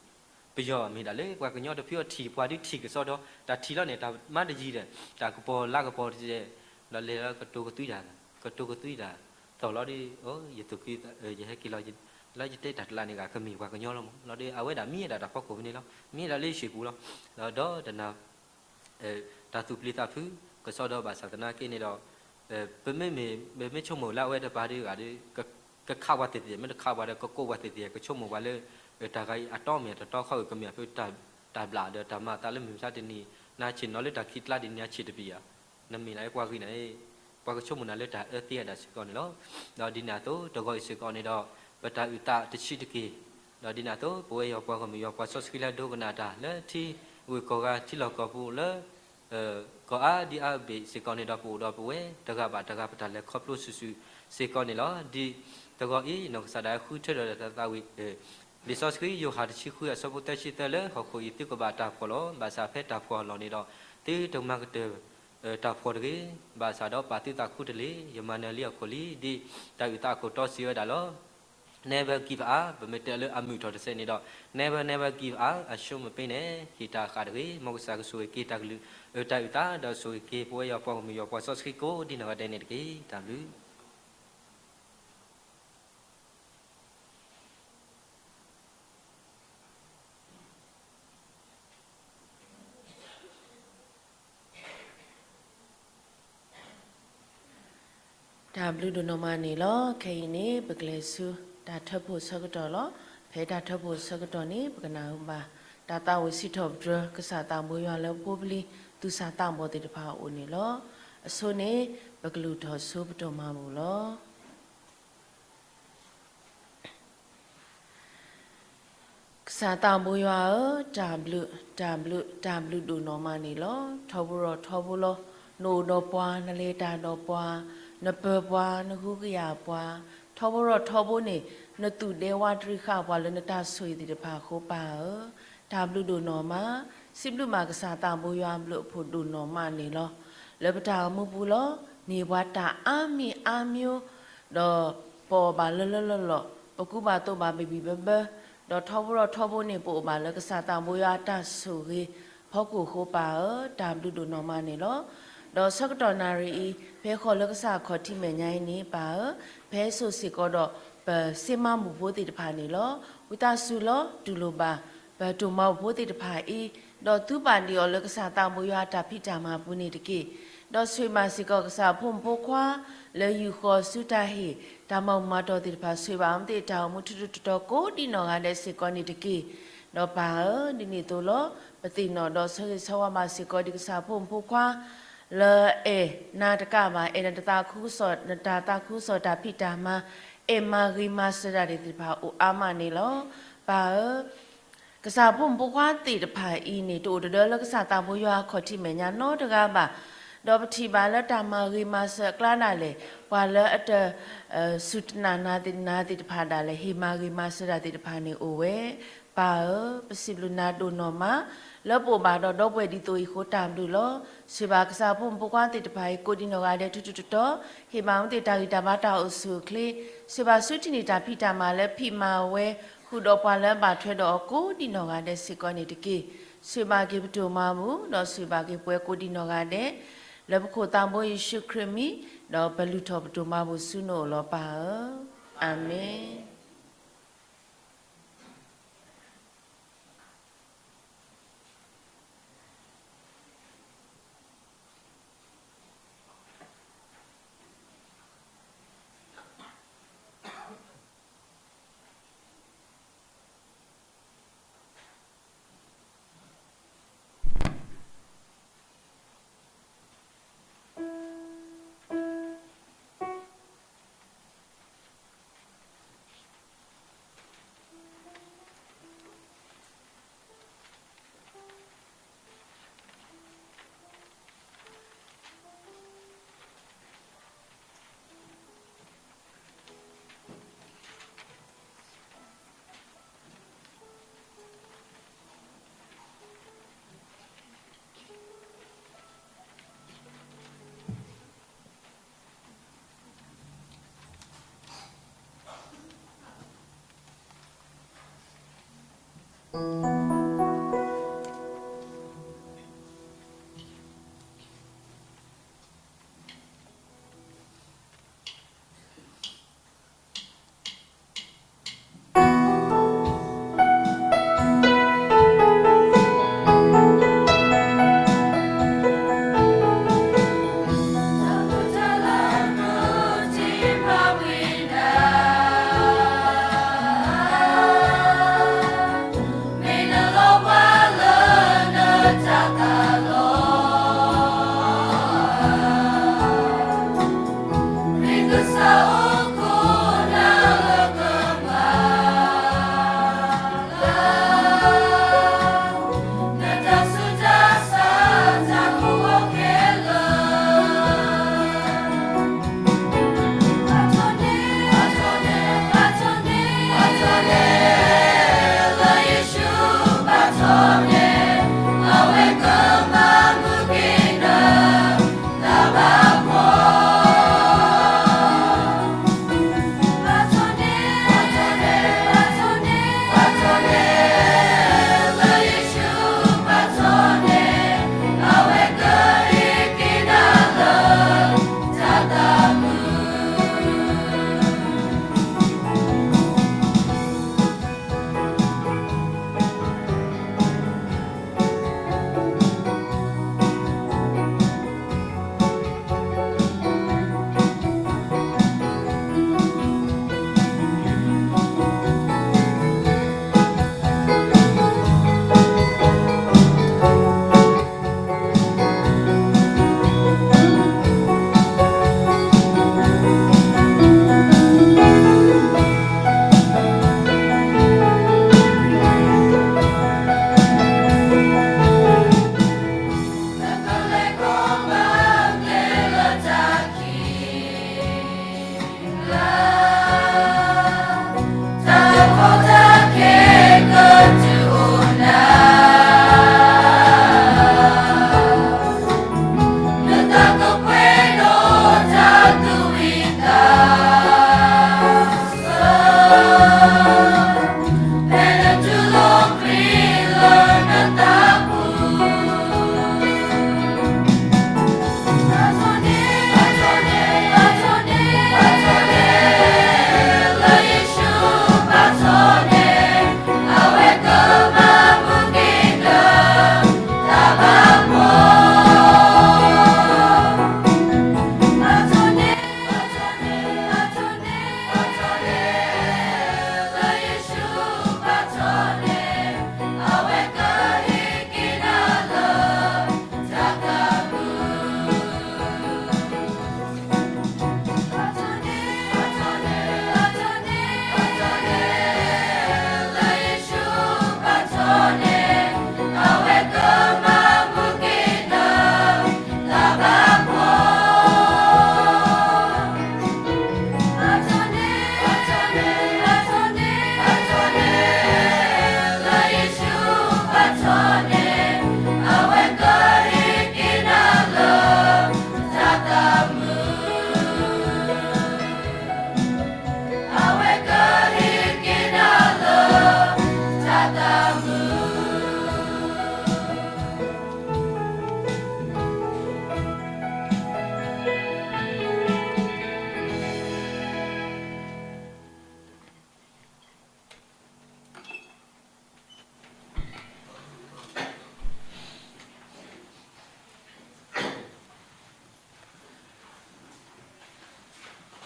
ပယီၤမ့ၢ်ဒၣ်လၢပှၤကညီတဖုအထံၣ် ပှၤဒုးထံၣ်ကစီဒီ တၢ်ထံၣ်လီၤန့ၣ် တၢ်မၤတယံၤဒီး တၢ်ကပီၤလါကပီၤတကဲး ဒီးလဲၤလီၤကတိၤကသွံတၢ် ကတိၤကသွံတၢ် သီၣ်လီၤဒီး ယသူၣ်က့ ယဟဲက့ၤလီၤ လၢယတဲတၢ်တလးန့ၣ်ဂ့ၤ ကမ့ၢ်ပှၤကညီလီၤမး လီၤဒီး အဝဲဒၣ်မံဝဲဒၣ်တၢ်ဖီခိၣ်ဖဲန့ၣ်လီၤ. မံဝဲဒၣ်လၢယဟံၣ်ပူၤလီၤ. ဒီးဒီတနၤ တၢ်သူၣ်ပျံၤသးဖုး ကစီဒီဘၣ်ဆၣ်သနာ်က့န့ၣ်ဒီး ပမ့မ့ၢ် ပမ့ၢ်ဆိကမိၣ်လၢအဝဲတပၤဒုးဂၤဒီး ကခးပှၤသ့ၣ်သ့ၣ် မ့ၢ်တခးပှၤဒီး ကကိးပှၤသ့ၣ်သ့ၣ် ကဆိကမိၣ်ပှၤလၢ တၢ်ဂၤအံၤအတီမ့ၢ်တတီခီဧိၤ ကမ့ၢ်အဖုတၢ်ဘျၣ်ဒီးတၢ်မၤအသးလၢမုၢ်မဆါတနံၤ နၤဆံးနီၤလၢတၢ်ခံးကျါဒ်န့ၣ် အဆံးတပျံၤဧါ. နမ့ၢ်လၢပှၤဂ့ၤန့ၣ် ပှၤကဆိကမိၣ်နၤလၢတၢ်အၢသ့အဒၣ်စ့ၢ်ကီးန့ၣ်လီၤ. ဒီးဒ်န့ၣ်အသိး တဂီၤအံၤစ့ၢ်ကီးန့ၣ်ဒီး ပတၢ်အုၣ်သးတဆံးတက့ၢ် ဒီးဒ်န့ၣ်အသိး ပဝဲယွၤပှၤဂီၢ်မုၢ်ယွၤပှၤစီဆှံလၢအဒိကနၣ်တၢ်လၢထံဂုၤကီၢ်ဂၤထံလီၢ်ကီၢ်ပူၤလၢ ကီၢ်အါဒံအါဘ့ၣ်စ့ၢ်ကီးန့ၣ်ဒီး ပအိၣ်ဒီးပဝဲတဂၤဘၣ်တဂၤ ပတၢ်လဲၤခီဖျိစုာ်စုာ်စ့ၢ်ကီးန့ၣ်လီၤ. ဒ်တဂီၤအံၤ နီၢ်ကစၢ်ဒၣ်ဃုထၢဒီးတၢ်သးဝံၣ် လံာ်စီဆှံယိၤဟၣ်တဆံဃုအဆၢဖိသၢဆံသၢလၢ ဟီၣ်ခိၣ်အံၤသုကဘၣ်တၢ်ဖှီၣ်လီၤ. ဘၣ်ဆၣ်ဖဲတၢ်ဖှီၣ်အလီၢ်န့ၣ်ဒီး သုတမၤကတၢၢ် တၢ်ဖှီၣ်တဂ့ၤ. ဘၣ်ဆၣ်ဒီးပာ်သုသးခူတလ့ၢ် ယမၤနၢၤလံဟီၣ်ခိၣ်လံ ဒ်တၢ်အုၣ်သးအခိၣ်တီစံးဝဲဒၣ်လီၤ. Never give up ပမ့ၢ်တဲလၢအမုာ်ထီၣ်တစဲးန့ၣ်ဒီး never never give up အဆိမပ့န့ၣ် ဟ့ၣ်တၢ်ဃၣ်တဂ့ၤ မ်ကစၢ်ကဆိၣ်ဂ့ၤက့ၤတၢ်ကလုၢ် တၢ်အုၣ်သး ဒီးဆိၣ်ဂ့ၤက့ၤပဝဲယွၤပှၤဂီၢ်မုၢ်ယွၤပှၤစီဆှံကိးဒ်နီၢ်ဂၤဒဲးန့ၣ်တက့ၢ်. တၢ်ဘျုး တၢ်ဘျုးဒိၣ်နီၢ်မးန့ၣ်လီၤ. ခဲအံၤန့ၣ် ပကလဲၤဆူတၢ်ထၢဖှိၣ်ဆၢကတီၢ်လီၤ. ဖဲတၢ်ထၢဖှိၣ်ဆၢကတီၢ်န့ၣ် ပကနၢ်ဟူဘၣ် တၢ်သးဝံၣ်စံးထီၣ်ပတြၢၤ ကစၢ်သးဘိယွၤလၢဖိပလံၤ သူၣ်စၢ်သးဘီၣ်သ့ၣ်တဖၣ်အအိၣ်န့ၣ်လီၤ. အဆိန့ၣ် ပကလုၢ်ထီၣ်ဆူပဒိၣ်မၤဘူၣ်လီၤ. ကစၢ်သးဘိယွၤဧၢ, တၢ်ဘျုး, တၢ်ဘျုး, တၢ်ဘျုးဒိၣ်နီၢ်မးန့ၣ်လီၤ. ထီဘိထီဘိလီၤ. နအိၣ်ဒီးပှၤ, နလဲၤတၢ်ဒီးပှၤ, နပၢၤပှၤ, နဟူကယာ်ပှၤ, ထီဘိထီဘိန့ၣ် နသူၣ်ဒဲဝါတရံးဃာ်ပှၤလၢ နတၢ်ဆိၣ်ဂ့ၤသ့ၣ်တဖၣ်အဃိ ပၢ်ဧၢ, တၢ်ဘျုးဒိၣ်နီၢ်မး. စံးဘျုးဘၣ်ကစၢ်သးဘိယွၤအဘျုးအဖှိၣ်ဒိၣ်နီၢ်မးန့ၣ်လီၤ. လၢပတၢ်အိၣ်မူပူၤလီၤ. မ့ၢ်ပှၤတၢ်အါမံၤအါမျိ, ဒီးပအီၣ်ဘၣ်လၢလၢလီၢ်လီၢ်, ပကူဘၣ်သိးဘၣ်ဘံၣ်ဘံၣ်ဘၢဘၢ, ဒီးထီဘိထီဘိန့ၣ် ပအိၣ်ဘၣ်လၢကစၢ်သးဘိယွၤအတၢ်ဆိၣ်ဂ့ၤဖီခိၣ်အဃိ ပၢ်ဧၢ, တၢ်ဘျုးဒိၣ်နီၢ်မးန့ၣ်လီၤ. ဒီးဆၢကတီၢ်နၣ်ရံၣ်အံၤ ဖဲဃီၤလၢကစၢ်ခီၣ်ထံးမဲာ်ညါအံၤန့ၣ် ပၢ်ဧၢ, ဖဲစိၤစ့ၢ်ကီးဒီး ပစ့မါဘူၣ်ဖိသ့ၣ်တဖၣ်န့ၣ်လီၤ. ဝံသးစူၤလီၤ တူၢ်လိာ်ဘၣ် ပတိၢ်မါဘူၣ်ဖိသ့ၣ်တဖၣ်အံၤ, ဒီးသုပာ်ဒံးအီၤလၢကစၢ်သးဘိယွၤအတၢ်ဖံးတၢ်မၤပူၤန့ၣ်တက့ၢ်. ဒီးဆိၣ်ဂ့ၤဘၣ်စ့ၢ်ကီးကစၢ်အဖိမုၣ်ဖိခွါ လၢယူၢ်ဃီၤဆူတၢ်ဟ့ၣ် တၢ်မၤဘူၣ်မၤတီၢ်သ့ၣ်တဖၣ် ဆိၣ်ဂ့ၤဘၣ်အဝဲသ့ၣ်တၢ်အိၣ်မူထူထူတီတီကိးဒ်နီၢ်ဂၤဒဲးစ့ၢ်ကီးန့ၣ်တက့ၢ်. ဒီးပၢ်ဧၢ, ဒ်န့ၣ်အသိးလီၤ. ပသ့ၣ်နီၣ်ဒီးဆိၣ်ဂ့ၤဆိၣ်ဝါဘၣ်စ့ၢ်ကီးဒံးကစၢ်အဖိမုၣ်ဖိခွါ လၢအဲၣ်နၤတကးဘၣ်, အဲၣ်နတၢ်သးခုကစီၣ်, နတၢ်သးခုကစီၣ်တၢ်ဖံးတၢ်မၤ, အဲၣ်မၤဂ့ၤမၤစၢၤတၢ်သ့ၣ်တဖၣ်အိၣ်အါမးန့ၣ်လီၤ. ပၢ်ဧၢ, ကစၢ်ဖိမုၣ်ဖိခွါသ့ၣ်တဖၣ်အံၤန့ၣ် တအိၣ်တဒၢလၢကစၢ်သးဘိယွၤအခီၣ်ထံးမဲာ်ညါနီတဂၤဘၣ်. ဒီးပထံၣ်ဘၣ်လၢတၢ်မၤဂ့ၤမၤစၢၤအကျါဒၣ်လဲာ်, ပှၤလၢအတ စူၢ်တနာ်နၤသ့ၣ်တဖၣ်ဒၣ်လဲာ် ဟ့ၣ်မၤဂ့ၤမၤစၢၤတၢ်သ့ၣ်တဖၣ်န့ၣ်အိၣ်ဝဲ. ပၢ်ဧၢ, ပစံးဘျုးနၤဒိၣ်နီၢ်မး လၢပအိၣ်ဘၣ်ဒီးဒီပုၢ်ဝဲၢ်ဒ်သိးအံၤအဃိတၢ်ဘျုးလီၤ. ဆိၣ်ဂ့ၤဘၣ်ကစၢ်ဖိမုၣ်ဖိခွါသ့ၣ်တဖၣ်အံၤ ကိးဒံးနီၢ်ဂၤဒဲးထူထူတီတီ, ဟ့ၣ်ဘၣ်အဝဲသ့ၣ်တၢ်ဂံၢ်တၢ်ဘါတၢ်အိၣ်ဆူၣ်အိၣ်ချ့, ဆိၣ်ဂ့ၤဘၣ်ဆူထံၣ်န့ၢ်တၢ်ဖံးတၢ်မၤလၢဖံးမၤဝဲ ဃုာ်ဒီးပှၤလၢအဘၣ်ထွဲဒီးအီၤကိးဒံးနီၢ်ဂၤဒဲးစ့ၢ်ကီးန့ၣ်တက့ၢ်. ဆိၣ်ဂ့ၤဘၣ်က့ၤပတိၢ်မါပူၤ, ဒီးဆိၣ်ဂ့ၤဘၣ်က့ၤပဝဲကိးဒံးနီၢ်ဂၤဒဲး, လၢပခိၣ်သးဘိယ့ၣ်ၡူးခရံာ်မံၤ, ဒီးပလုၢ်ထီၣ်ပတိၢ်မါပူၤဆူနအိၣ်လီၤပၢ်ဧၢ. အၤမ့ၣ်.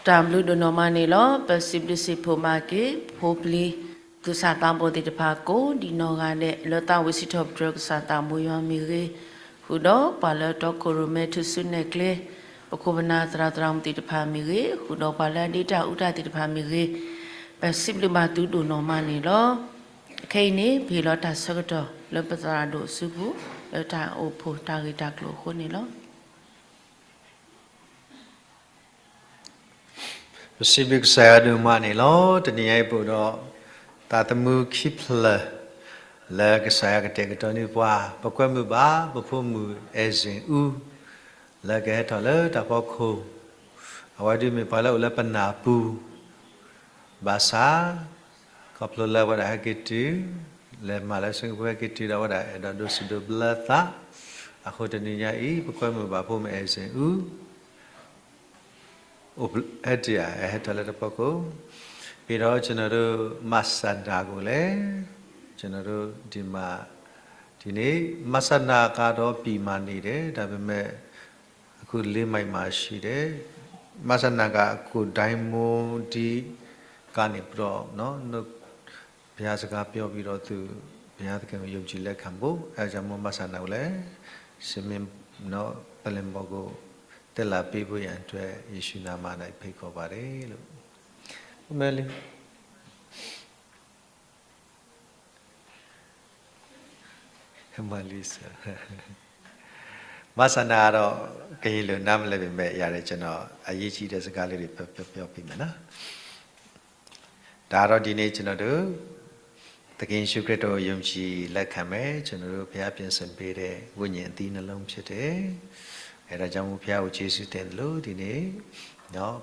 တၢ်ဘျုးဒိၣ်နီၢ်မးန့ၣ်လီၤ. ပစံးဘျုးစံးဖှိၣ်ဘၣ်က့ၤ ဖိပျံၤ သူၣ်စၢ်သးဘီၣ်သ့ၣ်တဖၣ်ကိးဒံးနီၢ်ဂၤဒဲး လၢသးဝံၣ်စံးထီၣ်ပတြၢၤကစၢ်သးမိၢ်ယွၤမ့ၢ်ဂ့ၤ, ဃုာ်ဒီးပှၤလၢတီခိၣ်ရိၣ်မဲထူၣ်စုနဲၣ်ကျဲ ပခိၣ်ပနၢ်သရၣ်သရၣ်မုၣ်သ့ၣ်တဖၣ်မ့ၢ်ဂ့ၤ, ဃုာ်ဒီးပှၤလၢအဒ့တၢ်အူတၢ်သ့ၣ်တဖၣ်မ့ၢ်ဂ့ၤ, ပစံးဘျုးဘၣ်သုဒိၣ်နီၢ်မးန့ၣ်လီၤ. ခဲအံၤန့ၣ် ပဟ့ၣ်လီၤတၢ်ဆၢကတီၢ်လၢပသရၣ်ဒိၣ်အစုပူၤ လၢတၢ်အိၣ်ဖှိၣ်တၢ်ဂ့ၢ်တၢ်ကျိၤအဃိန့ၣ်လီၤ. ပစံးဘျုးကစၢ်ယွၤဒိၣ်မးန့ၣ်လီၤ. တနံၤအံၤပအိၣ်ဒီး သးသမူခံဖျၢၣ် လၢကစၢ်ယွၤကတဲာ်ကတီၤန့ၢ်ပှၤ, ပကွဲမုာ်ဘၣ် ပဖိမုၣ်အဲၣ်စ့ၣ်အူ လၢကဟဲထီၣ်လၢတၢ်ဖီခိၣ်, အဝဲဒၣ်မ့ၢ်ပှၤလၢအိၣ်လၢပနၢ်ပူၤ ဘၣ်ဆၣ် ခီဖျိလၢအဝဲဒၣ်ဟဲက့ၤတုၤ လဲၤမၤလၢ Singapore ဟဲက့ၤတုၤဒီးဝဲဒၣ် အဲၣ်ဒိးဒိးစံးဒိးဘျၢသး, အဃိတနံၤညါအံၤ ပကွဲမုာ်ဘၣ်ဖိမုၣ် Edson အူ အိၣ်ဖျဲၣ်တ့ၢ်ဧါ, ဟဲထီၣ်လၢတၢ်ဖီခိၣ်, ပ့ၤဒီး ကျွန်တော်တို့ မဆန္ဒ ကိုလည်း ကျွန်တော်တို့ ဒီမှာ ဒီနေ့ မဆန္ဒ ကတော့ ပြီးမှာနေတယ်, ဒါပေမဲ့ အခု လေးမိုင်မှာ ရှိတယ်, မဆန္ဒ က အခု ဒိုင်းမူဒီကနေပြီးတော့ နော် ဘုရားစကားပြောပြီးတော့ သူ ဘုရားသခင်ကို ယုံကြည်လက်ခံဖို့, အဲဒါကြောင့်မို့ မဆန္ဒ ကိုလည်း စမင်း နော် ပလင်ပေါ်ကို တက်လာပေးဖို့ရန်အတွက် ယေရှုနာမ၌ဖိတ်ခေါ်ပါတယ်လို့. မလီ မလီစ မဆန္ဒ ကတော့ ကရင်လိုနားမလည်ပေမဲ့ ရတယ် ကျွန်တော် အရေးကြီးတဲ့စကားလေးတွေ ပြော ပြော ပြောပေးမယ်နော်. ဒါတော့ ဒီနေ့ ကျွန်တော်တို့ သခင်ယေရှုခရစ်တော်ကို ယုံကြည်လက်ခံမယ် ကျွန်တော်တို့ ဘုရားပြင်ဆင်ပေးတဲ့ ဝိညာဉ်အသီးနှလုံးဖြစ်တယ်. အဲဒါကြောင့်မို့ ဘုရားကို ကျေးဇူးတင်သလို ဒီနေ့ နော်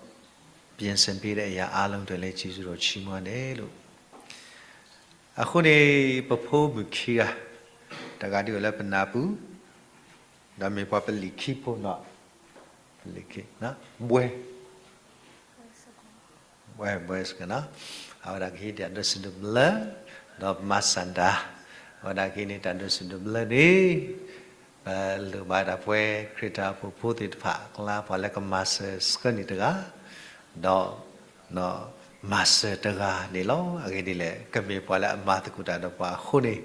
ပြင်ဆင်ပေးတဲ့အရာအားလုံးအတွက်လည်း ကျေးဇူးတော်ချီးမွမ်းတယ်လို့. အဃိန့ၣ် ပဖိမုၣ်ခံဂၤ တဂၤဒ်အံၤလၢပနၢ်ပူၤ ဒီးမ့ၢ်ပှၤပလံၤခံဖိနီၤ, ပလံၤခံ ဘွဲ ဘွဲ ဘွဲစ့ၢ်ကီးနီၤ, အဝဲဒၣ်ကဟံးတၢ်ဒိးစံးဒိးဘျၢ, ဒီး မဆန္ဒ အဝဲဒၣ်ကဟံးန့ၢ်တၢ်ဒိးစံးဒိးဘျၢန့ၣ် ပလိၣ်ဘၣ်ဒၣ်ပဝဲခရံာ်ဖိဖိသ့ၣ်တဖၣ်အကျါ ပှၤလၢကမၤစၢၤဆှၢန့ၢ်တဂၤ, ဒီး မၤစၢၤတဂၤန့ၣ်လီၤ. အဂ့ၢ်ဒ်လဲၣ်, ကမ့ၢ်ပှၤလၢအမၤသကိးတၢ်ဒီးပှၤအဃိန့ၣ်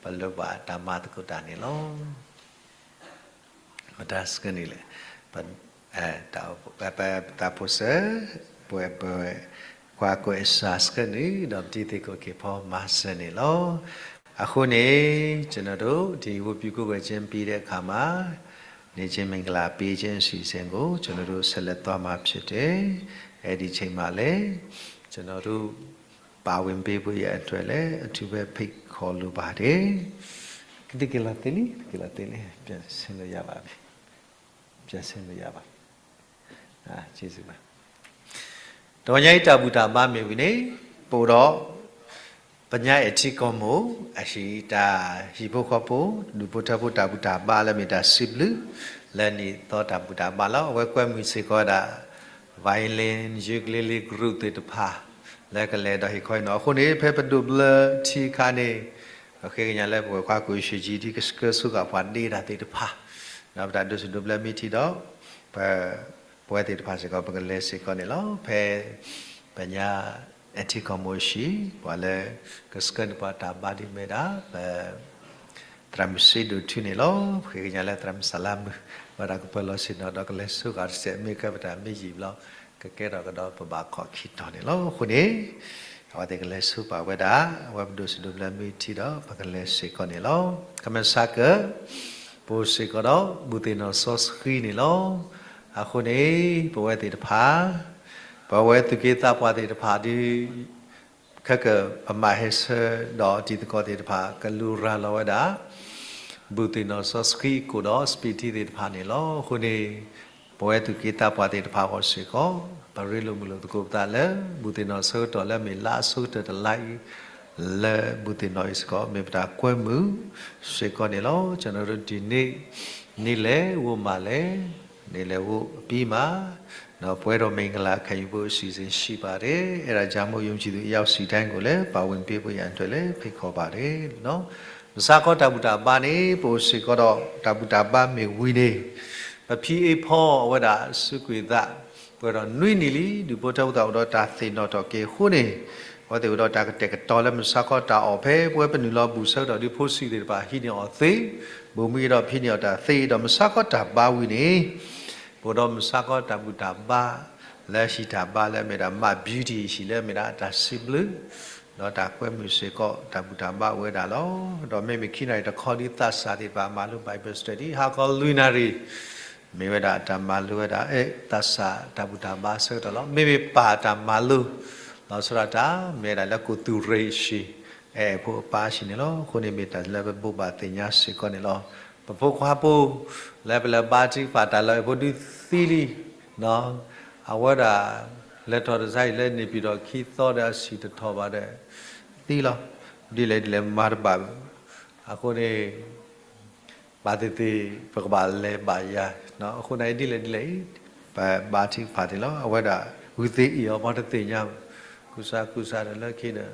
ပလိၣ်ဘၣ်တၢ်မၤသကိးတၢ်န့ၣ်လီၤ. မတၤဆှၢန့ၢ်လဲၣ်, ပ တၢ်ဖိစၢၤ, ပဝဲ ပဝဲ ခွါကွဲးစၢ်ဆှၢန့ၢ် ဒီးပတံၤသကိးက့ၤဖီမၤစၢၤန့ၣ်လီၤ. အဃိန့ၣ် ကျွန်တော်တို့ ဒီဝတ်ပြုကိုးကွယ်ခြင်းပြီးတဲ့အခါမှာ နေ့ချင်းမင်္ဂလာပေးခြင်းအစီအစဉ်ကို ကျွန်တော်တို့ ဆက်လက်သွားမှာဖြစ်တယ်။ အဲ့ဒီအချိန်မှာလည်း ကျွန်တော်တို့ ပါဝင်ပေးဖို့ရန်အတွက်လည်း အထူးပဲဖိတ်ခေါ်လိုပါတယ်။ တကယ်လား သ့လီ, တကယ်လား သ့လီ, ပြန်ဆင်းလို့ရပါပြီ. ပြန်ဆင်းလို့ရပါပြီ. အာ, ကျေးဇူးပါ. တဝညါအံၤ တၢ်ဘူၣ်တၢ်ဘါမ့ၢ်ဝံၤန့ၣ် ပအိၣ်ဒီး ပညါအဲၣ်ထံကီၢ်မိၢ် အဟံၣ်တၢ်ဟံၣ်ဖိဃီဖိ ဒူၣ်ဖိထၢဖိ တၢ်ဘူၣ်တၢ်ဘါလၢမ့ၢ်တၢ်စံးဘျုး လၢနံၣ်သီတၢ်ဘူၣ်တၢ်ဘါလီၤ. အဝဲကွဲမုာ်စ့ၢ်ကီးဝဲဒၣ် violin, ukulele group သ့ၣ်တဖၣ် လၢကလဲၤဒီးဟ့ၣ်ခီဟ့ၣ်နီၤအဃိန့ၣ် ဖဲပဒိးဘျၢထံအခါန့ၣ် ပဃ့ကညးလၢပဝဲၢ်ခွါကွဲးစၢ်ကံ ဒ်ကဆှၢဆိဃာ်ပှၤဒ့တၢ်သ့ၣ်တဖၣ် ဒီးပတၢ်ဒိးစံးဒိးဘျၢမ့ၢ်ထံဒီး ပ ပဝဲသ့ၣ်တဖၣ်စ့ၢ်ကီး ပကလဲၤစ့ၢ်ကီးန့ၣ်လီၤ. ဖဲ ပညါ အဲၣ်ထံကီၢ်မိၢ်အဟံၣ် ပှၤလၢကဆှၢန့ၢ်ပှၤတၢ်ဘါဒ်မ့ၢ်ဒၣ် ပ သရၣ်မုၣ်စ့ဒိၣ်ထူန့ၣ်လီၤ. ပဃ့ကညးလၢသရၣ်မုၣ်စလါမုၣ် ဝဲဒၣ်ကပၢၤလီၢ်ဆ့ၣ်နီၤဒီးကလဲၤဆိဃာ်တစဲး မ့ၢ်ကဲပတၢ်မ့ၢ်ယံာ်ဘျီ ကကဲထီၣ်ကဒီးပဘၣ်ခီၣ်ခံတီၤန့ၣ်လီၤ. အဃိန့ၣ် အဝဲသ့ၣ်ကလဲၤဆိပာ်ဝဲဒၣ် အဝဲပဒိးစံးဒိးဘျၢမ့ၢ်ထံဒီး ပကလဲၤစ့ၢ်ကီးန့ၣ်လီၤ. ကမၤစၢ်က ပအိၣ်စ့ၢ်ကီးဒီး ဘူၣ်သ့ၣ်နီၣ်စီဆှံန့ၣ်လီၤ. အဃိန့ၣ် ပဝဲသ့ၣ်တဖၣ် ပဝဲသူၣ်က့သးပှၢ်သ့ၣ်တဖၣ်ဒီး ခဲကပမၤဟဲဆၢဒီးတံၤသကိးသ့ၣ်တဖၣ် ကလူၤရၤလီၤဝဲဒၣ် ဘူၣ်သ့ၣ်နီၣ်စီဆှံအကိၣ်ဒီး စပံးထံသ့ၣ်တဖၣ်န့ၣ်လီၤ. အဃိန့ၣ် ပဝဲသူၣ်က့သးပှၢ်သ့ၣ်တဖၣ်အဂီၢ်စ့ၢ်ကီး ပရ့လိာ်မုာ်လိာ်သကိးပသးလၢ ဘူၣ်သ့ၣ်နီၣ်ဆၢကတီၢ်လၢမ့ၢ်လါအဆိကတၢၢ်တလါအံၤ လၢဘူၣ်သ့ၣ်နီၣ်အံၤစ့ၢ်ကီး မ့ၢ်ပတၢ်ကွဲမုာ်စ့ၢ်ကီးန့ၣ်လီၤ. ကျွန်တော်တို့ ဒီနေ့ နေ့လယ်ဝတ်မှာလည်း နေ့လယ်ဝတ်အပြီးမှာ နော် ပွဲတော်မင်္ဂလာခံယူဖို့အစီအစဉ်ရှိပါတယ်။ အဲဒါကြောင့်မို့ ယုံကြည်သူအယောက်စီတိုင်းကိုလည်း ပါဝင်ပေးဖို့ရန်အတွက်လည်း ဖိတ်ခေါ်ပါတယ်နော်. မဆါခီတၢ်ဘူၣ်တၢ်ဘါန့ၣ် ပအိၣ်စ့ၢ်ကီးဒီး တၢ်ဘူၣ်တၢ်ဘါမ့ၢ်ဝံၤန့ၣ် ပဖံအ့ဖီအဝဲဒၣ် စူးကွံာ်သး ပှဲၤဒီးနွံနံၣ်လံ ဒူၣ်ဖိထၢဖိသ့ၣ်အိၣ်ဒီးတၢ်သ့ၣ်နီၣ်ထီၣ်က့ၤအဃိန့ၣ် အဝဲသ့ၣ်အိၣ်ဒီးတၢ်ကတဲာ်ကတီၤလၢမဆါခီတၢ်အီၣ်ဖဲ ပဝဲပနုာ်လီၤဘူၣ်ဆၢကတီၢ်ဒီးဖိဆံးသ့ၣ်တဖၣ် ဟံးန့ၢ်အီၣ်သ့, ဘိၣ်မံဒီးဖံးန့ၢ်အီၣ်တၢ်သ့ ဒီးမဆါခီတၢ်ဘါဝံၤန့ၣ် ပအိၣ်ဒီးမဆါခီတၢ်ဘူၣ်တၢ်ဘါ လၢဟံၣ်တၢ်ဘါလၢအမ့ၢ်ဒၣ် မး beauty ဟံၣ်လၢအမ့ၢ်ဒၣ်တၢ်စံးဘျုး ဒီးတၢ်ကွဲမုာ်စ့ၢ်ကီး တၢ်ဘူၣ်တၢ်ဘါဝဲဒၣ်လီၤ. ဒီးမ့မ့ၢ်ခံနၣ်ရံၣ်တခီဒ်သးစၢ်သ့ၣ်တဖၣ်မၤလိ Bible study ဟါခီလွံၢ်နၣ်ရံၣ် မ့ၢ်ဝဲဒၣ်တၢ်မၤလိဝဲဒၣ် အဲၣ် သးစၢ်တၢ်ဘူၣ်တၢ်ဘါဆၢကတီၢ်လီၤ. မ့မ့ၢ်ပၢ်တၢ်မၤလိ လီၤဆီဒၣ်တၢ် မ့ၢ်ဝဲဒၣ်လၢကိၣ်သူၣ်ရ့ၣ်အဟံၣ် အဲၣ်ဖိအပၢ်ဟံၣ်န့ၣ်လီၤ. အဃိန့ၣ်မ့ၢ်တၢ်လၢပဘိးဘၣ်သ့ၣ်ညါစ့ၢ်ကီးန့ၣ်လီၤ. ပဖိခွါဖိ လၢပလဲၤဘါထုကဖၣ်တၢ်လၢအဲၣ်ဖိဒုးသံလံ အဝဲဒၣ် လဲၤထီၣ်တစါအံၤလၢန့ၣ်ပံၤဒီးခံသီဒီးအဆံၣ်တထီၣ်ဘၣ်ဒီး သံလီၤ. ဒ်လဲၣ်ဒ်လဲၣ်မၤတဘၣ်, အဃိန့ၣ် ဘၣ်သ့ၣ်သ့ၣ် ပကဘၣ်လဲၤဘၣ်ယၤ, အဃိန့ၣ်ဒ်လဲၣ်ဒ်လဲၣ်အံၤ ပဘါထုကဖၣ်န့ၣ်လီၤ. အဝဲဒၣ် ဂုၢ်သ့အ့ၣ်အီၤ ပှၤတသ့ၣ်ညါ, ကူစါကူစါဒီးလၢခံဒီး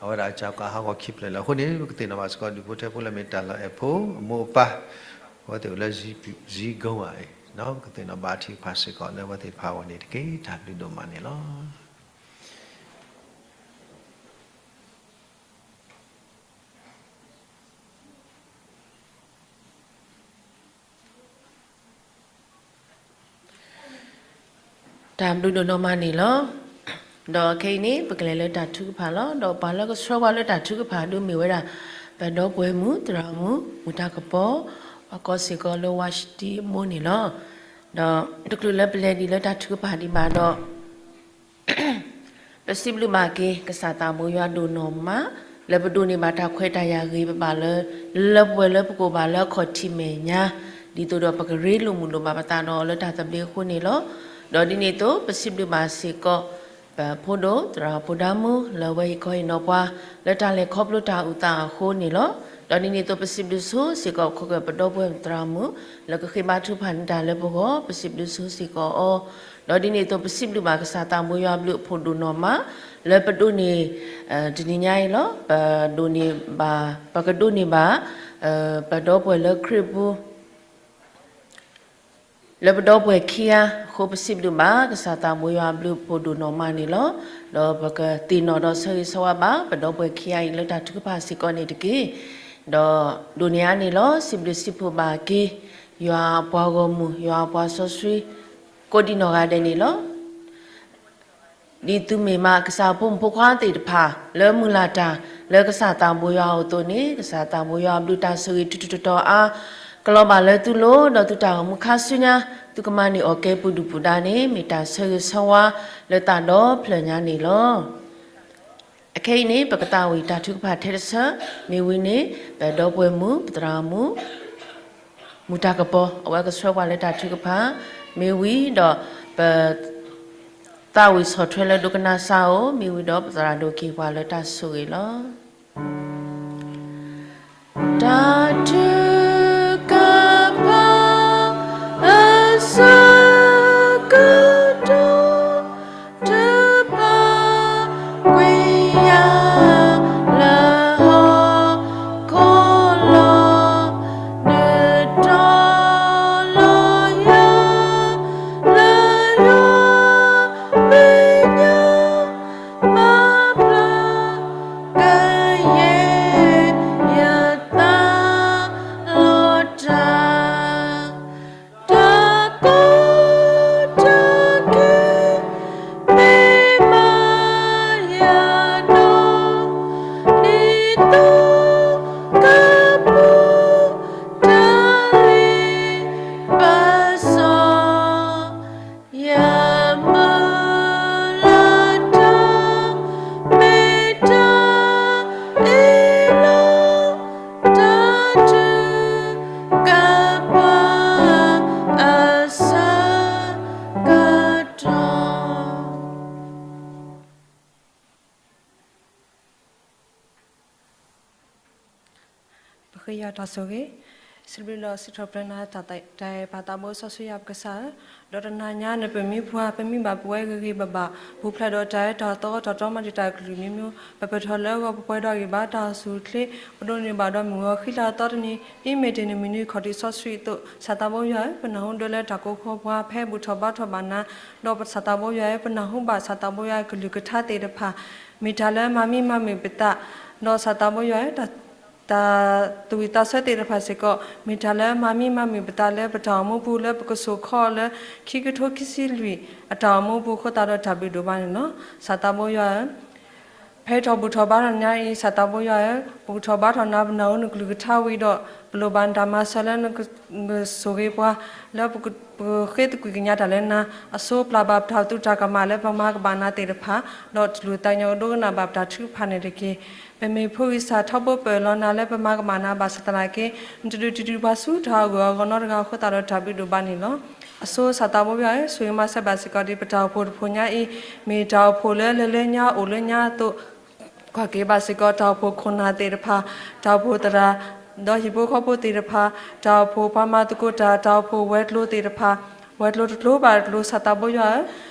အဝဲဒၣ်အစၢ်ကီဟးဂီၤခံဖျၢၣ်လီၤ. အဃိန့ၣ် ပကသ့ၣ်နီၣ်ဘၣ်စ့ၢ်ကီး ဒူၣ်ဖိထၢဖိလၢမ့ၢ်တၢ်လီၢ်အဲၣ်ဖိ အမိၢ်အပၢ် အဝဲသ့ၣ်အိၣ်လၢ ဇံကိအံၤ, ပကသ့ၣ်နီၣ်ဘါထုကဖၣ်စ့ၢ်ကီးလၢအဝဲသ့ၣ်တဖၣ်အဂီၢ်န့ၣ်တက့ၢ်. တၢ်ဘျုးဒိၣ်မးန့ၣ်လီၤ. တၢ်ဘျုးဒိၣ်နီၢ်မးန့ၣ်လီၤ. ဒီးခဲအံၤန့ၣ် ပကလဲၤလၢတၢ်ထုကဖၣ်လီၤ. ဒီးပှၤလၢကဆှၢပှၤလၢတၢ်ထုကဖၣ်ဒုးမ့ၢ်ဝဲဒၣ် ပဒီပုၢ်ဝဲၢ်မုၣ်သရၣ်မုၣ် မုၢ်တၢ်ကပီၤ, ပှၤကိးစ့ၢ်ကီးလၢ ဝါၡတံအမိၢ်န့ၣ်လီၤ. ဒီးတချုးလၢပလဲၤဒံးလၢတၢ်ထုကဖၣ်ဒံးဘၣ်ဒီး ပစံးဘျုးဘၣ်က့ၤ ကစၢ်သးဘိယွၤဒိၣ်နီၢ်မး လၢပဒိးန့ၢ်ဘၣ်တၢ်ခွဲးတၢ်ယာ်ဂ့ၤ ပဘၣ်လၢ လၢပှဲၤလၢပကိာ်ဘၣ်လၢအခီၣ်ထံးမဲာ်ညါ, ဒ်သိးဒီးပကရ့လိာ်မုာ်လိာ်ဘၣ်ပသးဒီးလၢတၢ်သဘျ့အဃိန့ၣ်လီၤ. ဒီးဒ်န့ၣ်အသိး ပစံးဘျုးဘၣ်စ့ၢ်ကီး ပဖိဒိၣ်သရၣ်ဖိဒါမုၣ် လၢအဝဲဟ့ၣ်ခီဟ့ၣ်နီၤပှၤ လၢတၢ်လဲၤခီဖျိတၢ်အုၣ်သးအဃိန့ၣ်လီၤ. ဒီးဒ်န့ၣ်အသိး ပစံးဘျုးဆိစ့ၢ်ကီး ခိၣ်ကၢၢ်ပဒီပုၢ်ဝဲၢ်သရၣ်မုၣ် လၢကဃ့ဘါထုကဖၣ်န့ၢ်တၢ်လၢပဂီၢ်, ပစံးဘျုးဆိစ့ၢ်ကီးအီၤ. ဒီးဒ်န့ၣ်အသိး ပစံးဘျုးဘၣ်ကစၢ်သးဘိယွၤအဘျုးအဖှိၣ်ဒိၣ်နီၢ်မး လၢပဒိးန့ၢ် တနံၤညါအံၤလီၤ, ပဒိးန့ၢ်ဘၣ်, ပကဒိးန့ၢ်ဘၣ် ပဒီပုၢ်ဝဲၢ်လၢခရံာ်ပူၤ လၢပဒီပုၢ်ဝဲၢ်ခံဂၤအဃိ ပစံးဘျုးဘၣ် ကစၢ်သးဘိယွၤအဘျုးအဖှိၣ်ဒိၣ်နီၢ်မးန့ၣ်လီၤ. ဒီးပကသ့ၣ်နီၣ်ဒီးဆၢဂ့ၤဆၢဝါဘၣ် ပဒီပုၢ်ဝဲၢ်ခံဂၤအံၤလၢတၢ်ထုကဖၣ်စ့ၢ်ကီးန့ၣ်တက့ၢ်. ဒီးဒိၣ်န့ၢ်အါန့ၣ်လီၤ. စံးဘျုးစံးဖှိၣ်ဘၣ်က့ၤ ယွၤအပှၤဂီၢ်မုၢ် ယွၤအပှၤစီဆှံ ကိးဒံနီၢ်ဂၤဒဲးန့ၣ်လီၤ. ဒ်သုမ့ၢ်မးကစၢ်ဖိမုၣ်ဖိခွါသ့ၣ်တဖၣ် လၢမုၢ်လၢ်တၢ် လၢကစၢ်သးဘိယွၤအအိၣ်အသိးန့ၣ် ကစၢ်သးဘိယွၤအဘျုးတၢ်ဆိၣ်ဂ့ၤထူးထူးတီၤတီၤအါ ကလီၤဘၣ်လၢသုလိၤ ဒီးသုတၢ်အိၣ်မူခါဆူညါ သုကမၤန့ၢ်အီၣ်ကဲပူၤဒုၣ်ပူၤဒါန့ၣ် မ့ၢ်တၢ်ဆၢဂ့ၤဆၢဝါလၢသးဒီဖျၢၣ်ညါန့ၣ်လီၤ. အခဲအံၤန့ၣ် ပကသးဝံၣ်တၢ်ထုကဖၣ်ထဲတဆၢ, မ့ၢ်ဝံၤန့ၣ် ပဒီပုၢ်ဝဲၢ်မုၣ် ပသရၣ်မုၣ် မုၢ်တၢ်ကပီၤ အဝဲကဆှၢပှၤလၢတၢ်ထုကဖၣ်, မ့ၢ်ဝံၤဒီးပ သးဝံၣ်ဆီၣ်ထွဲလၢဒိကနၣ်စၢ်အိၣ်, မ့ၢ်ဝံၤဒီးပသရၣ်ဒိၣ်က့ၤပှၤလၢတၢ်ဆိၣ်ဂ့ၤလီၤ. တၢ်ထုကဖၣ်အဆၢကတီၢ် တဘၣ်ကွံာ်ယၤလၢဟီၣ်ခိၣ်လီၤ, နတီၤလီၤယၤလၢယွၤမဲာ်ညါ မၤဘျါ ကယဲၢ်ယသးလီၤတၢ်, တၢ်ကီတၢ်ခဲ မ့ၢ်မၤယၤဒီး ဒ်သိးကပူၤတၢ်လ့ပစီ ယမုၢ်လၢ်တၢ် မ့ၢ်တၢ်အ့ၣ်လိာ် တၢ်ထုကဖၣ်အဆၢကတီၢ်. ပဃ့ယွၤတၢ်ဆိၣ်ဂ့ၤ, စံးဘျုးဒီးစံးထီၣ်ပတြၢၤနၤ တၢ်အဲၣ်ပၢ်သးဘိစီဆှံယွၤပကစၢ်ဧၢ, ဒီးတနၤညါန့ၣ် ပမံပှၢ် ပမံဘၣ်ပဝဲဂ့ၤဂ့ၤဘၣ်ဘၣ်, ပူၤဖျဲးဒီးတၢ်အၢတၢ်သီတၢ်တြီမၤတံာ်တာ်ကလုာ်မံမံ, ပပၢၢ်ထီၣ်လၢအဂီၢ်ပပှဲၤဒီးဂံၢ်ဘါတၢ်အိၣ်ဆူၣ်အိၣ်ချ့, ပဒိးန့ၢ်ဘၣ်ဒီးမုၢ်ဂီၤဃံလၤအသီတနံၤ, ဒ်မ့ၢ်တ့ၢ်နမံၤနံၤခီၣ်ထံးစီဆှံအသိး, ကစၢ်သးဘိယွၤဧၢ, ပနၢ်ဟူဒၢလၢတၢ်ကိးဃီပှၤ ဖဲဘူၣ်ထီၣ်ဘါထီၣ်ဘၣ်နၤ, ဒီးကစၢ်သးဘိယွၤဧၢ, ပနၢ်ဟူဘၣ်ကစၢ်သးဘိယွၤကလုၢ်ကထါသ့ၣ်တဖၣ် မ့ၢ်တၢ်လၢမၤမံမၤမုာ်ပသး, ဒီးကစၢ်သးဘိယွၤဧၢ, တၢ်သူၣ်ဝံၣ်သးဆၢသ့ၣ်တဖၣ်စ့ၢ်ကီး မ့ၢ်တၢ်လၢမၤမံမၤမုာ်ပသးလၢပတၢ်အိၣ်မူပူၤ လၢပကစိာ်ခီလၢ ခံကထိခံဆံလွံၢ်အတၢ်အိၣ်မူပူၤအဃိသတးဒီး တၢ်ဘျုးဒိၣ်မးန့ၣ်လီၤ. ကစၢ်သးဘိယွၤဧၢ, ဖဲထီၣ်ဘူၣ်ထီၣ်ဘါထီၣ်ညါအံၤ ကစၢ်သးဘိယွၤဧၢ, ပဘူၣ်ထီၣ်ဘါထီၣ်နၤ ပနၢ်ဟူနကလုၢ်ကထါဝံၤဒီး ပလိၣ်ဘၣ်နတၢ်မၤစၢၤလၢနကဆိၣ်ဂ့ၤပှၤ လၢပကဃ့သကွံာ်ကညးတၢ်လၢနၤ, အဆိပျၢ်ဘၣ်ပတၢ်သူၣ်တၢ်ကမၣ်လၢပမၤကမၣ်နၤသ့ၣ်တဖၣ်, ဒီးတၢ်လူၤသးကညီၤကဒိကနၣ်ဘၣ်ပတၢ်ထုကဖၣ်န့ၣ်တက့ၢ်. ပမ့ၢ်ဖိဂံၢ်စၢ်ထီဘိပၢၢ်လီၤနၤလၢပမၤကမၣ်နၤဘၣ်ဆၣ်သနာ်က့ နတဒုးတဒုးပှၤဆူတၢ်ဟးဂီၤအဂီၢ်နီတဂၤအဃိသတးဒီး တၢ်ဘျုးဒိၣ်ဘၣ်န့ၣ်လီၤ. အဆိကစၢ်သးဘိယွၤဧၢ, ဆိၣ်ဂ့ၤမၤစၢၤဘၣ်စ့ၢ်ကီးဒ်ပတၢ်အိၣ်ဖှိၣ်တဖှိၣ်ညါအံၤ မ့ၢ်တၢ်အိၣ်ဖှိၣ်လၢလဲၤလၢညါအိၣ်လၢညါအသိး ကွၢ်က့ၤဘၣ်စ့ၢ်ကီး တၢ်အိၣ်ဖှိၣ်ခိၣ်နၢ်သ့ၣ်တဖၣ်, တၢ်အိၣ်ဖှိၣ်သရၣ်, ဒီးဟံၣ်ဖိဃီဖိသ့ၣ်တဖၣ်, တၢ်အိၣ်ဖှိၣ်ပှၤမၤသကိးတၢ်, တၢ်အိၣ်ဖှိၣ်ဝဲၤကျိၤသ့ၣ်တဖၣ်, ဝဲၤကျိၤတကျိၤဘၣ်တကျိၤ စၢ်သးဘိယွၤဧၢ,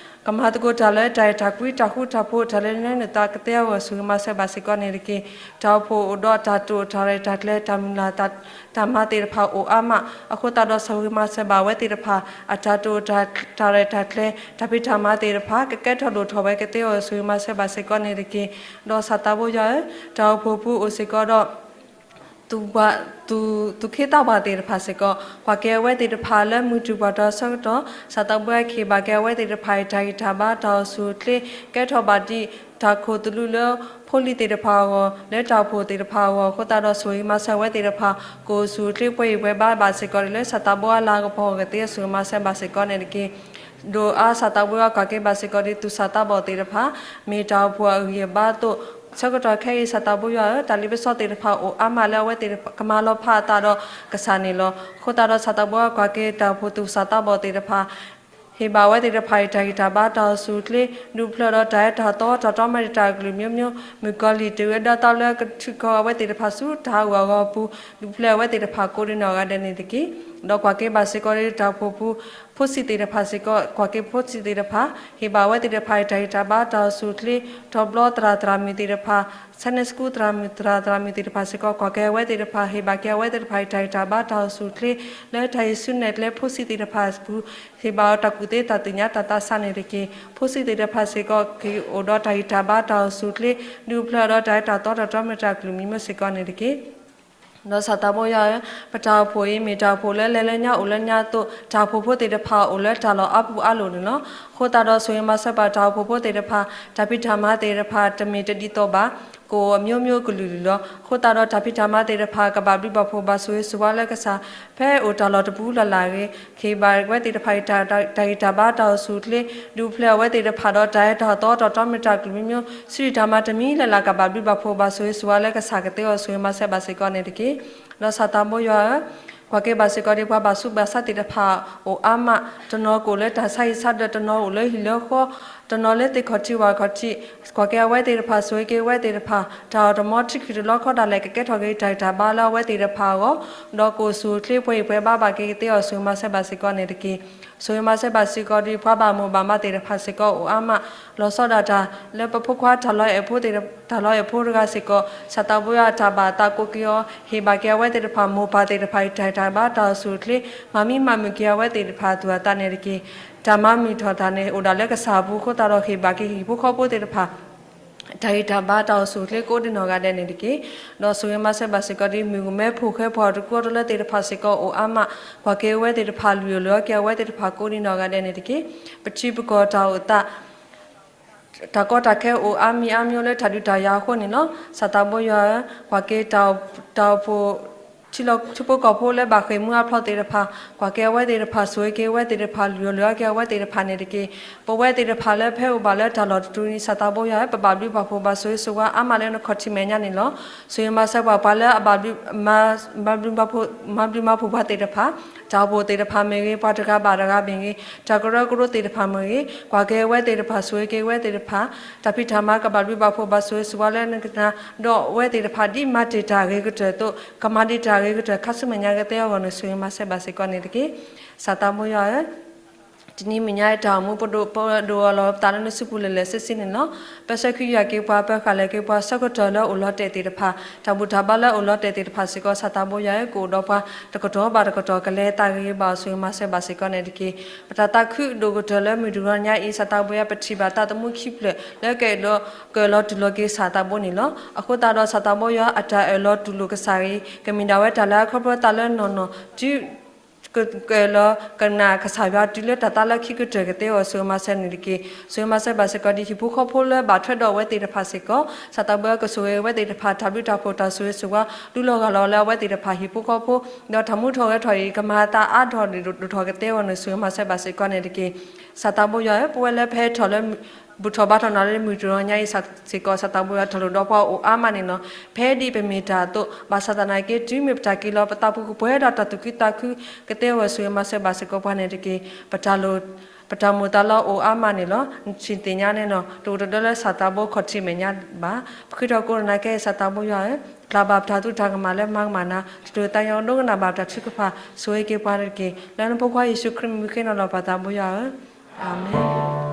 ကမၤသကိးတၢ်လၢတၢ်အဲၣ်တၢ်ကွံ တၢ်ဃူတၢ်ဖိး တၢ်လၢနၢနုာ်သးကသ့အဂီၢ် ဆိၣ်ဂ့ၤမၤစၢၤဘၣ်စ့ၢ်ကီးန့ၣ်တက့ၢ်. တၢ်အိၣ်ဖှိၣ်အိၣ်ဒီးတၢ်တိာ်တၢ်ရဲၣ်တၢ်ကျဲၤ တၢ်မုၢ်လၢ် တၢ်မၤသ့ၣ်တဖၣ်အိၣ်အါမး, အဃိသတးဒီးဆိၣ်ဂ့ၤမၤစၢၤဘၣ်ဝဲသ့ၣ်တဖၣ် အတၢ်တိာ်တၢ်ရဲၣ်တၢ်ကျဲၤ တၢ်ဖံးတၢ်မၤသ့ၣ်တဖၣ် ကကဲထီၣ်လိၣ်ထီၣ်ဝဲကသ့အဂီၢ် ဆိၣ်ဂ့ၤမၤစၢၤဘၣ်စ့ၢ်ကီးန့ၣ်တက့ၢ်. ဒီးစၢ်သးဘိယွၤဧၢ, တၢ်အိၣ်ဖှိၣ်ပူၤအိၣ်စ့ၢ်ကီးဒီး သူၣ်ခ့သးပှၢ်သ့ၣ်တဖၣ်စ့ၢ်ကီး ကွၢ်က့ၤအဝဲသ့ၣ်တဖၣ်လၢမုၢ်တူၢ်ပှၤတီဆၢကတီၢ် စၢ်သးဘိယွၤကဟ့ၣ်ဘၣ်က့ၤအဝဲသ့ၣ်တဖၣ်အတၢ်ဂံၢ်တၢ်ဘါ တၢ်အိၣ်ဆူၣ်အိၣ်ချ့ ကဲထီၣ်ဘၣ်ဒ်တၢ်ခိၣ်သလုးလၢဖိလံၤသ့ၣ်တဖၣ်အဂီၢ် လၢတၢ်အိၣ်ဖှိၣ်သ့ၣ်တဖၣ်အဂီၢ် အဃိသတးဒီးဆိၣ်ဂ့ၤမၤစၢၤဝဲသ့ၣ်တဖၣ် ကအိၣ်ဆူၣ်အိၣ်ချ့ပှဲၤဂံၢ်ပှဲၤဘါဘၣ်စ့ၢ်ကီးန့ၣ်လၢ စၢ်သးဘိယွၤအလၤကပီၤအဂီၢ်သ့ ဆိၣ်ဂ့ၤမၤစၢၤဘၣ်စ့ၢ်ကီးန့ၣ်တက့ၢ်. ဒီးအါစၢ်သးဘိယွၤကွၢ်က့ၤဘၣ်စ့ၢ်ကီးဒ်သူၣ်စၢ်သးဘီၣ်သ့ၣ်တဖၣ် မ့ၢ်တၢ်အိၣ်ဖှိၣ်အဂံၢ်အဘါအသိး ဆၢကတီၢ်ခဲအံၤ စၢ်သးဘိယွၤဧၢ, တၢ်လ့ပစီသ့ၣ်တဖၣ်အိၣ်အါမးလၢအဝဲသ့ၣ်ကမၤလီၤဖးအသးဒီးကစၢ်န့ၣ်လီၤ. အဃိသတးဒီးစၢ်သးဘိယွၤကွၢ်က့ၤတၢ်အိၣ်ဖှိၣ်သူၣ်စၢ်သးဘီၣ်သ့ၣ်တဖၣ် ဟ့ၣ်ဘၣ်အဝဲသ့ၣ်တဖၣ်အတၢ်ဂံၢ်တၢ်ဘါ တၢ်အိၣ်ဆူၣ်အိၣ်ချ့ ဒုးဖျၢၣ်ဒီးတၢ်အၢတၢ်သီ တၢ်တီမ့ၢ်တၢ်ကလုာ် မျိုးမျိုး မုၣ်ကီၤလံၢ်တၢ်အၢတၢ်သီလၢကထုးကီၤအဝဲသ့ၣ်တဖၣ်ဆူတၢ်ဟးဂူာ်ဟးဂီၤအပူၤ ဒုးဖျၢၣ်အဝဲသ့ၣ်တဖၣ်ကိးဒံနီၢ်ဂၤဒဲးန့ၣ်တက့ၢ်. ဒီးကွၢ်က့ၤဘၣ်စ့ၢ်ကီးဒ်တၢ်အိၣ်ဖှိၣ်ပူၤ ဖိဆံးသ့ၣ်တဖၣ်စ့ၢ်ကီး ကွၢ်က့ၤဖိဆံးသ့ၣ်တဖၣ် ဟ့ၣ်ဘၣ်အဝဲသ့ၣ်တဖၣ်အတၢ်ဂံၢ်တၢ်ဘါ တၢ်အိၣ်ဆူၣ်အိၣ်ချ့ ထီဘျီသရၣ်သရၣ်မုၣ်သ့ၣ်တဖၣ် Sunday School သရၣ်မုၣ်သရၣ်သရၣ်မုၣ်သ့ၣ်တဖၣ်စ့ၢ်ကီး ကွၢ်က့ၤအဝဲသ့ၣ်တဖၣ် ဟ့ၣ်ဘၣ်က့ၤအဝဲသ့ၣ်တဖၣ်အတၢ်ဂံၢ်တၢ်ဘါ တၢ်အိၣ်ဆူၣ်အိၣ်ချ့ လၢတၢ်ဟံးစုနဲၣ်ကျဲဖိဆံးသ့ၣ်တဖၣ်အပူၤ ဟ့ၣ်ဘၣ်အတၢ်ကူၣ်သ့တၢ်သ့ၣ်ညါတၢ်သးစၢ်န့ၣ်တက့ၢ်. ဖိဆံးသ့ၣ်တဖၣ်စ့ၢ်ကီး ကအိၣ်ဒီးတၢ်ဂံၢ်တၢ်ဘါ တၢ်အိၣ်ဆူၣ်အိၣ်ချ့ ဒုးဖျၢၣ်ဒီးတၢ်အၢတၢ်သီ တၢ်တီမ့ၢ်တၢ်ကလုာ် မျိုးမျိုး စ့ၢ်ကီးန့ၣ်တက့ၢ်. ဒီးစၢ်သးဘိယွၤဧၢ, ပတၢ်အိၣ်ဖှိၣ်အံၤ မ့ၢ်တၢ်အိၣ်ဖှိၣ်လၢလဲၤလၢညါအိၣ်လၢညါအသိး တၢ်အိၣ်ဖှိၣ်ဖိသ့ၣ်တဖၣ်အိၣ်လၢတၢ်လီၢ်အါပူၤအါလိၤန့ၣ်လီၤ. အဃိသတးဒီးဆိၣ်ဂ့ၤမၤစၢၤပှၤတၢ်အိၣ်ဖှိၣ်ဖိသ့ၣ်တဖၣ် တၢ်ဖံးတၢ်မၤသ့ၣ်တဖၣ် တမ့ၢ်တဒ်သိးဘၣ် ကအိၣ်အမျိုးမျိုးကလုာ်လုာ်လီၤ. အဃိသတးဒီးတၢ်ဖံးတၢ်မၤသ့ၣ်တဖၣ် ကဘၣ်ဘျုးဘၣ်ဖှိၣ်ဘၣ်ဆိၣ်ဂ့ၤဆိၣ်ဝါလၢကစၢ် ဖဲအိၣ်တၢ်လီၢ်တပူၤလၢ်လၢ်ဂ့ၤ ကဟ့ၣ်ဘၣ်ဝဲသ့ၣ်တဖၣ်အတၢ်ဂံၢ်တၢ်ဘါ တၢ်အိၣ်ဆူၣ်အိၣ်ချ့ ဒုးဖျၢၣ်အဝဲသ့ၣ်တဖၣ်ဒီးတၢ်အၢတၢ်သီ တၢ်တီမ့ၢ်တၢ်ကလုာ် မျိုးမျိုး စံးတၢ်မၤတမံၤလၢ်လၢ် ကဘၣ်ဘျုးဘၣ်ဖှိၣ်ဘၣ်ဆိၣ်ဂ့ၤဆိၣ်ဝါလၢကစၢ်ကသ့အဂီၢ် ဆိၣ်ဂ့ၤမၤစၢၤဘၣ်စ့ၢ်ကီးန့ၣ်တက့ၢ်. ဒီးစၢ်သးဘိယွၤဧၢ, ကွၢ်က့ၤဘၣ်စ့ၢ်ကီးဒ်ပှၤဘၣ်ဆူးဘၣ်ဆါသ့ၣ်တဖၣ်အိၣ်အါမး, တနီၤကအိၣ်လၢတၢ်ဆါဟံၣ်ဆါဒၢး, တနီၤအိၣ်လၢဟံၣ်လၢဃီ, တနီၤလၢသ့ၣ်ခီၣ်ထံးဝၣ်ခီၣ်ထံး, ကွၢ်က့ၤအဝဲသ့ၣ်တဖၣ် ဆိၣ်ဂ့ၤက့ၤအဝဲသ့ၣ်တဖၣ် တၢ်အိၣ်တမီထံခုၣ်တလီခီဒၣ်လဲာ် ကကဲထီၣ်က့ၤတၢ်ဂံၢ်တၢ်ဘါလၢအဝဲသ့ၣ်တဖၣ်အဂီၢ်, ဒီးကအိၣ်ဆူၣ်အိၣ်ချ့ပှဲၤဂံၢ်ပှဲၤဘါဘၣ်က့ၤကသ့အဂီၢ် ဆိၣ်ဂ့ၤမၤစၢၤဘၣ်စ့ၢ်ကီးန့ၣ်တက့ၢ်. ဆိၣ်ဂ့ၤမၤစၢၤဘၣ်စ့ၢ်ကီးဒ် ပှၤဘၣ်မိၢ်ဘၣ်မးသ့ၣ်တဖၣ်စ့ၢ်ကီးအိၣ်အါမး, လီၤဆီဒၣ်တၢ်လၢပဖိခွါတၢ်လီၤအဲၣ်ဖိတၢ်လီၤအဲၣ်ဖိတဂၤစ့ၢ်ကီး စၢ်သးဘိယွၤတၢ်ဘၣ်သးကိးက့ၤအီၤ ဟ့ၣ်ဘၣ်က့ၤအဝဲသ့ၣ်တဖၣ် မိၢ်ပၢ်သ့ၣ်တဖၣ်အတၢ်ဂံၢ်တၢ်ဘါ တၢ်အိၣ်ဆူၣ်အိၣ်ချ့ မၤမံမၤမုာ်က့ၤအဝဲသ့ၣ်တဖၣ်အသူၣ်အသးန့ၣ်တက့ၢ်. တၢ်မၤမုာ်ထီၣ်တၢ်န့ၣ် အိၣ်ဒၣ်လၢကစၢ်အပူၤအဃိသတးဒီး ဟ့ၣ်ဘၣ်က့ၤဟံၣ်ဖိဃီဖိသ့ၣ်တဖၣ် တၢ်ဂံၢ်တၢ်ဘါ တၢ်အိၣ်ဆူၣ်အိၣ်ချ့ကိးဒံနီၢ်ဂၤဒဲးန့ၣ်တက့ၢ်. ဒီးဆိၣ်ဂ့ၤမၤစၢၤဘၣ်စ့ၢ်ကီးဒ် မုၢ်ကမဲဖိဃဲပှၤတကူအီတလၢသ့ၣ်တဖၣ်စ့ၢ်ကီးအိၣ်အါမး, ကွၢ်က့ၤအဝဲသ့ၣ်တဖၣ် လုၢ်အီၣ်လၢအီက့ၤအဝဲသ့ၣ်တဖၣ်ကိးဒံနီၢ်ဂၤဒဲးန့ၣ်တက့ၢ်. ပထံပကီၢ်တၢ်အိၣ်သး တၢ်ကီတၢ်ခဲအိၣ်အါမံၤအါမံၤလၢတၢ်ဒုးတၢ်ယၤအဃိန့ၣ်လီၤ. စၢ်သးဘိယွၤဧၢ, ကွၢ်က့ၤတၢ်အိၣ်ဖှိၣ် ထံဖိကီၢ်ဖိလၢဘၣ်ဃ့ၢ်မှံဟးဖျိးသ့ၣ်တဖၣ်, ကွၢ်က့ၤအဝဲသ့ၣ်တဖၣ် ဆိၣ်ဂ့ၤက့ၤအဝဲသ့ၣ်တဖၣ် လုၢ်အီၣ်လၢအီက့ၤအဝဲသ့ၣ်တဖၣ်န့ၣ်တက့ၢ်. ပဝဲသ့ၣ်တဖၣ်လၢဖဲအိၣ်ဘၣ်လၢတၢ်လီၢ်တတြူၢ်န့ၣ် စၢ်သးဘိယွၤဧၢ, ပဘၣ်ဘျုးဘၣ်ဖှိၣ်ဘၣ်ဆိၣ်ဂ့ၤဆိၣ်ဝါအါမးလၢနခီၣ်ထံးမဲာ်ညါန့ၣ်လီၤ. ဆိၣ်ဂ့ၤမၤစၢၤပှၤ ပှၤလၢအဘၣ်ဘျုး မၤဘျုးမၤဖှိၣ်ပှၤသ့ၣ်တဖၣ်, တၢ်အိၣ်ဖှိၣ်သ့ၣ်တဖၣ်မ့ၢ်ဂ့ၤ, ပှၤတဂၤဘၣ်တဂၤမ့ၢ်ဂ့ၤ, တၢ်ကရၢကရိသ့ၣ်တဖၣ်မ့ၢ်ဂ့ၤ, ကွၢ်က့ၤအဝဲသ့ၣ်တဖၣ် ဆိၣ်ဂ့ၤက့ၤအဝဲသ့ၣ်တဖၣ်, တၢ်ဖံးတၢ်မၤကဘၣ်ဘျုးဘၣ်ဖှိၣ်ဘၣ်ဆိၣ်ဂ့ၤဆိၣ်ဝါလၢနကနၣ်, ဒီးအဝဲသ့ၣ်တဖၣ်ဒ်မၤတ့ၢ်တၢ်ဂ့ၤကတၢၢ်အသိး ကမၤဒံးတၢ်ဂ့ၤကတၢၢ်ခါဆူမဲာ်ညါကသ့အဂီၢ်န့ၣ် ဆိၣ်ဂ့ၤမၤစၢၤဘၣ်စ့ၢ်ကီးန့ၣ်တက့ၢ်. စၢ်သးဘိယွၤဧၢ, တနံၤမံၤညါအံၤတၢ်အိၣ်မူပဒိၣ်ပဒိၣ်အလီၢ်ပသးလၢနစုပူၤလၢာ်လၢာ်ဆ့ဆ့န့ၣ်လီၤ. ပၢဆှၢခံယွၤက့ၤပှၤ, ပၢဃာ်လဲၤက့ၤပှၤ, ဆၢကတီၢ်လၢအိၣ်လီၤတဲာ်သ့ၣ်တဖၣ်, တၢ်ဘူၣ်တၢ်ဘါလၢအိၣ်လီၤတဲာ်သ့ၣ်တဖၣ်စ့ၢ်ကီး စၢ်သးဘိယွၤဧၢ, ကအိၣ်ဒီးပှၤတကတီၢ်ဘၣ်တကတီၢ် ကလဲၤသးဂ့ၤဂ့ၤဘၣ်အီၤ ဆိၣ်ဂ့ၤမၤစၢၤဘၣ်စ့ၢ်ကီးန့ၣ်တက့ၢ်. ပတၢ်သးခုဒိၣ်ကတၢၢ်လၢမုၢ်တြီၤညါအံၤ စၢ်သးဘိယွၤ ပထံၣ်ဘၣ်သးသမူခံဖျၢၣ်လၢကအဲၣ်ဒိး ကအဲၣ်လီၤတူၢ်လိာ်က့ၤစၢ်သးဘိန့ၣ်လီၤ. အဃိသတးဒီးစၢ်သးဘိယွၤ အတၢ်အၢၣ်လီၤတူၢ်လိာ်ကစၢ်အံၤ ကမ့ၢ်ဒၣ်ဝဲတၢ်လၢအခီဖျိသးလၢနီၢ်နီၢ် တုၤ က ကအဲၣ်လီၤကနၣ်ကစၢ်ယွၤတုၤလၢတၢ်သးလၢခံကတၢၢ်ကသ့အီၤ ဆိၣ်ဂ့ၤမၤစၢၤန့ၣ်တက့ၢ်. ဆိၣ်ဂ့ၤမၤစၢၤဘၣ်စ့ၢ်ကီးဒ်ဟံၣ်ဖိဃီဖိလၢဘၣ်ထွဲဒီးအဝဲသ့ၣ်တဖၣ်စ့ၢ်ကီး စၢ်သးဘိယွၤကဆိၣ်ဂ့ၤဝဲသ့ၣ်တဖၣ် တၢ်ဘျုးတၢ်ဖှိၣ်တၢ်ဆိၣ်ဂ့ၤဆိၣ်ဝါ ဒုးလီၤဂာ်လီၤလၢအဝဲသ့ၣ်တဖၣ်ဟံၣ်ဖိဃီဖိ ဒီးတၢ်မူထီၣ်ဂဲၤထီၣ်အံၤ ကမၤအသးအါထီၣ်ဒိၣ်ထီၣ်ကသ့အဂီၢ်န့ၣ် ဆိၣ်ဂ့ၤမၤစၢၤဘၣ်စ့ၢ်ကီးန့ၣ်တက့ၢ်. စၢ်သးဘိယွၤဧၢ, ပဝဲလၢဖဲထီၣ်လၢ ဘူၣ်ထီၣ်ဘါထီၣ်နၤလၢမုၢ်တြီၤညါအံၤစ့ၢ်ကီး စၢ်သးဘိယွၤ တၢ်လိၣ်ဒီးပှၤအိၣ်အါမးန့ၣ်လီၤ. ဖဲဒ်ပမ့ၢ်တၢ်အသိး ဘၣ်ဆၣ်သနာ်က့ တုၤမ့ၢ်ပတၢ်က့ၤလီၤပသးပူၤကပှဲၤဒီးတၢ်သူၣ်ခုသးခုကသ့အဂီၢ် ဆိၣ်ဂ့ၤမၤစၢၤဘၣ်စ့ၢ်ကီးပှၤန့ၣ်တက့ၢ်. ပတၢ်လိၣ် ပတၢ်မိၣ်သးလီအိၣ်အါမးန့ၣ်လီၤ. နထံၣ်သ့ၣ်ညါန့ၣ်နီၤ တအိၣ်တဒၢလၢဆၣ်သးဘိခီၣ်ထံးမဲာ်ညါဘၣ်. ပဃ့ထီၣ်ကိးနၤကဲ ဆၣ်သးဘိယွၤဧၢ, ပျၢ်ဘၣ်ပတၢ်သူတၢ်ကမၣ်လၢမၤကမၣ်နၤ, တၢ်တိၢ်သးညီဒိကနၣ်ဘၣ်ပတၢ်ထုကဖၣ်, ဆိၣ်ဂ့ၤက့ၤပှၤတက့ၢ်. လၢနဖိခွါယ့ၣ်ၡူးခရံာ်မံၤဃ့နၤလီၤ ပၢ်သးဘိယွၤဧၢ, အၤမ့ၣ်.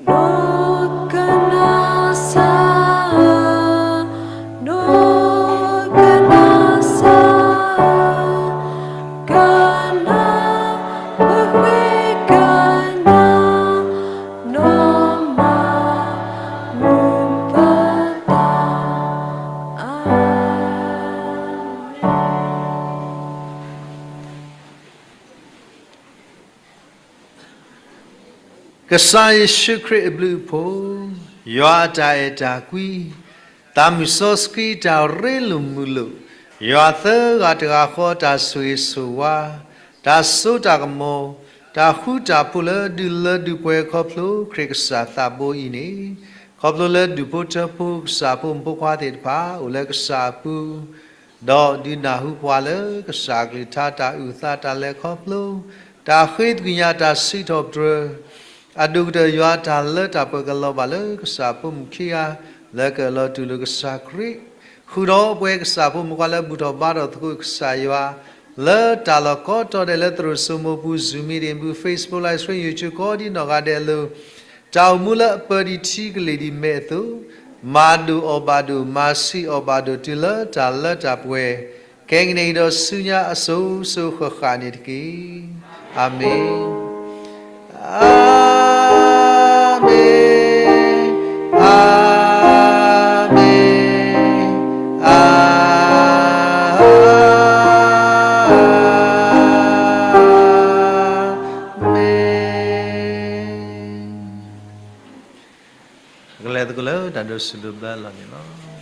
ဒိကနၣ်စၢ်ဧၢ, ဒိကနၣ်စၢ်ဧၢ, ကနၣ် ပဃ့ကညး နီၢ်မၤမုာ်ပသး, အၤမ့ၣ်. ကစၢ်ယ့ၣ်ၡူးခရံာ်အဘျုးအဖှိၣ်, ယွၤအတၢ်အဲၣ်တၢ်ကွံ, သးမုၢ်စီဆှံတၢ်ရ့လိာ်မုာ်လိာ်, ယွၤသၢဂၤတဂၤဃီတၢ်ဆိၣ်ဂ့ၤဆိၣ်ဝါ, တၢ်စိတၢ်ကမီၤ, တၢ်ဃူတၢ်ဖိးလၢဒုးလၢဒုးပှဲၤခီဖျိခရံာ်ကစၢ်သးဘိအံၤန့ၣ်, ခီဖျိလၢဒူၣ်ဖိထၢဖိကစၢ်ဖိမုၣ်ဖိခွါသ့ၣ်တဖၣ် အိၣ်လၢကစၢ်အပူၤ ဒီးဒုးနၢ်ဟူပှၤလၢကစၢ်အကလုၢ်ကထါ တၢ်အုၣ်သးတၢ်လဲၤခီဖျိ, တၢ်ဃ့သကွံာ်ညါ တၢ်စံးထီၣ်ပတြၢၤ, အဒိၣ်ကတၢၢ်ယွၤတၢ်လၢတၢ်ပှဲၤကလီၤဘၣ်လၢ ကစၢ်ဖိမုၣ်ခံဂၤ လၢကအၢၣ်လီၤတူၢ်လိာ်ကစၢ်ခရံာ်, ဃုာ်ဒီးပဝဲကစၢ်ဖိမုၣ်ခွါလၢဘူၣ်ထီၣ်ဘါထီၣ်သကိးကစၢ်ယွၤ လၢတၢ်လီၢ်ကိးတီၤဒဲးလၢသရိာ်စိမိပူၤ Zoom meeting ပူၤ Facebook Live Stream YouTube ကိးဒံနီၢ်ဂၤဒဲးအလိၤ တၢ်အိၣ်မူလၢအပၢဒံးထံကလ့ၢ်ဒံးမဲာ်အသိး, မၤဒိၣ်အီၣ်ဘၣ်ဒိၣ် မၤဆံးအီၣ်ဘၣ်ဒိၣ် တုၤလၢတၢ်လၢတၢ်ပှဲၤ, ခဲကနံၣ်အံၤဒီးဆူညါအစိၤစိၤဃၣ်ဃၣ်န့ၣ်တက့ၢ်. အၤမ့ၣ်, အၤမ့ၣ်, အၤမ့ၣ်, အၤမ့ၣ်. ကလဲၤသကိးလၢတၢ်ဒိးဆူၣ်ဒိးဘျၢလီၤန့ၣ်လီၤ.